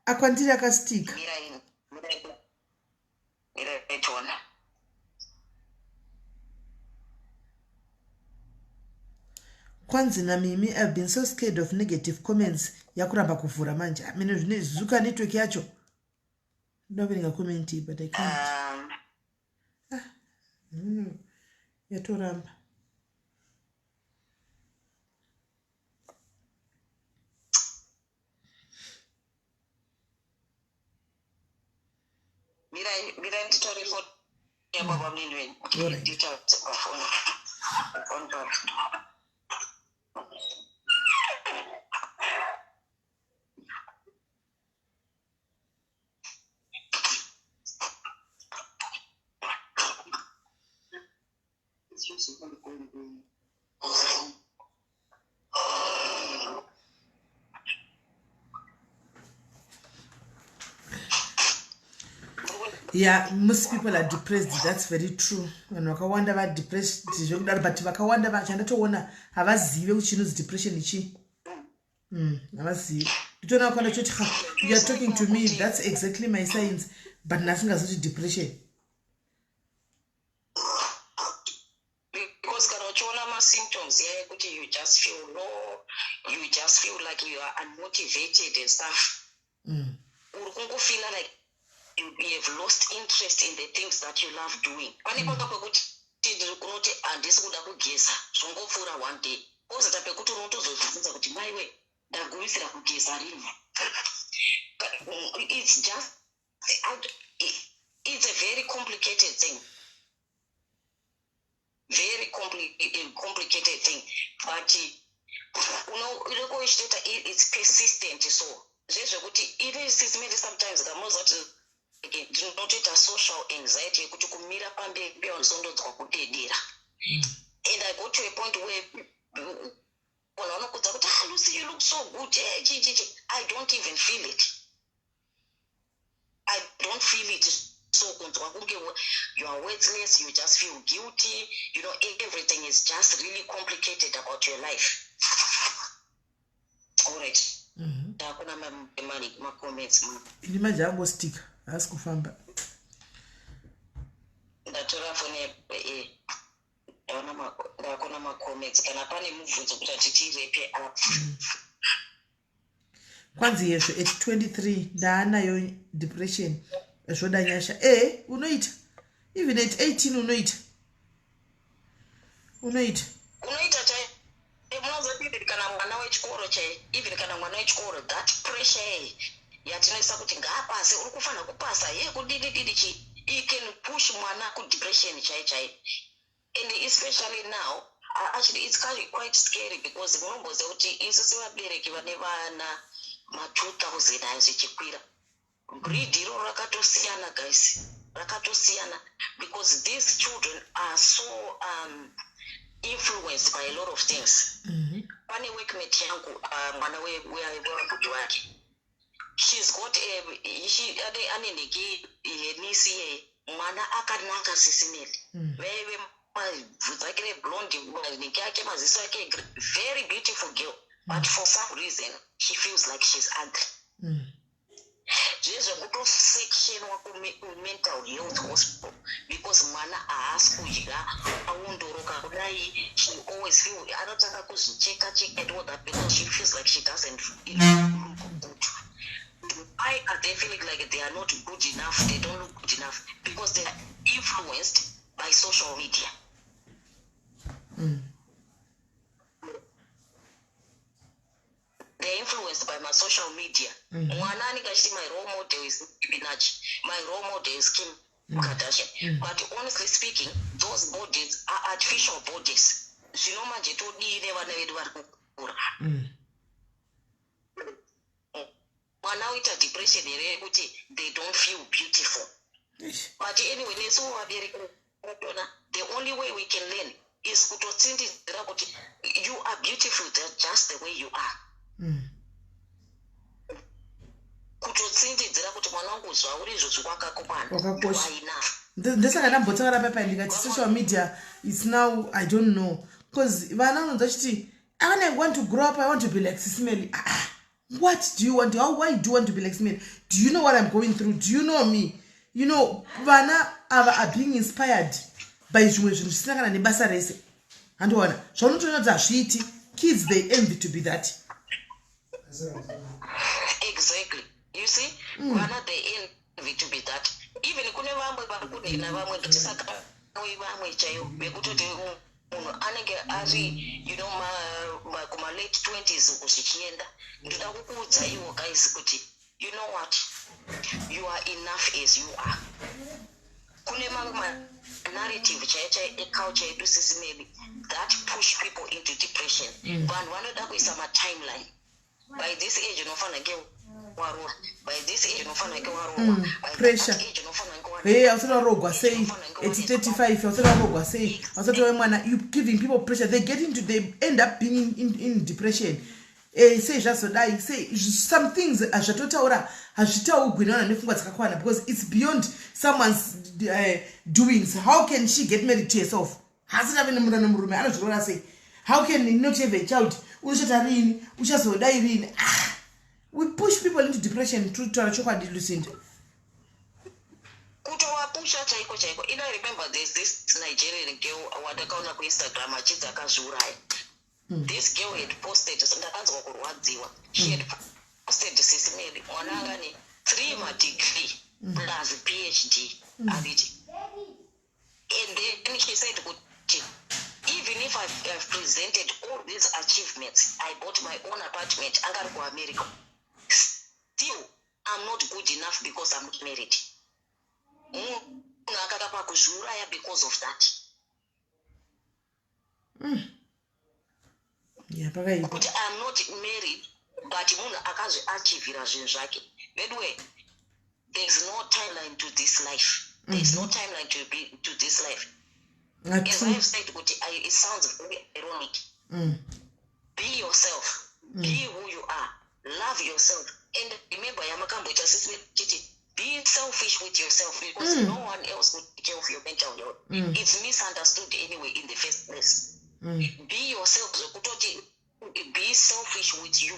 Akwandiri akastika. Mirai tiona. Kwanzi naMimi, "I've been so scared of negative comments." Yakuramba kuvhura manje. Amene zvine zuka network yacho. Ndoverenga comment iyi, but I can't. Yatoramba. Mirai nditore foni yababa munini wenyu. Alright. Nditaure pafoni, pafoni papo. Yeah, most people are depressed, that's very true. Vanhu vakawanda vadepressed zvekudaro, but vakawanda chandatoona havazive kuti chinonzi depression ichii. Havazivi. Nditoona vakawanda choti, "Ha, you are talking to me, that's exactly my signs," but ndasingazoti depression. Because kana uchiona masymptoms yaya ekuti you just feel low, you just feel like you are unmotivated and stuff, uri kungofeela like you have lost interest in the things that you love doing. Pane panga pekuti unoti handisi kuda kugeza, zvongopfuura one day, ozota pekuti unotozozvibvunza kuti, "Maiwe, ndagumisira kugeza rini?" It's just it's a very complicated thing, very complicated thing, but unenge uchitoita, it's persistent. So zvezvekuti iri sisimende sometimes kamunoziva kuti ndinotoita social anxiety yekuti kumira pamberi pevanhu kudedera. And I go to a point where vanhu vanokudza kuti, "Ah, Lucy, you look so good." Eh, chi, chi, chi. I don't even feel it, I don't feel it. So kunzwa kunge you are worthless, you just feel guilty, everything is just really complicated about your life. All right. Hakuna macomments. Ini manje angostika, haasi kufamba. Ndatora foni, ndaona ndakona macomments. Kana pane mubvunzo kuti atitirepe up. Kwanzi yezvo, at 23 ndaanayo depression, zvoda nyasha. E, unoita even at 18, unoita, unoita. Unoita chai. Munozoti even kana mwana wechikoro chai, even kana mwana wechikoro, that pressure yatinoisa kuti ngaapase, uri kufanira kupasa ye kudidi didi chi, it can push mwana kudepression chai chai. And especially now, actually it's quite scary because munomboziva kuti isu sevabereki vane vana ma2000 ayo zvichikwira, breed iroro rakatosiyana guys, rakatosiyana, because these children are so influenced by a lot of things. Pane workmate yangu, mwana webhuti wake, she's got a, she ane nhiki yenisi yeye, mwana akanaka sisimeli. Vaive mabvudzi ake reblonde, manhiki ake, maziso ake, very beautiful girl, but for some reason she feels like she's ugly. Zvezvekutosectionwa kumental health hospital because mwana haasi kudya, aondoroka kudai. She always feel, anotanga kuzvicheka cheka and all that because she feels like she doesn't look good. Why are they feeling like they are not good enough, they don't look good enough? Because they are influenced by social media. They're influenced by my social media. Mwana anenge achiti, "My role model is Nicki Minaj, my role model is Kim Kardashian." But honestly speaking, those bodies are artificial bodies. Zvino manje todii nevana vedu vari kukura? Mwana oita depression here yekuti they don't feel beautiful? Eish. But anyway, nesuwo vabereki vatona, the only way we can learn Is kutotsindidzira kuti you are beautiful just the way you are. Kutotsindidzira kuti mwana wangu, zvauri izvozvi wakakwana. Wakakosha. You are enough. Ndosaka ndambotaura papa ndikati social media is now, I don't know, because vana vanonzwa chiti, "I want to grow up, I want to be like Sis Melly." Ah, ah. What do you want? Why do you want to be like Sis Melly? Do you know what I'm going through? Do you know me? Vana ava are being inspired by zvimwe zvinhu zvisina kana nebasa rese. Handiona zvaunotoona kuti hazviiti. Kids, they envy to be that. Exactly, you see, vana, they envy to be that. Even kune vamwe vari kunena, vamwe ngatisakanoi, vamwe chaivo vekutoti munhu anenge ari kuma-late 20s uku zvichienda. Ndoda kukuudza iwo guys kuti, you know what, you are enough as you are. Kune mamwe manarrative chaiyo chaiyo eculture yedu, Sis Melly, that push people into depression. Vanhu vanoda kuisa matimeline: by this age unofanira kunge waroora, by this age unofanira kunge waroorwa, by pressure. that age unofanira kunge Hey, ausati waroorwa sei at 35? Ausati waroorwa sei? Ausati wave mwana? You giving people pressure, they get into they end up being in depression. Sei zvazodai? Sei some things zvatotaura hazvitaugwi nevanhu nepfungwa dzakakwana, because it's beyond someone's doings. How can she get married to herself? Hasati ave nemuna nemurume, anozviroora sei? How can he not have a child? Unochata riini? Uchazodai riini? Ah, we push people into depression. Tutaura chokwadi, Lucinda. Kutovapusha chaiko chaiko. Ino, I remember there's this Nigerian girl wandakaona kuInstagram achinzi akazviuraya. This girl had posted, ndakanzwa kurwadziwa. She had posted, Sis Melly, mwana anga ne three madegree plus PhD, anditi? And then she said kuti even if I've presented all these achievements, I bought my own apartment, anga ari kuAmerica, still I'm not good enough because I'm not married. Munhu akakapa kuzviuraya because of that. Ya, pakaipa. Kuti I'm not married, but munhu akazviachivhira zvinhu zvake. Anyway, there's no timeline to this life. There's no timeline to this life. As I have said kuti it sounds very ironic. Be yourself, be who you are, love yourself. And remember yamakamboita sisi chiti, be selfish with yourself, because no one else will take care of your mental health. It's misunderstood anyway in the first place. Be yourself, zvekutoti be selfish with you.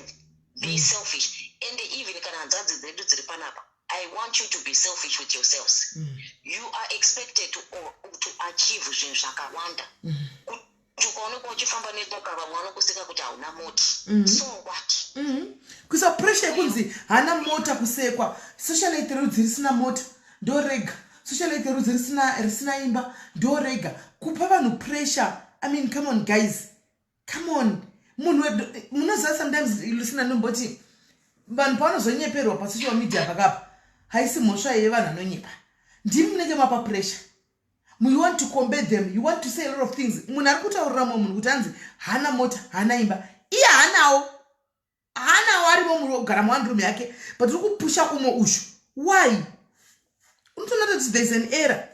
Be selfish. And even kana hanzvadzi dzedu dziri panapa, I want you to be selfish with yourselves. You are expected to achieve zvinhu zvakawanda. Kuti ukaonekwa uchifamba netsoka, vamwe vanokuseka kuti hauna mota. So what? Kuisa pressure yekunzi haana mota, kusekwa. Socialite rudzi risina mota ndorega, socialite rudzi risina imba ndorega. Kupa vanhu pressure. I mean, come on guys, come on. Munhu munoziva, sometimes lusina nomboti vanhu pavanozonyeperwa pasocial media pakapa, haisi mhosva yevanhu vanonyepa. Ndimi munenge mapa pressure. You want to compare them, you want to say a lot of things. Munhu ari kutaurira mumwe munhu kuti hanzi haana mota, haana imba, iye haanawo, haanawo, arimo mugara muone room yake, but uri kupusha umwe ushu. Why? Unotoona kuti there's an error,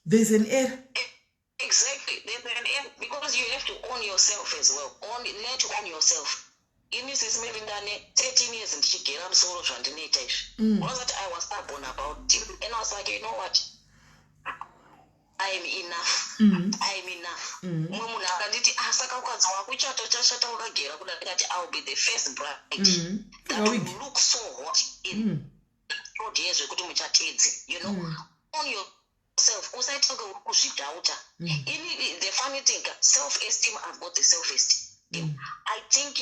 there's an error. Exactly. There's an end, because you have to own yourself as well. Learn to own yourself. Ini, Sis Melly, ndane 13 years ndichigera musoro zvandinoita izvi. Was that I was stubborn about it. And I was like, "You know what? I am enough. I am enough." Mumwe munhu akanditi, "Ah, saka ukanzi wakuchata uchashata wakagera kudai?" Ndikati, "I will be the first bride that Wig. Will look so hot in short hair zvekuti muchatedzi." Own yourself. Usaita kunge uri kuzvidhauta. Ini, the funny thing, self esteem, I've got the self esteem. I think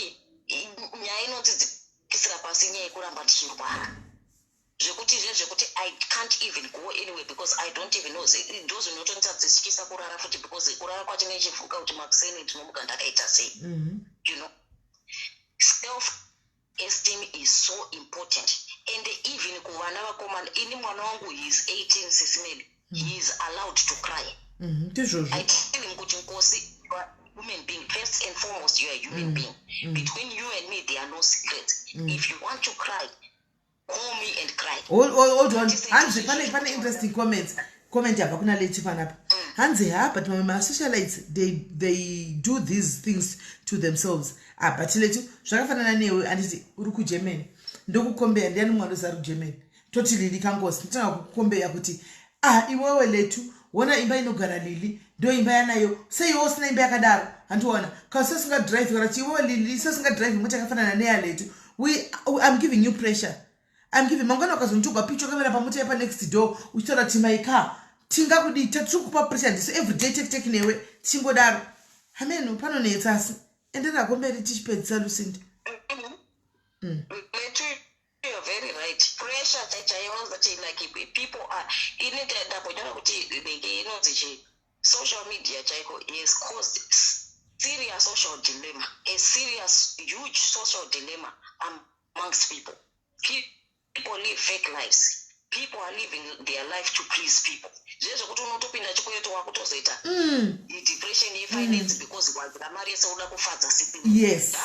nyaya inondidzikisira pasi, nyaya yekuramba ndichirwara zvekuti zvezvekuti I can't even go anywhere because I don't even know. Ndo zvinotonditadzikisa kurara futi, because kurara kwacho nechifunga kuti makuseni ndinomuka ndakaita sei. Self esteem is so important. And even kuvana vakomana, ini mwana wangu, he is 18, Sis Melly, he is allowed to cry. Ndizvozvo. I tell him kuti, "Nkosi, you are a human being. First and foremost, you are a human being. Between you and me there are no secrets. If you want to cry, call me and cry." Hold on, hanzi pane interesting comments, comment yabva kuna Leti panapa. Hanzi ha, but mamwe masocialites, they do these things to themselves. Ah, but Lethu, zvakafanana newe, anditi uri kuGermany, ndokukombeya. Ndiani mumwe andozi ari kuGermany? Toti Lili Kangosi. Ndotanga kukombeya kuti, ah, iwewe Lethu, wona imba inogara Lili, ndo imba yanayo. Seiwe usina imba yakadaro? Handiona kana sesingadrive, kana kuti iwewe Lili sesingadrive mota yakafanana neyaLethu. I'm giving you pressure. I'm giving. Mangwana ukazonditorwa picture kamera pamota yepa next door uchitaura kuti my car, tingakudii? Tatiri kupa pressure ndisu everyday, tek tek newe tichingodaro. Hameno, panonetsa, asi enderako mberi tichipedzisa, Lucinda. Lethu, you're very right. Pressure chaiyo unozati like people are ini ndambonyora kuti like inonzi chi social media chaiko has caused serious social dilemma, a serious huge social dilemma amongst people. People live fake lives. People are living their life to please people. Zvezvekuti unotopinda chikwereti, wakutozoita depression yefinance because wadzira mari yese uda kufadza system. Yes,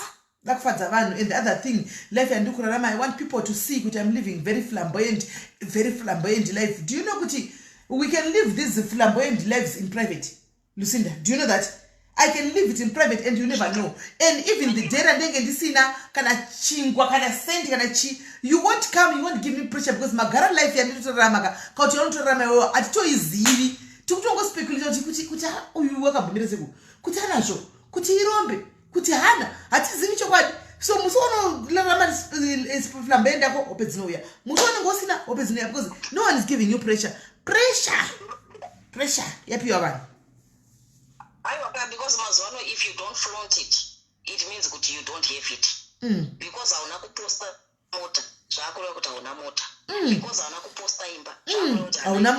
da kufadza vanhu. And the other thing, life yandiri kurarama, I want people to see kuti I'm living very flamboyant, very flamboyant life. Do you know kuti we can live these flamboyant lives in private, Lucinda? Do you know that I can live it in private and you never know? And even the day randenge ndisina kana chingwa, kana sendi, kana chi, you won't come, you won't give me pressure, because magara life yandinotorarama ka, kauti yaunotorarama iwewo, hatitoizivi. Tikutongospekulata kuti ah, uyu wakambomira seku kuti anazvo, kuti irombe, kuti hana, hatizivi chokwadi. So musi unorarama flamboyant yako, hope dzinouya. Musi unenge usina, hope dzinouya, because no one is giving you pressure. Pressure, pressure yapiwa vanhu. Aiwa, because mazuva ano if you don't flaunt it, it means kuti you don't have it. Because hauna kuposta mota, zvaakureva kuti hauna mota. Because hauna kuposta imba, zvakureva kuti hauna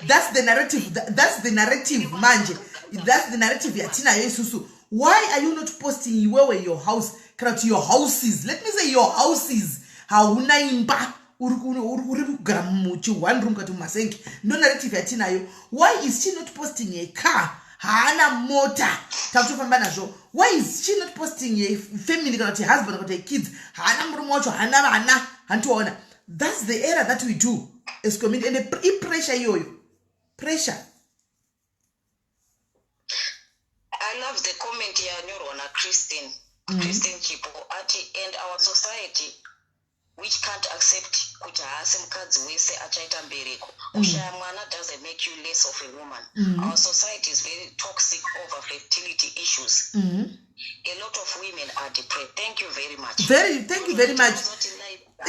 that's the narrative. That's the narrative manje. That's the narrative yatinayo isusu. Why are you not posting iwewe your house, kana kuti your houses? Let me say your houses. Hauna imba, uri kugara muchi one room kati mumasengi. Ndo narrative yatinayo. Why is she not posting a car? Haana mota, takutofamba nazvo. Why is she not posting a family, kana kuti husband, kana kuti kids? Haana murume wacho, haana vana, handitoona. That's the error that we do as community, and ipressure iyoyo, pressure. I love the comment yanyorwa naChristine. Christine Chipo ati, "And our society which can't accept kuti haasi mukadzi wese achaita mbereko. Kushaya mwana doesn't make you less of a woman. Our society is very toxic over fertility issues. A lot of women are depressed." Thank you very much. Very, thank you very much.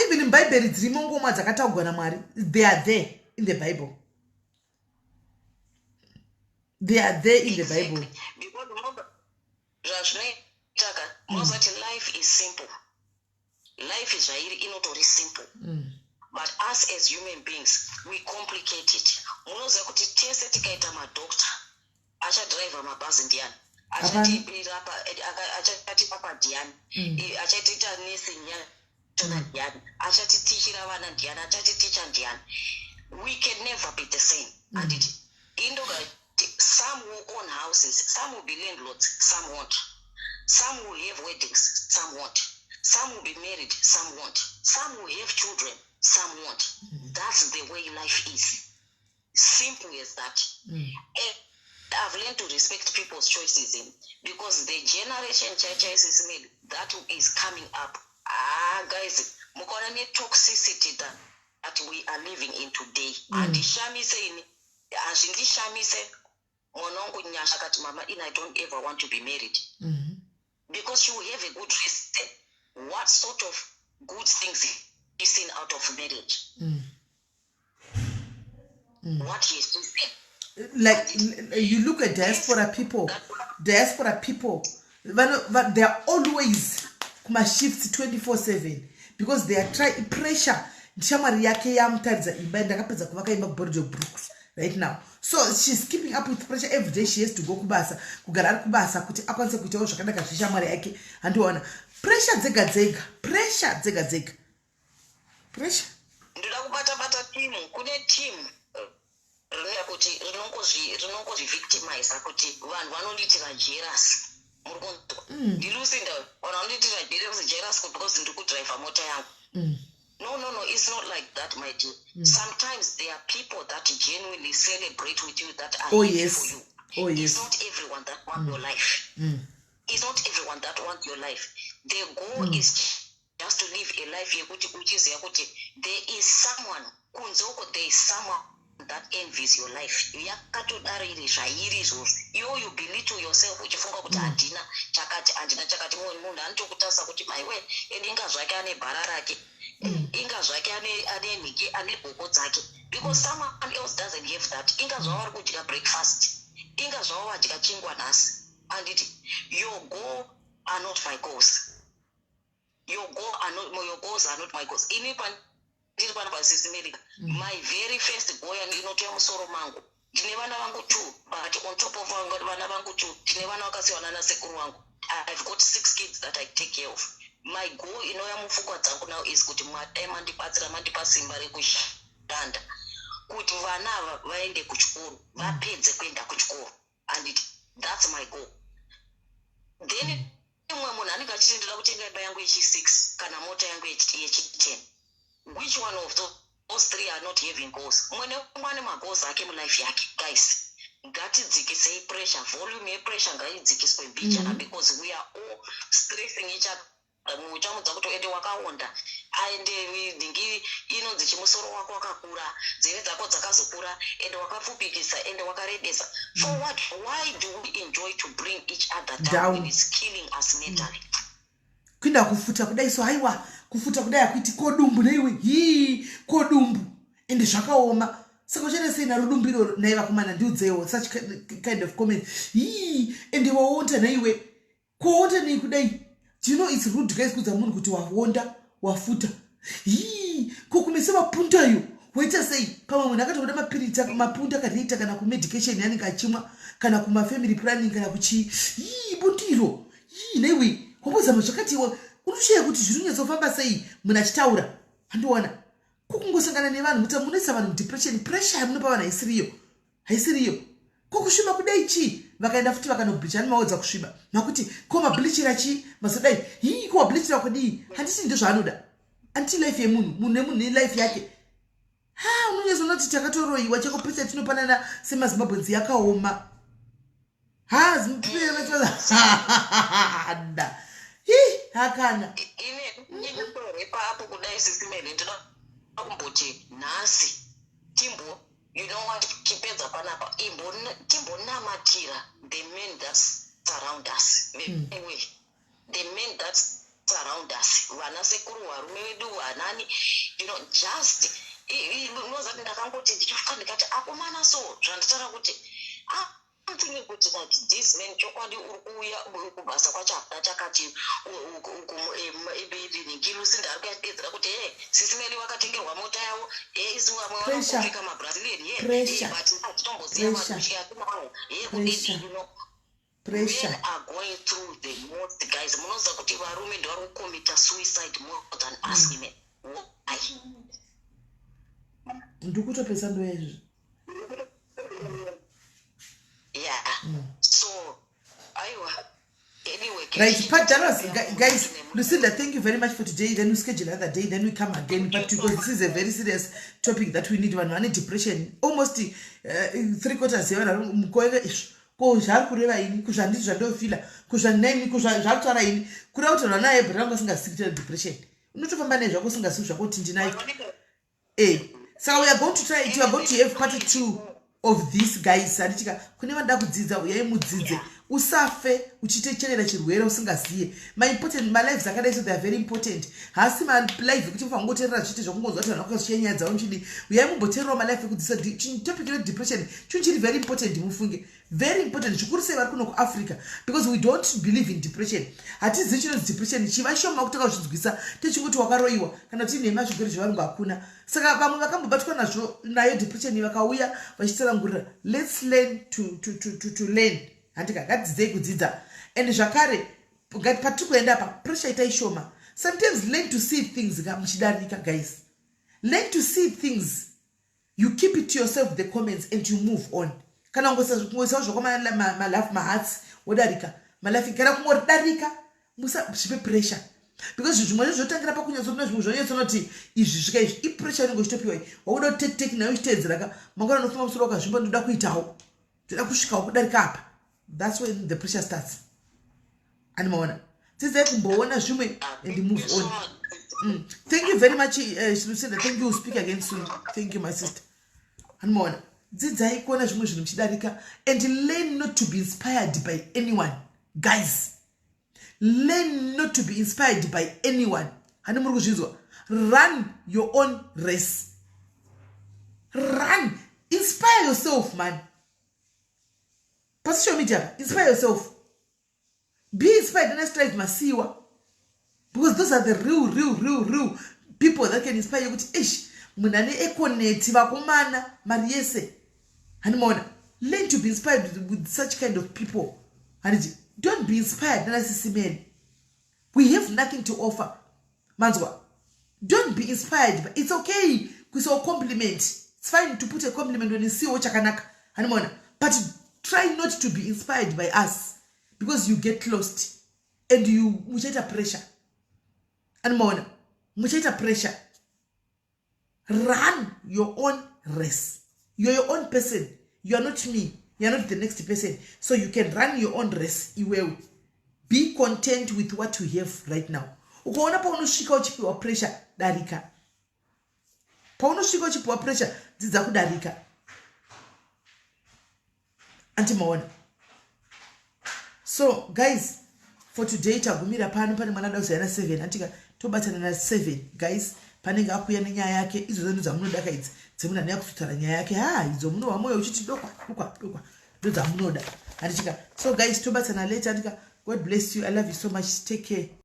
Even mubhaibheri dzirimo ngoma dzakataurwa naMwari. They are there in the Bible. They are there in the Bible. Because zvazvinoitaka, munozati life is simple. Life zvairi inotori simple, but us as human beings, we complicate it. Munoziva kuti tese tikaita madoctor, achadhiraivha mabhazi ndiani? Achatirapa, achatipapa ndiani? Achatiita nursing yachona ndiani? Achatitichira vana ndiani? Achatiticha ndiani? We can never be the same, anditi? Indoga some will own houses, some will be landlords, some won't. Some will have weddings, some won't. Some will be married, some won't. Some will have children, some won't. That's the way life is, simple as that. And I've learned to respect people's choices in because the generation choices made that is coming up, ah guys, mukaona netoxicity that we are living in today, handishamise ini, hazvindishamise mwana wangu Nyasha akati, "Mama, in I don't ever want to be married," because she will have a good reason. What sort of good things he seen out of marriage? What he has seen? Like you look at diaspora people, diaspora people, they are always kumashifts 24/7 because they are try pressure. Shamwari yake yamutaridza imba, ndakapedza kuvaka imba kuBordeaux Brooks right now. So she's keeping up with pressure every day. She has to go kubasa, kugara ari kubasa kuti akwanise kuitawo zvakanaka zveshamwari yake. Handiona pressure dzega dzega, pressure dzega dzega, pressure. Ndoda kubata bata timu. Kune timu rinoita kuti rinongozvivictimisa kuti vanhu vanondiitira jealous. Muri kunzwa? NdiLucinda. Vanhu vanondiitira jealous because ndiri kudhiraivha mota yangu. No, it's not like that, my dear. Sometimes there are people that genuinely celebrate with you, that are happy for you. It's not everyone that wants your life. It's not everyone that wants your life. The goal is just to live a life yekuti uchiziva kuti there is someone kunze uko, there is someone that envies your life. Yakatodaro iri zvairi izvozvo. Iwo you belittle yourself uchifunga kuti handina chakati, handina chakati. Mumwe munhu anotokutarisa kuti, "Maiwe, ende inga zvake ane bhara rake, inga zvake ane nhiki, ane goko dzake," because someone else doesn't have that. Inga zvavo vari kudya breakfast, inga zvavo vadya chingwa nhasi, anditi? Your goal are not my goals. Your goals are not my goals. Ini ndiri pano paSisi Melika, my very first goal inotouya musoro mangu, ndine vana vangu two, but on top of vana vangu two, ndine vana vakasiyiwa nasekuru vangu. I've got six kids that I take care of. My goal inouya mupfungwa dzangu now is kuti dai mandibatsira, mandipa simba rekushanda kuti vana ava vaende kuchikoro, vapedze kuenda kuchikoro, anditi? That's my goal. Then imwe munhu anenge achiti, "Ndoda kutenga imba yangu yechi6 kana mota yangu yechi10." Which one of those three are not having goals? Mumwe neumwe ane magoals ake mulife yake. Guys, ngatidzikisei pressure. Volume yepressure ngaidzikiswe mbijana, because we are all stressing each other. Mumwe uchamudza kuti ende wakaonda, aende nhingi inonzi chimusoro wako wakakura, nzeve dzako dzakazokura, ende wakapfupikisa, ende wakarebesa. For what? Why do we enjoy to bring each other down, Down. when it's killing us mentally? Kuinda kufuta kudai so, haiwa, kufuta kudai hakuiti. Kodumbu neiwe, hii, kodumbu, ende zvakaoma. Saka uchaita sei naro dumbu iroro nai vakomana? Ndiudzewo such kind of comment. Hii, ende waonda naiwe, kuonda nei kudai? Do you know it's rude, guys, kuudza munhu kuti waonda, wafuta? Hii, kokumese mapundu waita sei? Pamwe munhu akatoda mapiritsi, mapundu akatoita, kana kumedication yaanenge achimwa, kana kumafamily planning, kana kuchii. Hii, bundiro, hii, naiwe wambozama zvakati. Unoshaya kuti zviri kunyatsofamba sei munhu achitaura. Handiona kukungosangana nevanhu muta munoisa vanhu mudepression. Pressure yamunopa vanhu haisiriyo, haisiriyo. Kokusviba kudai chii? Vakaenda futi vakanobleacha, ani maodza kusviba makuti ko mableachira chii mazodai? Hii, ko wableachira kudii? Handiti ndozvaanoda? Handiti life yemunhu, munhu nemunhu nelife yake. Ha, unonyazoona kuti takatoroyiwa chako. Pressure tinopanana semaZimbabweans yakaoma. Ha, da hi, hakana. Ine ipapo kudai, Sisi Meli, ndinoda kumboti nhasi timbo, you know what, chipedza panapa, timbonamatira the men that surround us. Anyway, the men that surround us, vana sekuru, varume vedu, vanani, just unoziva kuti ndakangoti ndichifuka ndikati, "Akomana." So zvanditaura kuti I'm thinking kuti like this man, chokwadi uri kuuya kubasa kwacho hakuna chakati. Ngilusinda ari kuyadedzera kuti, "E, Sisi Meli vakatengerwa mota yavo, e, isu vamwe Pressure. vanongopfeka maBrazilian ye." Pressure. But hatitomboziva Pressure. madushe atinawo ye Pressure. kudidi. Pressure. Men are going through the most, guys. Munoziva kuti varume ndo vari kucommita suicide more than us women? Why? Ndikutopesa ndoya izvozvo. Yeah, so aiwa, anyway. Right, but that was, guys. Lucinda, thank you very much for today. Then we schedule another day, then we come again. But because this is a very serious topic that we need. Vanhu vane depression, almost three quarters yevanhu mukoeka izvo. Ko zvaari kureva ini, kuzvanditi zvandofila, kuzvanaini, kuzvaari kutaura ini, kureva kuti vanhu vanaye bhera vangu vasingasiki kuita depression. Unotofamba naye zvako usingasiki zvako kuti ndinayo. Saka we are going to try it. We are going to have part two of this, guys. Handitika kune vanoda kudzidza, uyai mudzidze. Usafe uchitecherera chirwere usingaziye. Maimportant malives akadai, so they are very important. Haasi malive ekuti mufanira kungoteerera zviite zvakungonzwa kuti vanhu vakazichiya nyaya dzavo muchidii. Uyai mumboteererawo malive ekudzidzisa topic redepression. Chinhu chiri very important, mufunge, very important, zvikuru sei vari kuno kuAfrica, because we don't believe in depression. Hatizivi chinonzi depression. Chivashoma kutanga kuzvinzwisa, techingoti wakaroyiwa kana kuti nhema, zvirwere zvevarungu hakuna. Saka vamwe vakambobatwa nazvo, nayo depression, vakauya vachitsanangurira. Let's learn to learn. Handika ngatidzidzei kudzidza. And zvakare, patiri kuenda pa pressure itai shoma. Sometimes learn to see things ka muchidarika. Guys, learn to see things. You keep it to yourself, the comments, and you move on. Kana kungoisawo zvako malove, mahearts, wodarika. Malove, kana kungoridarika, musazvipe pressure. Because zvimwe zvo zvotangira pakunyatsona, zvimwe zvonyatsonoti izvi svika izvi, ipressure inenge uchitopiwa iyi. Wakuda kuti teki nayo uchiteedzera ka, mangwana anofamba musoro wakazvimba, ndoda kuitawo, ndoda kusvikawo kudarika apa. That's when the pressure starts. Animaona, dzidzai kumboona zvimwe and move on. Thank you very much, Lucinda. Thank you. Speak again soon. Thank you, my sister. Animaona, dzidzai kuona zvimwe zvinhu muchidarika and learn not to be inspired by anyone. Guys, learn not to be inspired by anyone. Hani muri kuzvinzwa? Run your own race. Run, inspire yourself, man. Pasocial media pa, inspire yourself. Be inspired nana Strive Masiyiwa, because those are the real, real, real, real people that can inspire you kuti ish, munhu ane Econet, vakomana, mari yese. Handimaona, learn to be inspired with such kind of people. Handiti, don't be inspired nana Sis Melly. We have nothing to offer. Manzwa? Don't be inspired. But it's okay kuisawo compliment. It's fine to put a compliment when you see chakanaka. Handimaona, but try not to be inspired by us, because you get lost and you muchaita pressure. Andimaona, muchaita pressure. Run your own race. You're your own person. You are not me. You are not the next person. So you can run your own race iwewe. Be content with what you have right now. Ukaona paunosvika uchipiwa pressure, darika. Paunosvika uchipiwa pressure, dzidza kudarika. Antimaona? So guys, for today tagumira pano. Pane mwana ada kuzaya na7, antika tobatana na7, guys. Panenge akuya nenyaya yake. Izvozvo ndo dzamunoda ka, idzi dzemunhu anouya kuzotaura nyaya yake. Ha, idzo munohwa mwoyo uchiti dokwa dokwa dokwa. Ndo dzamunoda, handichika? So guys, tobatana later, andika? God bless you. I love you so much. Take care.